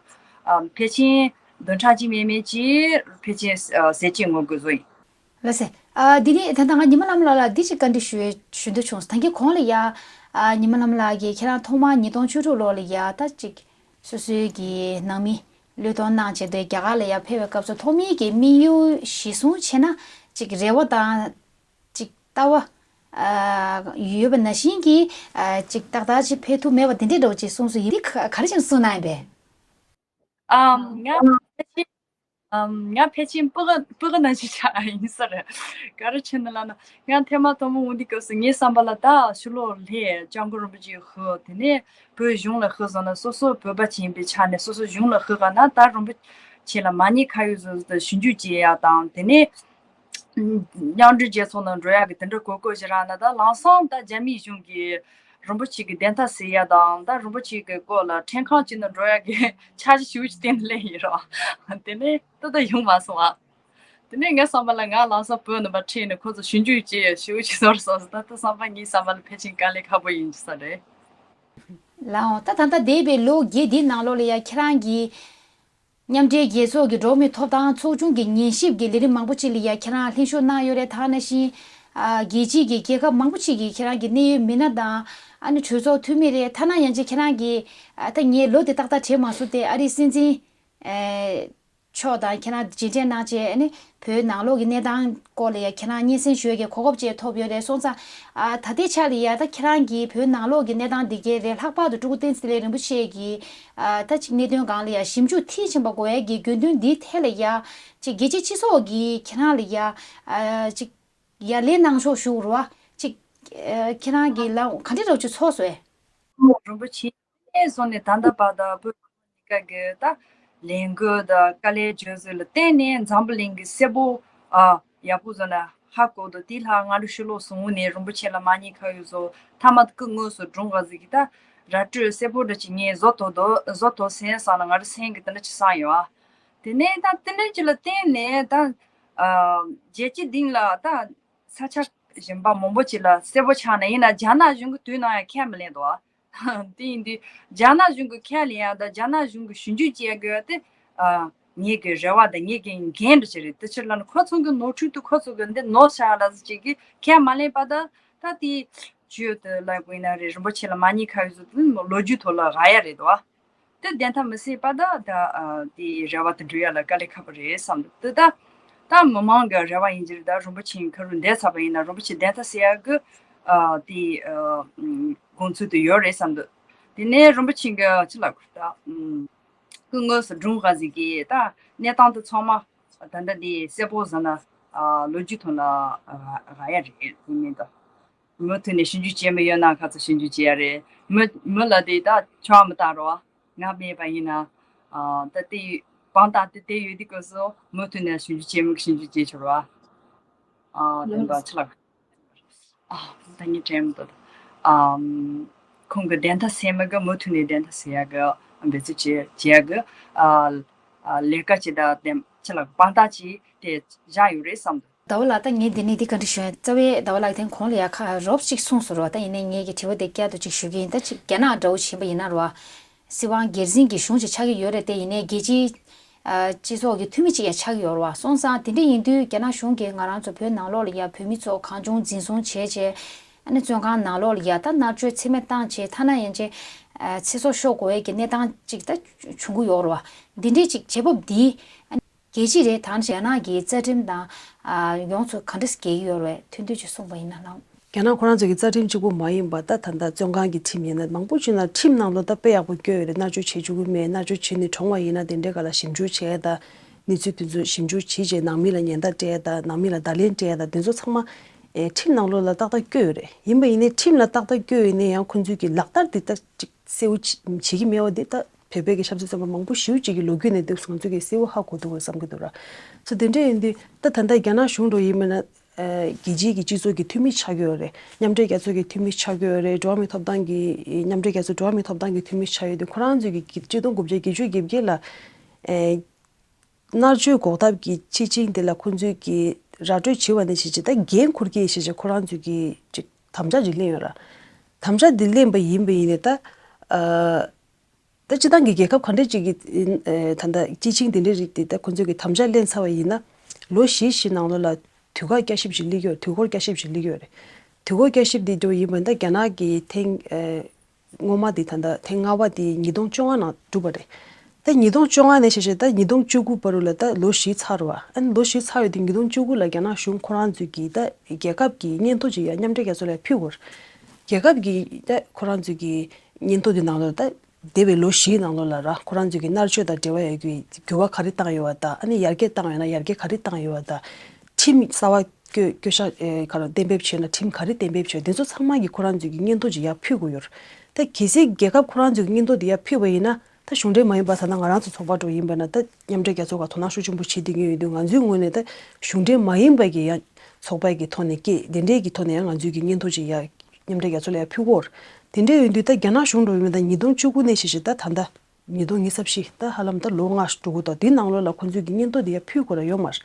ཕལ་ཆེར་བདུན་ཕྲག་གཅིག་མིན་མིན་གྱིས་ཕལ་ཆེར་ཨ་ཟས་བཅད་ངོ་རྒོལ་བཟོ་ཡིན། ལགས་སེ། ཨ་འདི་ནི་ད་ལྟ་ང་ཉི་མ་ལྷ་མོ་ལགས་ལ་འདི་ཅིག་བཀའ་འདྲི་ཞུ་ཞུ་འདོད་བྱུང་སོང་། ད་གིན་གོང་ལ་ཡ་ཨ་ཉི་མ་ལྷ་མོ་ལགས་ཀྱིས་ཁྱེད་རང་ཐོག་མར་ཉིས་སྟོང་བཅུ་དྲུག་ལོ་ལ་ཡ་ད་ཅིག་སོ་སོའི་གི་ནང་མི་བློས་གཏོང་གནང་བྱས་ཏེ་རྒྱ་གར་ལ་ཡ་ཕེབས་པའི་སྐབས་སུ་ཐོག་མའི་གི་དམིགས་ཡུལ་གཞིར་བཟུང་བྱས་ན་ཅིག་རེ་བ་དང་ཅིག་ལྟ་བ་ཨ་ཡོད་པ་ནང་བཞིན་གྱི་ཨ་ཅིག་ཏག་ཏག་ཅིག་ཕེབས་ཐུབ་མེད་པ་དེ་འདྲའི་འདྲ་བོ་ཅིག་གསུངས་སོང་། ཡིན་དེ་ག་ག་རེ་བྱས་ནས་གསུངས་གནང་ཡིན་པས། ཨམ། ང་ཕལ་ཆེར་ཨམ། ང་ཕལ་ཆེར་སྤུ་གུ་སྤུ་གུ་ནང་བཞིན་ཆགས་ཡིན་ས་རེད། ག་རེ་བྱས་ནས་ལབ་ན་ང་ཐེངས་མ་དང་པོ་འོང་དུས་སྐབས་སུ་ངའི་བསམ་པ་ལ་ད་ཕྱི་ལོགས་ལ་སྐྱབས་མགོན་རིན་པོ་ཆེ་ལ་ཞུ། དེ་ནས་བོད་གཞུང་ལ་ཞུ་སོང་ན་སོ་སོ་བོད་པ་ཅིག་ཡིན་པའི་ཆ་ནས་སོ་སོ་གཞུང་ལ་ཞུ་ག་ན་ད་རིན་པོ་ཆེ་ལ་མ་ཉེས་ཁ་གཡོགས་བཟོ་བཟོ་ཞིབ་འཇུག་བྱེད་ཡ་དང་། དེ་ནས་མཉམ་འབྲེལ་རྒྱལ་ཚོགས་ནང་འགྲོ་ཡག་གི་དེ་འདྲ་གོ་སྐབས་ཞིག་རག་ན། ད་ལམ་སང་ད་རྒྱ་མིའི་གཞུང་གིས་རིན་པོ་ཆེ་གི་བདེན་མཐའ་གསལ་ཡ་དང་། ད་རིན་པོ་ཆེ་གི་སྐོར་ལ་ཁྲིམས་ཁང་ཅིག་ནང་འགྲོ་ཡག་གི་འཆར་གཞི་ཞིག་བཏིང་ནས་སླེབས་ཡིན་རོགས། དེ་ནས་ད་ལྟ་ཡོང་མ་སོང་ཨ། དེ་ནས་ངའི་བསམ་པ་ལ་ང་ལམ་སང་བོད་ནང་ཕར་ཁྲིད་ནས་ཁོ་ཚོ་ཞིབ་འཇུག་བྱས་ཞིབ་ཅིག་བཟོ་ར་སོང་ཟེར། ད་ལྟ་བསམ་པ་ངའི་བསམ་པ་ལ་ཕལ་ཆེར་དཀའ་ལས་ཁག་པོ་ཡིན་ས་རེད། ལགས་འོང་། ད་ད་ལྟ་འདས་པའི་ལོ་བརྒྱད་འདིའི་ནང་ལོགས་ལ་ཡ་ཁྱེད་རང་གིས་ མཉམ་འབྲེལ་རྒྱལ་ཚོགས་ཀྱི་འགྲོ་བ་མིའི་ཐོབ་ཐང་ཚོགས་ཆུང་གི་ཉན་ཞིབ་ཀྱི་ལས་རིམ་མང་པོ་ཅིག་ལ་ཡ་ཁྱེད་རང་ལྷན་ཞུགས་གནང་ཡོད་རེད། ད་ག་ནང་བཞིན་ཨ་རྒྱལ་སྤྱིའི་གི་རྒྱལ་ཁབ་མང་པོ་ཅིག་གི་ཁྱེད་རང་གི་གནད་ཡོད་མི་སྣ་དང་ཨ་ནི་གྲོས་ཚོགས་འཐུས་མི་རེད། ཐ་ན་ཡང་ཅིག་ཁྱེད་རང་གི་ཨ་ད་ངས་ལོ་དེ་ཏག་ཏག་དྲན་མ་སོང་སྟེ། ཨ་རིའི་སྲིད་འཛིན་ཨེ་མཆོག་དང་ཁྱེད་རང་མཇལ་འཕྲད་གནང་བྱས། ཨ་ནི་བོད་ནང་ལོགས་ཀྱི་གནས་སྟངས་སྐོར་ལ་ཡ་ཁྱེད་རང་སྙན་སེང་ཞུ་ཡ་གི་གོ་སྐབས་ཅིག་ཐོབ་ཡོད་རེད། སོང་ཙང་ཨ་ད་ལྟའི་ཆ་ལ་ཡ་ད་ཁྱེད་རང་གིས་བོད་ནང་ལོགས་ཀྱི་གནས་སྟངས་འདི་གའི་རེད། ལྷག་པར་དུ་སྤྲུལ་སྐུ་བསྟན་འཛིན་བདེ་ལེགས་རིན་པོ་ཆེ་གི་ཨ་ད་ཅིག་གནད་དོན་སྒང་ལ་ཡ་ཞིབ་འཇུག་མཐིལ་ཕྱིན་པ་དགོས་ཡ་གི་དགོས་འདུན་འདིའི་ཐད་ལ་ཡ་ཅིག་རྒྱལ་སྤྱིའི་སྤྱི་ཚོགས་ཀྱིས་ཁྱེད་རང་ལ་ཡ་ཨ་ཅིག་ཡ་ལན་གནང་ཕྱོགས་ཞུ་རུ་བ་ཅིག་ཨ་ཁྱེད་རང་གི་ལ་ག་འདྲ་རོགས་ཅིག་ཚོགས་སོང་། རིན་པོ་ཆེ་ནས་བཟུང་ནས་ད་ལྟ་བར་དུ་བོད་གཉིས་ཀ་གི་ད་ལས་འགུལ་དང་དཀའ་ལས་བརྗོད་ཚུལ་ལ་བརྟེན་ནས་འཛམ་བུ་གླིང་གི་གསལ་པོ་ཨ་ཡག་པོ་བཟོ་ན་ཧ་གོ་འདུག་དེ་ལྷག་ང་རང་ཕྱི་ལོགས་སུ་འོང་ནས་རིན་པོ་ཆེ་ལ་མ་ཉེས་ཁ་གཡོག་བཟོ་མཐའ་མ་སྐུ་དངོས་སུ་སྒྲུང་ག་ཟིག་གི་ད་ར་སྤྲོད་གསལ་པོ་འདྲ་ཅིག་ངས་བཟོ་ཐུབ་འདུག་བཟོ་ཐུབ་སོང་བསམ་ན་ང་རང་སེམས་ཀྱི་དེ་འདྲ་ཅིག་བསམ་ཡོད་ཨ། དེ་ནས་ད་དེ་འདྲ་ཅིག་ལ་བརྟེན་ནས་ད་ཨ་རྒྱལ་སྤྱི་སྟེང་ལ་ད་ས་ཆ་གཞན་པ་མང་པོ་ཅིག་ལ་གསལ་པོ་ཆགས་ནས་ཡིན་ན་རྒྱ་ནག་གཞུང་གི་དུས་ནང་ཡང་ཁས་མི་ལེན་འདུག་ཨ། དེ་ཡིན་དུས་རྒྱ་ནག་གཞུང་གི་ཁས་ལེན་ཡ་དང་རྒྱ་ནག་གཞུང་གི་ཞིབ་འཇུག་བྱེད་དགོས་ཏེ། ཨ་ངེད་ཀྱི་རེ་བ་དང་ངེད་ཀྱི་འགན་འདྲ་ཅིག་རེད། དེ་ཕྱིར་ལ་ནི་ཁོ་ཚོ་གི་ནོར་འཁྲུལ་དུ་ཁོ་ཚོ་གི་འདི་ནོར་ཤག་ལ་ཟེར་ཅིག་གི་ཁས་མ་ལེན་པ་དང་ད་དེ་ཇུས་དེ་ལ་དགོས་ན་རེད། རིན་པོ་ཆེ་ལ་མ་ཉེས་ཁ་གཡོག་བཟོ་དེ་ལོ་རྒྱུས་ཐོག་ལ་རག་ཡ་རེད་དོ། དེ་བདེན་མཐའ་མི་གསལ་པ་དང་ད་ཨ་དེ་རེ་བ་དེ་འགྲུབ་ཡ་ལ་དཀའ་ལས་ཁག་པོ་རེད་བསམ་འདུག་དེ་ད་ད་མི་མང་གི་རེ་བ་ཡིན་གྱི་རེད། ད་རིན་པོ་ཆེ་ཁ་རུ་འདས་ཚར་བ་ཡིན་ན་རིན་པོ་ཆེ་བདེན་མཐའ་གསལ་ཡ་གི་ཨ་དེ་ཨ་དགོངས་ཚུལ་དེ་ཡོད་རེད་བསམ་འདུག་དེ་ནས་རིན་པོ་ཆེ་གི་ཅི་ལབ་དགོས་ད་ཨ་སྐུ་དངོས་སུ་སྒྲུང་ག་ཟིག་གི་ད་གནས་སྟངས་དེ་ཚང་མ་ད་ལྟ་དེ་གསལ་པོ་བཟོ་ན་ཨ་ལོ་རྒྱུས་ཐོག་ལ་ཨ་རག་ཡ་རེད། ཡིན་མིན་དང་། མུ་མཐུད་ནས་ཞིབ་འཇུག་བྱེད་མི་ཡོད་ན་ཁ་ཚ་ཞིབ་འཇུག་བྱེད་ཡ་རེད། མི་མི་ལ་དེ་ད་ཆོག་མི་ལྟ་རོགས། ང་མེད་པ་ཡིན་ན་ཨ་ད་དེ་དཔང་རྟགས་དེ་དེ་ཡོད་དུས་སྐབས་སུ་མུ་མཐུད་ནས་ཞིབ་འཇུག་བྱེད་མི་ཞིབ་འཇུག་བྱེད་ཆོག་རོགས། ཨ་དེ་འདྲ་ཅི་ལབ། ཨ་ད་ངས་དྲན་མི་འདུག་ཨམ་ཁོང་གི་བདེན་མཐའ་གསལ་མི་གི་མུ་མཐུད་ནས་བདེན་མཐའ་གསལ་ཡ་གི་འབད་བརྩོན་བྱེད་བྱེད་ཡ་གི་ཨ་ཨ་ལས་ཀ་ཅི་ད་དེ་ཅི་ལབ་དཔང་རྟགས་ཅི་དེ་བཞག་ཡོད་རེད་བསམ་འདུག་ཟླ་བ་ལགས། ད་ངས་འདི་ནས་འདི་ག་འདྲ་ཞུ་ཡ། རྩ་བའི་ཟླ་བ་ལགས་དེ་གོང་ལ་ཡ་ཁ་རོབ་ཅིག་གསུངས་སོང་རོ། ད་ཡིན་ནའི་ངས་ཀྱི་དྲི་བ་དེ་བསྐྱར་དུ་ཅིག་ཞུ་གི་ཡིན། ད་ཅིག་རྒྱ་ནག་འདྲ་བོ་ཕྱིན་པ་ཡིན་ན་རོ། སྲིད་དབང་སྒེར་འཛིན་གྱི་གཞུང་ཅིག་ཆགས་ཀྱི་ཡོད་རེད་དེ། ཡིན་ནའི་རྒྱལ་སྤྱིའི་ཨ་སྤྱི་ཚོགས་ཀྱི་འཐུས་མི་ཅིག་ཡང་ཆགས་ཀྱི་ཡོད་རེད་བ། སོང་ཙང་དེ་འདྲ་ཡིན་དུས་རྒྱ་ནག་གཞུང་གིས་ང་རང་ཚོ་བོད་ནང་ལོགས་ལ་ཡ་བོད་མི་ཚོ་གང་བྱུང་འཛིན་བཟུང་བྱས་བྱས། ཨ་ནི་བཙོན་ཁང་ནང་ལོགས་ལ་ཡ་ད་མནར་གཅོད་ཚད་མེད་བཏང་བྱས། ཐ་ན་ཡན་ཆད་ཨ་ཚེ་སྲོག་ཤོར་དགོས་ཡས་ཀྱི་གནས་སྟངས་ཅིག་ད་བྱུང་གི་ཡོད་རེད་བ། འདི་འདྲའི་ཅིག་བྱེད་བབ་འདི་ཨ་ནི་རྒྱལ་སྤྱི་རེད། ད་རྒྱ་ནག་གི་རྩ་ཁྲིམས་དང་ཨ་ཡོངས་སུ་ག་འདྲ་འགལ་གྱི་ཡོད་རེད། ཐུང་ཐུང་ཅིག་གསུངས་པ་ཡིན་ན་ལགས། རྒྱ་ནག་ཁོ་རང་ཚོ་གི་རྩ་ཁྲིམས་གཅིག་པུ་མ་ཡིན་པ་ད་ད་ལྟ་བཙོན་ཁང་གི་ཁྲིམས་ཡིན་ན་མང་པོ་བྱུང་ན་ཁྲིམས་ནང་ལོགས་ད་དཔེ་ཡག་པོ་བཀོད་ཡོད་རེད། མནར་གཅོད་བྱེད་བཅུག་གི་མེད། མནར་གཅོད་བྱས་ནས་གྲོངས་པ་ཡིན་ན་དེ་འདྲའི་སྒང་ལ་ཞིབ་འཇུག་བྱས་ད་གནས་ཚུལ་དེ་ཚོ་ཞིབ་འཇུག་བྱས་རྗེས་ནང་མི་ལ་ཉེན་བརྡ་སྤྲད་ད་ནང་མི་ལ་བརྡ་ལན་སྤྲད་ད་དེ་ཚོ་ཚང་མ་ཨེ་ཁྲིམས་ནང་ལོགས་ལ་ཏག་ཏག་བཀོད་ཡོད་རེད། ཡིན་པ་ཡིན་ནའི་ཁྲིམས་ལ་ཏག་ཏག་བཀོད་ཡོད་ནའི་ཡང་ཁོ་ཚོས་ཀྱི་ལག་བསྟར་དེ་ད་ཅིག་གསལ་བོ་བྱེད་ཀྱི་མེད་པ་དེ་ད་བོད་པའི་གི་ཆབ་སྲིད་བཙོན་པ་མང་པོ་ཞེ་པོ་ཅིག་གི་ལོ་རྒྱུས་ནས་འདུག་ང་ཚོས་ཀྱི་གསལ་བོ་ཧ་གོ་འདུག་བསམ་གྱི་འདུག་ར། སོ་དེ་འདྲ་ཡིན་དུས་ད་ད་ལྟ་རྒྱ་ནག་གཞུང་འདྲ་ཡིན་པ་ན། ཨ་རྒྱལ་སྤྱིའི་གི་སྤྱི་ཚོགས་ཀྱི་འཐུས་མི་ཆགས་ཀྱི་ཡོད་རེད། མཉམ་འབྲེལ་རྒྱལ་ཚོགས་ཀྱི་འཐུས་མི་ཆགས་ཀྱི་ཡོད་རེད། འགྲོ་བ་མིའི་ཐོབ་ཐང་གི་མཉམ་འབྲེལ་རྒྱལ་ཚོགས་འགྲོ་བ་མིའི་ཐོབ་ཐང་གི་འཐུས་མི་ཆགས་ཡོད་དུས་ཁོ་རང་ཚོས་ཀྱི་གཅིག་སྟོང་དགུ་བརྒྱ་བརྒྱད་ཅུ་གྱ་བརྒྱད་ལ་ཨེ་མནར་གཅོད་འགོག་ཐབས་ཀྱི་སྤྱི་ཆིངས་དེ་ལ་ཁོ་ཚོས་ཀྱི་ར་སྤྲོད་བྱས་པ་ནས་བྱས་བྱས་ད་འགན་འཁུར་གྱི་ཞེས་བྱས་ཁོ་རང་ཚོས་ཀྱི་ཅིག་དམ་བཅའ་ཅིག་ལེན་ཡོད་ར། དམ་བཅའ་འདི་ལེན་པ་ཡིན་པ་ཡིན་ནའི་ད་ཨ། ད་སྤྱི་བཏང་གི་རྒྱལ་ཁབ་ག་འདྲ་ཅིག་གི་ཨེ་ད་ལྟ་སྤྱི་ཆིངས་དེ་འདྲ་རིགས་དེ་ད་ཁོ་ཚོས་ཀྱི་དམ་བཅའ་ལེན་ཚར་བ་ཡིན་ན་ལོ་བཞི་བཞི་ནང་ལོགས་ལ་དུས་བཀག་བསྐྱར་ཞིབ་ཅིག་སླེབས་ཡོད། དུས་འཁོར་བསྐྱར་ཞིབ་ཅིག་སླེབས་ཡོད་རེད། དུས་འཁོར་བསྐྱར་ཞིབ་དེ་འགྲོ་ཡིན་པ་ཡིན་ན་ད་རྒྱ་ནག་གི་ཐེངས་ཨེ་སྔོན་མ་དེ་ད་ལྟ་ཐེངས་ལྔ་པ་དེ་ཉིས་སྟོང་བཅོ་ལྔ་ནང་གྲུབ་པ་རེད། ད་ཉིས་སྟོང་བཅོ་ལྔ་ནས་བྱས་བྱས་ད་ཉིས་སྟོང་བཅུ་དགུ་བར་ལ་ད་ལོ་བཞི་ཚར་བ། ཨ་ནི་ལོ་བཞི་ཚར་ཡོད་དུས་ཉིས་སྟོང་བཅུ་དགུ་ལ་རྒྱ་ནག་གཞུང་ཁོ་རང་ཚོས་ཀྱི་ད་རྒྱལ་ཁབ་ཀྱི་སྙན་ཐོ་ཅིག་ཡང་མཉམ་འབྲེལ་རྒྱལ་ཚོགས་ལ་ཕུལ་དགོས་རེད། རྒྱལ་ཁབ་ཀྱི་ད་ཁོ་རང་ཚོས་ཀྱི་སྙན་ཐོ་དེ་ནང་ལ་ད། འདས་པའི་ལོ་བཞིའི་ནང་ལོགས་ལ་ར་ཁོ་རང་ཚོས་ཀྱི་མནར་གཅོད་དང་འབྲེལ་བ་ཡོད་རྒྱུའི་འགྱུར་བ་ག་རེ་བཏང་ཡོད་པ་དང་། ཨ་ནི་ཡར་རྒྱས་བཏང་ཡོད་ན་ཡར་རྒྱས་ག་རེ་བཏང་ཡོད་པ་དང་། ཁྲིམས་གསར་པ་བཀོད་བཀོད་ཤག་ཨེ་ག་རེ་གཏན་འབེབས་བྱས་ན་ཁྲིམས་ག་རེ་གཏན་འབེབས་བྱས། དེ་ཚོ་ཚང་མ་གི་ཁོ་རང་ཚོས་ཀྱི་སྙན་ཐོ་ཅིག་ཡར་ཕུལ་དགོས་ཡོད་རེད། ད་གལ་སྲིད་རྒྱལ་ཁབ་ཁོ་རང་ཚོས་ཀྱི་སྙན་ཐོ་དེ་ཡར་ཕུལ་བ་ཡིན་ན་ད་གཞུང་འབྲེལ་མ་ཡིན་པ་ད་ལྟ་ང་རང་ཚོ་ཚོགས་པ་འདྲ་ཡིན་པ་ན་ད་མཉམ་འབྲེལ་རྒྱལ་ཚོགས་ཀྱི་དོ་སྣང་ཤུགས་ཆེན་པོ་བྱེད་བསྡད་ཀྱི་ཡོད་དུས་ང་ཚོའི་ངོས་ནས་ད་གཞུང་འབྲེལ་མ་ཡིན་པ་གི་ཡང་ཚོགས་པ་གི་ཐོག་ནས་སྐད་དེ་འདྲའི་གི་ཐོག་ནས་ཡང་ང་ཚོས་ཀྱི་སྙན་ཐོ་ཅིག་ཡར་མཉམ་འབྲེལ་རྒྱལ་ཚོགས་ལ་ཡར་ཕུལ་དགོས་རེད། དེ་འདྲ་ཡིན་དུས་ད་རྒྱ་ནག་གཞུང་འདྲ་ཡིན་པ་ད་ཉིས་སྟོང་བཅུ་དགུ་ནས་བྱས་བྱས་ད་ད་ལྟ་ཉིས་སྟོང་ཉི་ཤུ་རྩ་བཞི་ད་ཧ་ལམ་ད་ལོ་ལྔ་འགྲོ་གི་འདུག་དེའི་ནང་ལོགས་ལ་ཁོ་ཚོས་ཀྱི་སྙན་ཐོ་དེ་ཡར་ཕུལ་དགོས་ར་ཡོད་མ་རེད།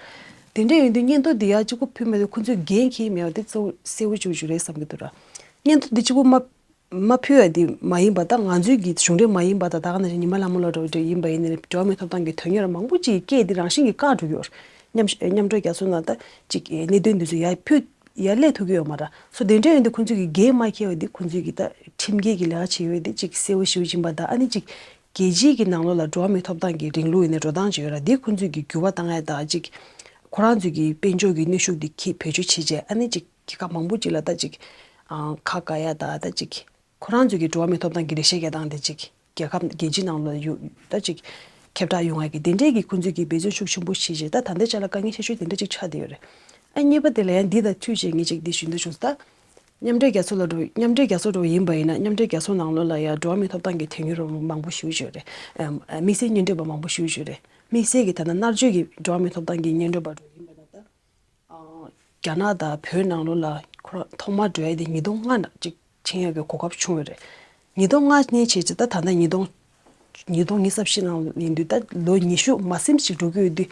དེ་འདྲ་ཡིན་དུས་སྙན་ཐོ་དེ་ཡར་གཅིག་པོ་ཕུལ་མེད་དུས་ཁོ་ཚོས་འགན་འཁྱེར་མེད་པ་དེ་གཙོ་བོ་གསལ་བོ་ཅིག་རེད་བསམ་གྱི་འདུག་ར། སྙན་ཐོ་དེ་གཅིག་པོ་མ་ མ་ཕུལ་བ་འདི་མ་ཡིན་པ་དང་། ང་ཚོའི་གི་གཞུང་འབྲེལ་མ་ཡིན་པ་དང་། ད་ག་ནང་བཞིན་ཉི་མ་ལྷ་མོ་ལགས་འདྲ་བོ་ཡིན་པ་ཡིན་ནའི་འགྲོ་བ་མིའི་ཐོབ་ཐང་གི་དོན་གཉེར་མང་པོ་ཅིག་སྐད་འདི་རང་བཞིན་གྱིས་བཀག་འགྲོ་གི་ཡོད་རེད། མཉམ་མཉམ་འབྲེལ་རྒྱལ་ཚོགས་ནང་ད་ཅིག་གནད་དོན་འདི་ཚོ་ཡར་ཕུད་ཡར་སླེབས་ཐུབ་ཀྱི་ཡོད་མ་རེད། སོ་དེ་འདྲ་ཡིན་དུས་ཁོང་ཚོས་ཀྱི་འགན་མ་འཁྱེར་བ་འདི་ཁོང་ཚོས་ཀྱི་ད་ཁྲིམས་འགལ་གྱི་ལས་ཀ་བྱེད་ཡོད་འདི་ཅིག་གསལ་པོ་ཞེ་པོ་ཅིག་ཡིན་པ་དང་། ཨ་ནི་ཅིག་རྒྱལ་སྤྱིའི་གི་ནང་ལོགས་ལ་འགྲོ་བ་མིའི་ཐོབ་ཐང་གི་རིང་ལུགས་ཡིན་ནའི་འགྲོ་སྟངས་ཅིག་ཡོད་རེད། འདི་ཁོང་ཚོས་ཀྱི་འགྱུར་བ་བཏང་ཡ་དང་། ཅིག་ཁོ་རང་ཚོས་ཀྱི་དཔལ་འབྱོར་གྱི་གནོན་ཤུགས་འདི་ཁྱེད་བེད་སྤྱོད་བྱེད་བྱས། ཨ་ནི་ཅིག་རྒྱལ་ཁབ་མང་པོ་ཅིག་ལ་ད་ཅིག་ཨ་ཁ་བཀག་ཡ་དང་། ད་ཅིག་ཁོ་རང་ཚོས་ཀྱི་འགྲོ་བ་མིའི་ཐོབ་ཐང་གི་འགྲེལ་བཤད་རྒྱག་སྟངས་དེ་ཅིག་རྒྱལ་ཁབ་རྒྱལ་སྤྱིའི་ནང་ལ་ཡོད་ད་ཅིག་ཁྱབ་བསྒྲགས་ཡོང་ཡ་གི་དེ་འདྲའི་གི་ཁོང་ཚོས་ཀྱི་འབད་བརྩོན་ཤུགས་ཆེན་པོ་བྱེད་བྱས། ད་ད་ལྟའི་ཆ་ལ་དཀའ་ངལ་ཆེ་ཤོས་དེ་འདྲ་ཅིག་ཆགས་བསྡད་ཡོད་རེད། ཨ་གཉིས་པ་དེ་ལ་ཡང་འདི་དང་མཐུད་བྱས་ངས་ཅིག་འདི་ཞུ་འདོད་བྱུང་། ད་མཉམ་འབྲེལ་རྒྱལ་ཚོགས་ལ་འགྲོ་མཉམ་འབྲེལ་རྒྱལ་ཚོགས་འགྲོ་བ་ཡིན་པ་ཡིན་ན། མཉམ་འབྲེལ་རྒྱལ་ཚོགས་ནང་ལོགས་ལ་ཡང་འགྲོ་བ་མིའི་ཐོབ་ཐང་གི་དོན་གཉེར་བ་མང་པོ་ཞེ་པོ་ཅིག་ཡོད་རེད། ཨ་དམིགས་བསལ་སྔོན་འགྲོ་བ་མང་པོ་ཞེ་པོ་ཅིག་ཡོད་རེད། དམིགས་བསལ་གྱི་ད་ལྟ་མནར་གཅོད་ཀྱི་འགྲོ་བ་མིའི་ཐོབ་ཐང་གི་སྔོན་འགྲོ་བ་འགྲོ་ཡིན་པ་ན། ད་རྒྱ་ནག་དང་བོད་ནང་ལོགས་ལ་ཁོ་རང་ཐོག་མར་འགྲོ་ཡ་དེ་ཉིས་སྟོང་ལྔ་ནང་ཅིག་ཕྱིན་ཡ་གི་གོ་སྐབས་བྱུང་ཡོད་རེད། ཉིས་སྟོང་ལྔ་ནས་བྱས་ཙང་ད་ད་ལྟ་ཉིས་སྟོང་ཉིས་སྟོང་ཉི་ཤུ་རྩ་བཞི་ནང་ཡིན་དུས། ད་ལོ་ཉི་ཤུ་མ་ཟིན་ཞིག་འགྲོ་གི་ཡོད་དུས།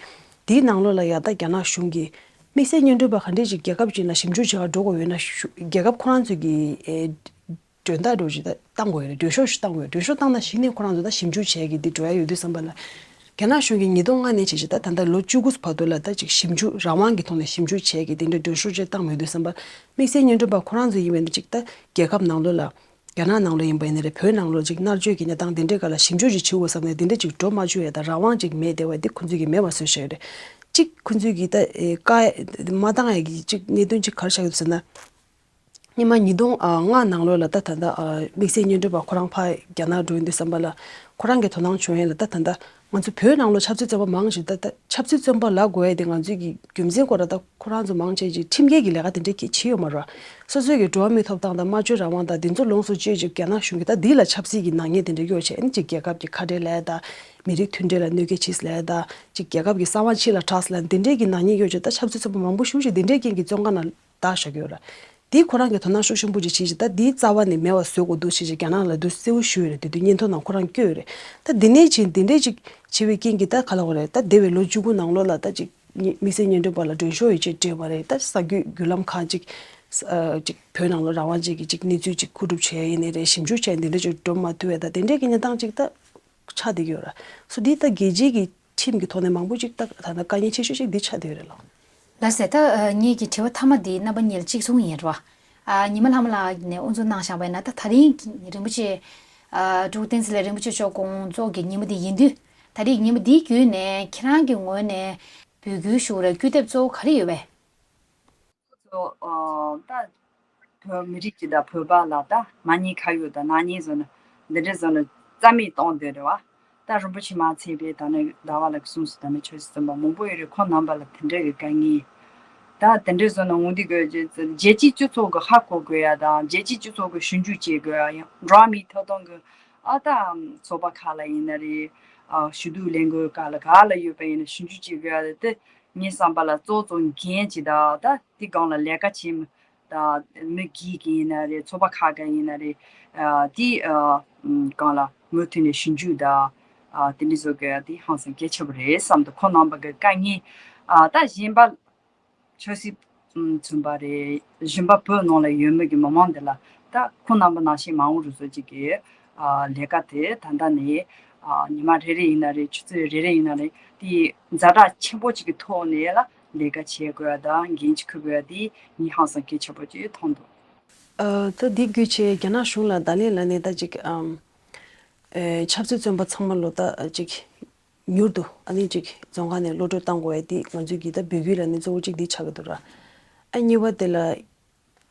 དེའི་ནང་ལོགས་ལ་ཡ་ད་རྒྱ་ནག་གཞུང་གིས་དམིགས་བསལ་སྔོན་འགྲོ་བ་ག་འདྲས་ཅིག་རྒྱལ་ཁབ་ཅིག་ལ་ཞིབ་འཇུག་བྱེད་གར་འགྲོ་དགོས་ཡོད་ན། ཞུ་རྒྱལ་ཁབ་ཁོ་རང་ཚོས་ཀྱི་ཨེ་མགྲོན་བདག་འདྲ་བོ་ཅིག་ད་བཏང་དགོས་ཡོད་རེད། མགྲོན་ཤོག་ཅིག་བཏང་དགོས་ཡོད་རེད། མགྲོན་ཤོག་བཏང་ན་གཞི་ནས་ཁོ་རང་ཚོ་ད་ཞིབ་འཇུག་བྱེད་ཀྱི་འདི་འགྲོ་ཡ་ཡོད་དུས་ཙམ་པ་ལ། རྒྱ་ནག་གཞུང་གིས་ཉིས་སྟོང་ལྔ་ནས་བྱས་ཅིག་ད་ད་ལྟ་ལོ་བཅུ་དགུ་བར་དུ་ལ་ད་ཅིག་ཞིབ་འཇུག་རང་དབང་གི་ཐོག་ནས་ཞིབ་འཇུག་བྱེད་ཀྱི་དེ་འདྲ་མགྲོན་ཤོག་ཅིག་བཏང་མེད་དུས་ཙམ་པ། དམིགས་བསལ་སྔོན་འགྲོ་བ་ཁོ་རང་ཚོ་ཡིན་པ་ན་ཅིག་ད་རྒྱལ་ཁབ་ནང་ལོགས་ལ། རྒྱ་ནག་ནང་ལོགས་ཡིན་པ་ཡིན་ན་རེད། བོད་ནང་ལོགས་ཅིག་མནར་གཅོད་ཀྱི་གནས་སྟངས་དེ་འདྲའི་སྒང་ལ་ཞིབ་འཇུག་ཅིག་བྱེད་དགོས་བསམ་ནས་དེ་འདྲ་ཅིག་འགྲོ་མ་བཅུག་ཡ་དང་། རང་དབང་ཅིག་མེད་བསྡད་པ་དེ་ཁོ་ཚོས་ཀྱིས་མེད་པ་བཟོས་བཞག་ཡོད་རེད། ཅིག་ཁོ་ཚོས་ཀྱིས་ད་ཨེ་བཀག་མ་བཏང་ཡ་གི་ཅིག་གནད་དོན་ཅིག་ག་རེ་ཆགས་ཡོད་ཟེར་ན། སྔོན་མ་ཉིས་སྟོང་ལྔ་ནང་ལོགས་ལ་ད་ད་ལྟ་དམིགས་བསལ་སྔོན་འགྲོ་བ་ཁོ་རང་ཕར་རྒྱ་ནག་འགྲོ་ཡོང་དུས་ཙམ་པ་ལ། ཁོ་རང་གིས་དོ་སྣང་བྱུང་ཡ་ལ་ད་ད་ལྟ་ང་ཚོ་བོད་ནང་ལོགས་ཆབ་སྲིད་བཙོན་པ་མང་ཞིག་ད་ད་ཆབ་སྲིད་བཙོན་པ་ལབ་དགོས་ཡ་དེ་ང་ཚོའི་གི་རྒྱུ་མཚན་སྐོར་ལ་ད་ཁོ་རང་ཚོ་མང་ཆེ་ཅིག་ཁྲིམས་འགལ་གྱི་ལས་ཀ་དེ་འདྲ་གྱིས་བྱས་ཡོད་མ་རེད། སོ་སོའི་གི་འགྲོ་བ་མིའི་ཐོབ་ཐང་དང་སྨྲ་བརྗོད་རང་དབང་དང་དེ་ཚོ་ལོངས་སུ་སྤྱོད་ཅིག་རྒྱ་ནག་གཞུང་གིས་ད་འདི་ལ་ཆབ་སྲིད་ཀྱི་ནག་ཉེས་དེ་འདྲ་གཡོག་བྱས། ཨ་ནི་ཅིག་རྒྱལ་ཁབ་ཀྱི་ཁ་བྲལ་ལབ་ཡ་དང་། མི་རིགས་མཐུན་སྒྲིལ་ལ་གནོད་སྐྱེལ་བྱས་ལབ་ཡ་དང་། ཅིག་རྒྱལ་ཁབ་ཀྱི་གསང་བ་ཕྱི་ལ་བསྒྲགས་ལབ་ཡ་དེ་འདྲའི་གི་ནག་ཉེས་གཡོག་བྱས། ད་ཆབ་སྲིད་བཙོན་པ་མང་པོ་ཞེ་པོ་ཅིག་དེ་འདྲའི་རྐྱེན་གྱིས་བཙོན་ཁང་ནང་བདག་བཞག་གི་ཡོད་རེད། དེ་ཁོ་རང་གིས་དོ་སྣང་ཤུགས་ཆེན་པོ་ཅིག་བྱས་ཅིག་ད་དེ་རྩ་བ་ནས་མེད་པ་བཟོ་དགོས་འདུག་ཅེས་ཅིག་རྒྱ་ནག་ལ་དུ་གསལ་པོ་ཞུས་ཡོད་རེད། དེ་དུས་སྙན་ཐོ་ནང་ཁོ་རང་བཀོད་ཡོད་རེད། ད་འདི་ནས་ཅིག་འདི་འདྲས་ཅིག་བྱས་པའི་རྐྱེན་གྱིས་ད་ག་ལབ་དགོས་རེད། ད་འདས་པའི་ལོ་བཅུ་དགུ་ནང་ལོགས་ལ་ད་ཅིག་དམིགས་བསལ་སྔོན་འགྲོ་བ་ལ་མགྲོན་ཤོག་ཡོད་ཅེས་སྤྲད་པ་རེད། ད་གསར་འགོད་བརྒྱུད་ལམ་ཁག་ཅིག་ཨ་ཅིག་བོད་ནང་ལ་རང་དབང་ཅན་གྱི་ཅིག་གནས་ཚུལ་ཅིག་མཁོ་སྒྲུབ་བྱས་ཡིན་ནའི་རེད། ཞིབ་འཇུག་བྱས་འདི་འདྲ་ཅིག་འགྲོ་མ་ཐུབ་པ་ད་དེ་འདྲས་ཀྱི་གནས་སྟངས་ཅིག་ད་ཆགས་བསྡད་ཀྱི་ཡོད་རེད། སོ་འདི་ད་རྒྱལ་སྤྱིའི་གི་ཁྲིམས་ཀྱི་ཐོག་ནས་མང་པོ་ཅིག་ད་ད་ལྟ་དཀའ་ངལ་ཆེ་ཤོས་ཤིག་འདི་ཆགས་བསྡད་ཡོད་རེད་ལགས། ལགས་སེ། ད་ཨ་ངེད་ཀྱི་དྲི་བ་མཐའ་མ་འདི་རྣམ་པ་གཉིས་ལ་གཅིག་མཚུངས་ཡིན་རེད་བ། ཨ་ཉི་མ་ལྷ་མོ་ལགས་ནས་དབུ་འཛུགས་གནང་བཞག་པ་ཡིན་ན། ད་ད་རིང་རིན་པོ་ཆེ་ཨ་འབྲུག་བསྟན་འཛིན་ལགས་རིན་པོ་ཆེ་མཆོག་དགོངས་རྫོགས་ཀྱི་ཉིན་མོ་འདི་ཡིན་དུས། ད་རིང་ཉིན་མོ་འདིའི་བརྒྱུད་ནས་ཁྱེད་རང་གི་ངོས་ནས་འབོད་སྐུལ་ཞུ་རེ་སྐུལ་འདེབས་གཙོ་བོ་ག་རེ་ཡོད་པས། ཚོ་ཨ་ད་བོད་མི་རིགས་ཀྱི་ད་བོད་པ་ལ་ད་མ་ཉེས་ཁ་གཡོགས་དང་ནག་ཉེས་བཟོ་ན་འདི་འདྲ་བཟོ་ན་རྩ་མེད་གཏོང་འདོད་རེད་བ། ད་རིན་པོ་ཆེ་མ་ཚད་པའི་ད་ནི་ཟླ་བ་ལགས་གསུངས་སོང་། ད་ནི་ཆོས་སྲིད་བཙོན་པ་མང་པོ་ཡོད་རེད། ཁོང་རྣམ་པ་ལ་དེ་འདྲ་གི་དཀའ་ངལ། ད་དེ་འདྲ་བཟོ་ན་འོང་དུས་གི་རྒྱལ་སྤྱིའི་སྤྱི་ཚོགས་ཀྱི་ཧ་གོ་དགོས་ཡ་དང་། རྒྱལ་སྤྱིའི་སྤྱི་ཚོགས་ཀྱི་ཞིབ་འཇུག་བྱེད་དགོས་ཡ། ཡང་འགྲོ་བ་མིའི་ཐོབ་ཐང་གི་ཨ་ད་ཚོགས་པ་ཁག་ལ་ཡིན་ན་རེད། ཨ་ཞུ་གཏུག་ལས་འགུལ་ཁག་ལ་ག་ལ་ཡོད་པ་ཡིན་ན་ཞིབ་འཇུག་བྱེད་དགོས་ཡ་དེ་ངའི་བསམ་པ་ལ་གཙོ་གཙོ་འགན་ཅིག་ད་ད་དེ་སྒང་ལ་ལས་ཀ་བྱེད་མི་ད་མི་སྒེར་གྱི་ཡིན་ན་རེད། ཚོགས་པ་ཁག་གི་ཡིན་ན་རེད། ཨ་དེ་ཨ་སྒང་ལ་མུ་མཐུད་ནས་ཞིབ་འཇུག་ད་ཨ་དེ་འདྲ་བཟོ་དགོས་ཡ་དེ་ཧང་སང་གལ་ཆེ་པོ་རེད་བསམ་འདུག་ཁོང་རྣམ་པ་གི་དཀའ་ངལ་ཨ་ད་གཞན་པ་ཆབ་སྲིད་བཙོན་པ་རེད། གཞན་པ་བོད་ནང་ལ་ཡོད་མི་གི་མི་མང་འདི་ལ་ད་ཁོང་རྣམ་པ་ནང་བཞིན་མ་འོངས་རུ་བཟོ་ཅིག་གི་ཨ་ལས་ཀ་དེ་ད་ལྟ་ནས་ཨ་ཉི་མ་རེ་རེ་ཡིན་ན་རེད། ཆུ་ཚོད་རེ་རེ་ཡིན་ན་རེད། དེ་ཛ་དྲག་ཆེན་པོ་ཅིག་གི་ཐོག་ནས་ལ་ལས་ཀ་བྱེད་དགོས་ཡ་དང་འགན་ཅིག་འཁུར་དགོས་ཡ་དེ་ངས་ཧང་སང་གལ་ཆེ་པོ་ཅིག་མཐོང་འདུག་ཨ་ད་འདི་བརྒྱུད་བྱས་རྒྱ་ནག་གཞུང་ལ་བརྡ་ལན་ལབ་ནས་ད་ཅིག་ཨམ་ཨེ་ཆབ་སྲིད་བཙོན་པ་ཚང་མ་ལོ་ད་ཅིག་མྱུར་དུ་ཨ་ནི་ཅིག་བཙོན་ཁང་ནས་གློད་གྲོལ་བཏང་དགོས་ཡ་དེ་ང་ཚོའི་གི་ད་འབོད་སྐུལ་ལབ་ནས་གཙོ་བོ་གཅིག་འདི་ཆགས་ཀྱི་འདུག་ར། ཨ་གཉིས་པ་དེ་ལ་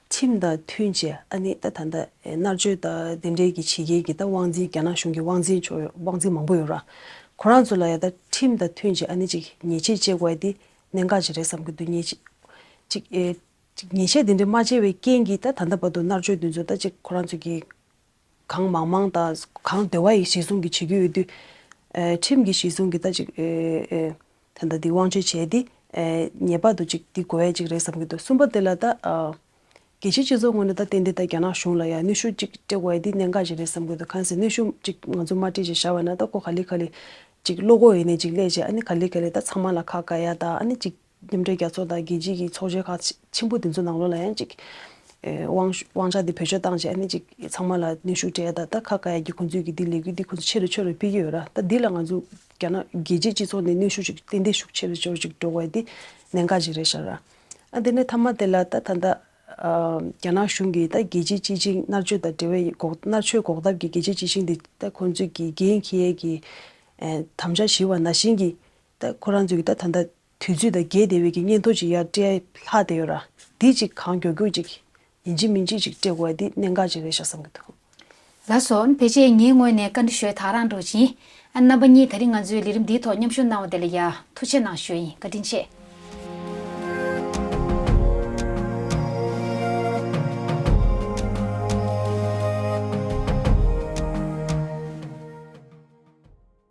ཁྲིམས་དང་མཐུན་བྱས་ཨ་ནི་ད་ད་ལྟ་མནར་གཅོད་དང་དེ་འདྲའི་གི་བྱེད་མཁན་གྱི་ད་དབང་འཛིན་རྒྱ་ནག་གཞུང་གི་དབང་འཛིན་ཆོག་དབང་འཛིན་མང་པོ་ཡོད་ར། ཁོ་རང་ཚོ་ལ་ཡ་ད་ཁྲིམས་དང་མཐུན་བྱས་ཨ་ནི་ཅིག་ཉེས་ཆད་བཅད་དགོས་ཡ་དེ་གནད་འགག་ཅིག་རེད་བསམ་གྱི་འདུག་ཉེས་ཆད་ཅིག་ཨེ་ཅིག་ཉེས་ཆད་དེ་འདྲ་མ་བཅད་པའི་རྐྱེན་གྱིས་ད་ད་ལྟ་བར་དུ་མནར་གཅོད་དེ་ཚོ་ད་ཅིག་ཁོ་རང་ཚོ་གི་གང་མང་མང་དང་གང་བདེ་བ་ཡི་གཞི་བཟུང་གི་བྱེད་ཀྱི་ཡོད་དུས། ཨེ་ཁྲིམས་ཀྱི་གཞི་བཟུང་གི་ད་ཅིག་ཨེ་ཨེ་ད་ལྟ་འདི་དབང་ཆ་བྱས་ཏེ་ཨེ་ངེས་པར་དུ་ཅིག་འདི་དགོས་ཡ་ཅིག་རེད་བསམ་གྱི་འདུག་གསུམ་པ་དེ་ལ་ད་ཨ་རྒྱལ་སྤྱིའི་སྤྱི་ཚོགས་ངོས་ནས་ད་ཏན་ཏན་ད་རྒྱ་ནག་གཞུང་ལ་ཡ་གནོན་ཤུགས་ཅིག་སྤྲད་དགོས་ཡ་འདི་གནད་འགག་ཅིག་རེད་བསམ་གྱི་འདུག་གང་ཟེར་གནོན་ཤུགས་ཅིག་ང་ཚོ་མ་སྤྲད་ཅིག་བཞག་པ་ན་ད་ཁོ་ག་ལེ་ག་ལེ་ཅིག་བློ་ཁོག་ཡིན་ནའི་ཅིག་སླེབས་བྱས་ཨ་ནི་ག་ལེ་ག་ལེ་ད་ཚང་མ་ལ་ཁ་བཀག་ཡ་ད་ཨ་ནི་ཅིག་མཉམ་འབྲེལ་རྒྱལ་ཚོགས་དང་རྒྱལ་སྤྱིའི་གི་ཚོགས་ཆེན་ཁག་ཆེ་ཆེན་པོ་དེ་ཚོ་ནང་ལོགས་ལ་ཡང་ཅིག་ ཨེ་དབང་དབང་ཆ་དེ་བེད་སྤྱོད་བཏང་བྱས་ཨ་ནི་ཅིག་ཚང་མ་ལ་གནོན་ཤུགས་སྤྲད་ད་ད་ཁ་བཀག་ཡ་གི་ཁོང་ཚོས་ཀྱི་དེ་ལས་འགུལ་དེ་ཁོང་ཚོ་ཆེ་རུ་ཆེ་རུ་ཕུལ་གྱི་ཡོད་ར། ད་འདི་ལ་ང་ཚོ་རྒྱ་ནག་རྒྱལ་སྤྱིའི་སྤྱི་ཚོགས་ནས་གནོན་ཤུགས་ཅིག་ཏན་ཏན་ཤུགས་ཆེ་རུ་ཆེ་རུ་ཅིག་འགྲོ་དགོས་ཡ་དེ་གནད་འགག་ཅིག་རེད་ཤག་ར། ཨ་དེ་ནས་མཐའ་མ་དེ་ལ་ད་ད་ལྟ་ཨ་རྒྱ་ནག་གཞུང་གིས་ད་རྒྱལ་སྤྱིའི་སྤྱི་ཆིངས་མནར་གཅོད་དང་འབྲེལ་བའི་འགོག་མནར་གཅོད་འགོག་ཐབས་ཀྱི་རྒྱལ་སྤྱིའི་སྤྱི་ཆིངས་དེ་ད་ཁོང་ཚོས་ཀྱི་འགན་འཁྱེར་ཡས་ཀྱི་ཨེ་དམ་བཅའ་བཞེས་པ་ནང་བཞིན་གྱི་ད་ཁོ་རང་ཚོས་ཀྱི་ད་ད་ལྟ་དུས་ཚོད་དང་འགལ་བསྡད་པའི་གི་སྙན་ཐོ་ཅིག་ཡར་སྤྲད་ལྷག་བསྡད་ཡོད་ར། འདི་ཅིག་གང་མགྱོགས་མགྱོགས་ཅིག་ཡིན་གཅིག་མིན་གཅིག་ཅིག་སྤྲད་དགོས་ཡ་འདི་གནད་འགག་ཅིག་རེད་ཤག་བསམ་གྱི་འདུག་ལགས་སོ། ཕལ་ཆེར་ངའི་ངོས་ནས་བཀའ་འདྲི་ཞུ་ཡ་དེ་ག་རང་འགྲོ་ཅིང་། ཨ་རྣམ་པ་གཉིས་ད་རིང་ང་ཚོའི་ལས་རིམ་འདིའི་ཐོག་མཉམ་ཞུགས་གནང་བ་དེ་ལ་ཡ་ཐུགས་རྗེ་གནང་ཞུ་ཡིན། བཀའ་དྲིན་ཆེ།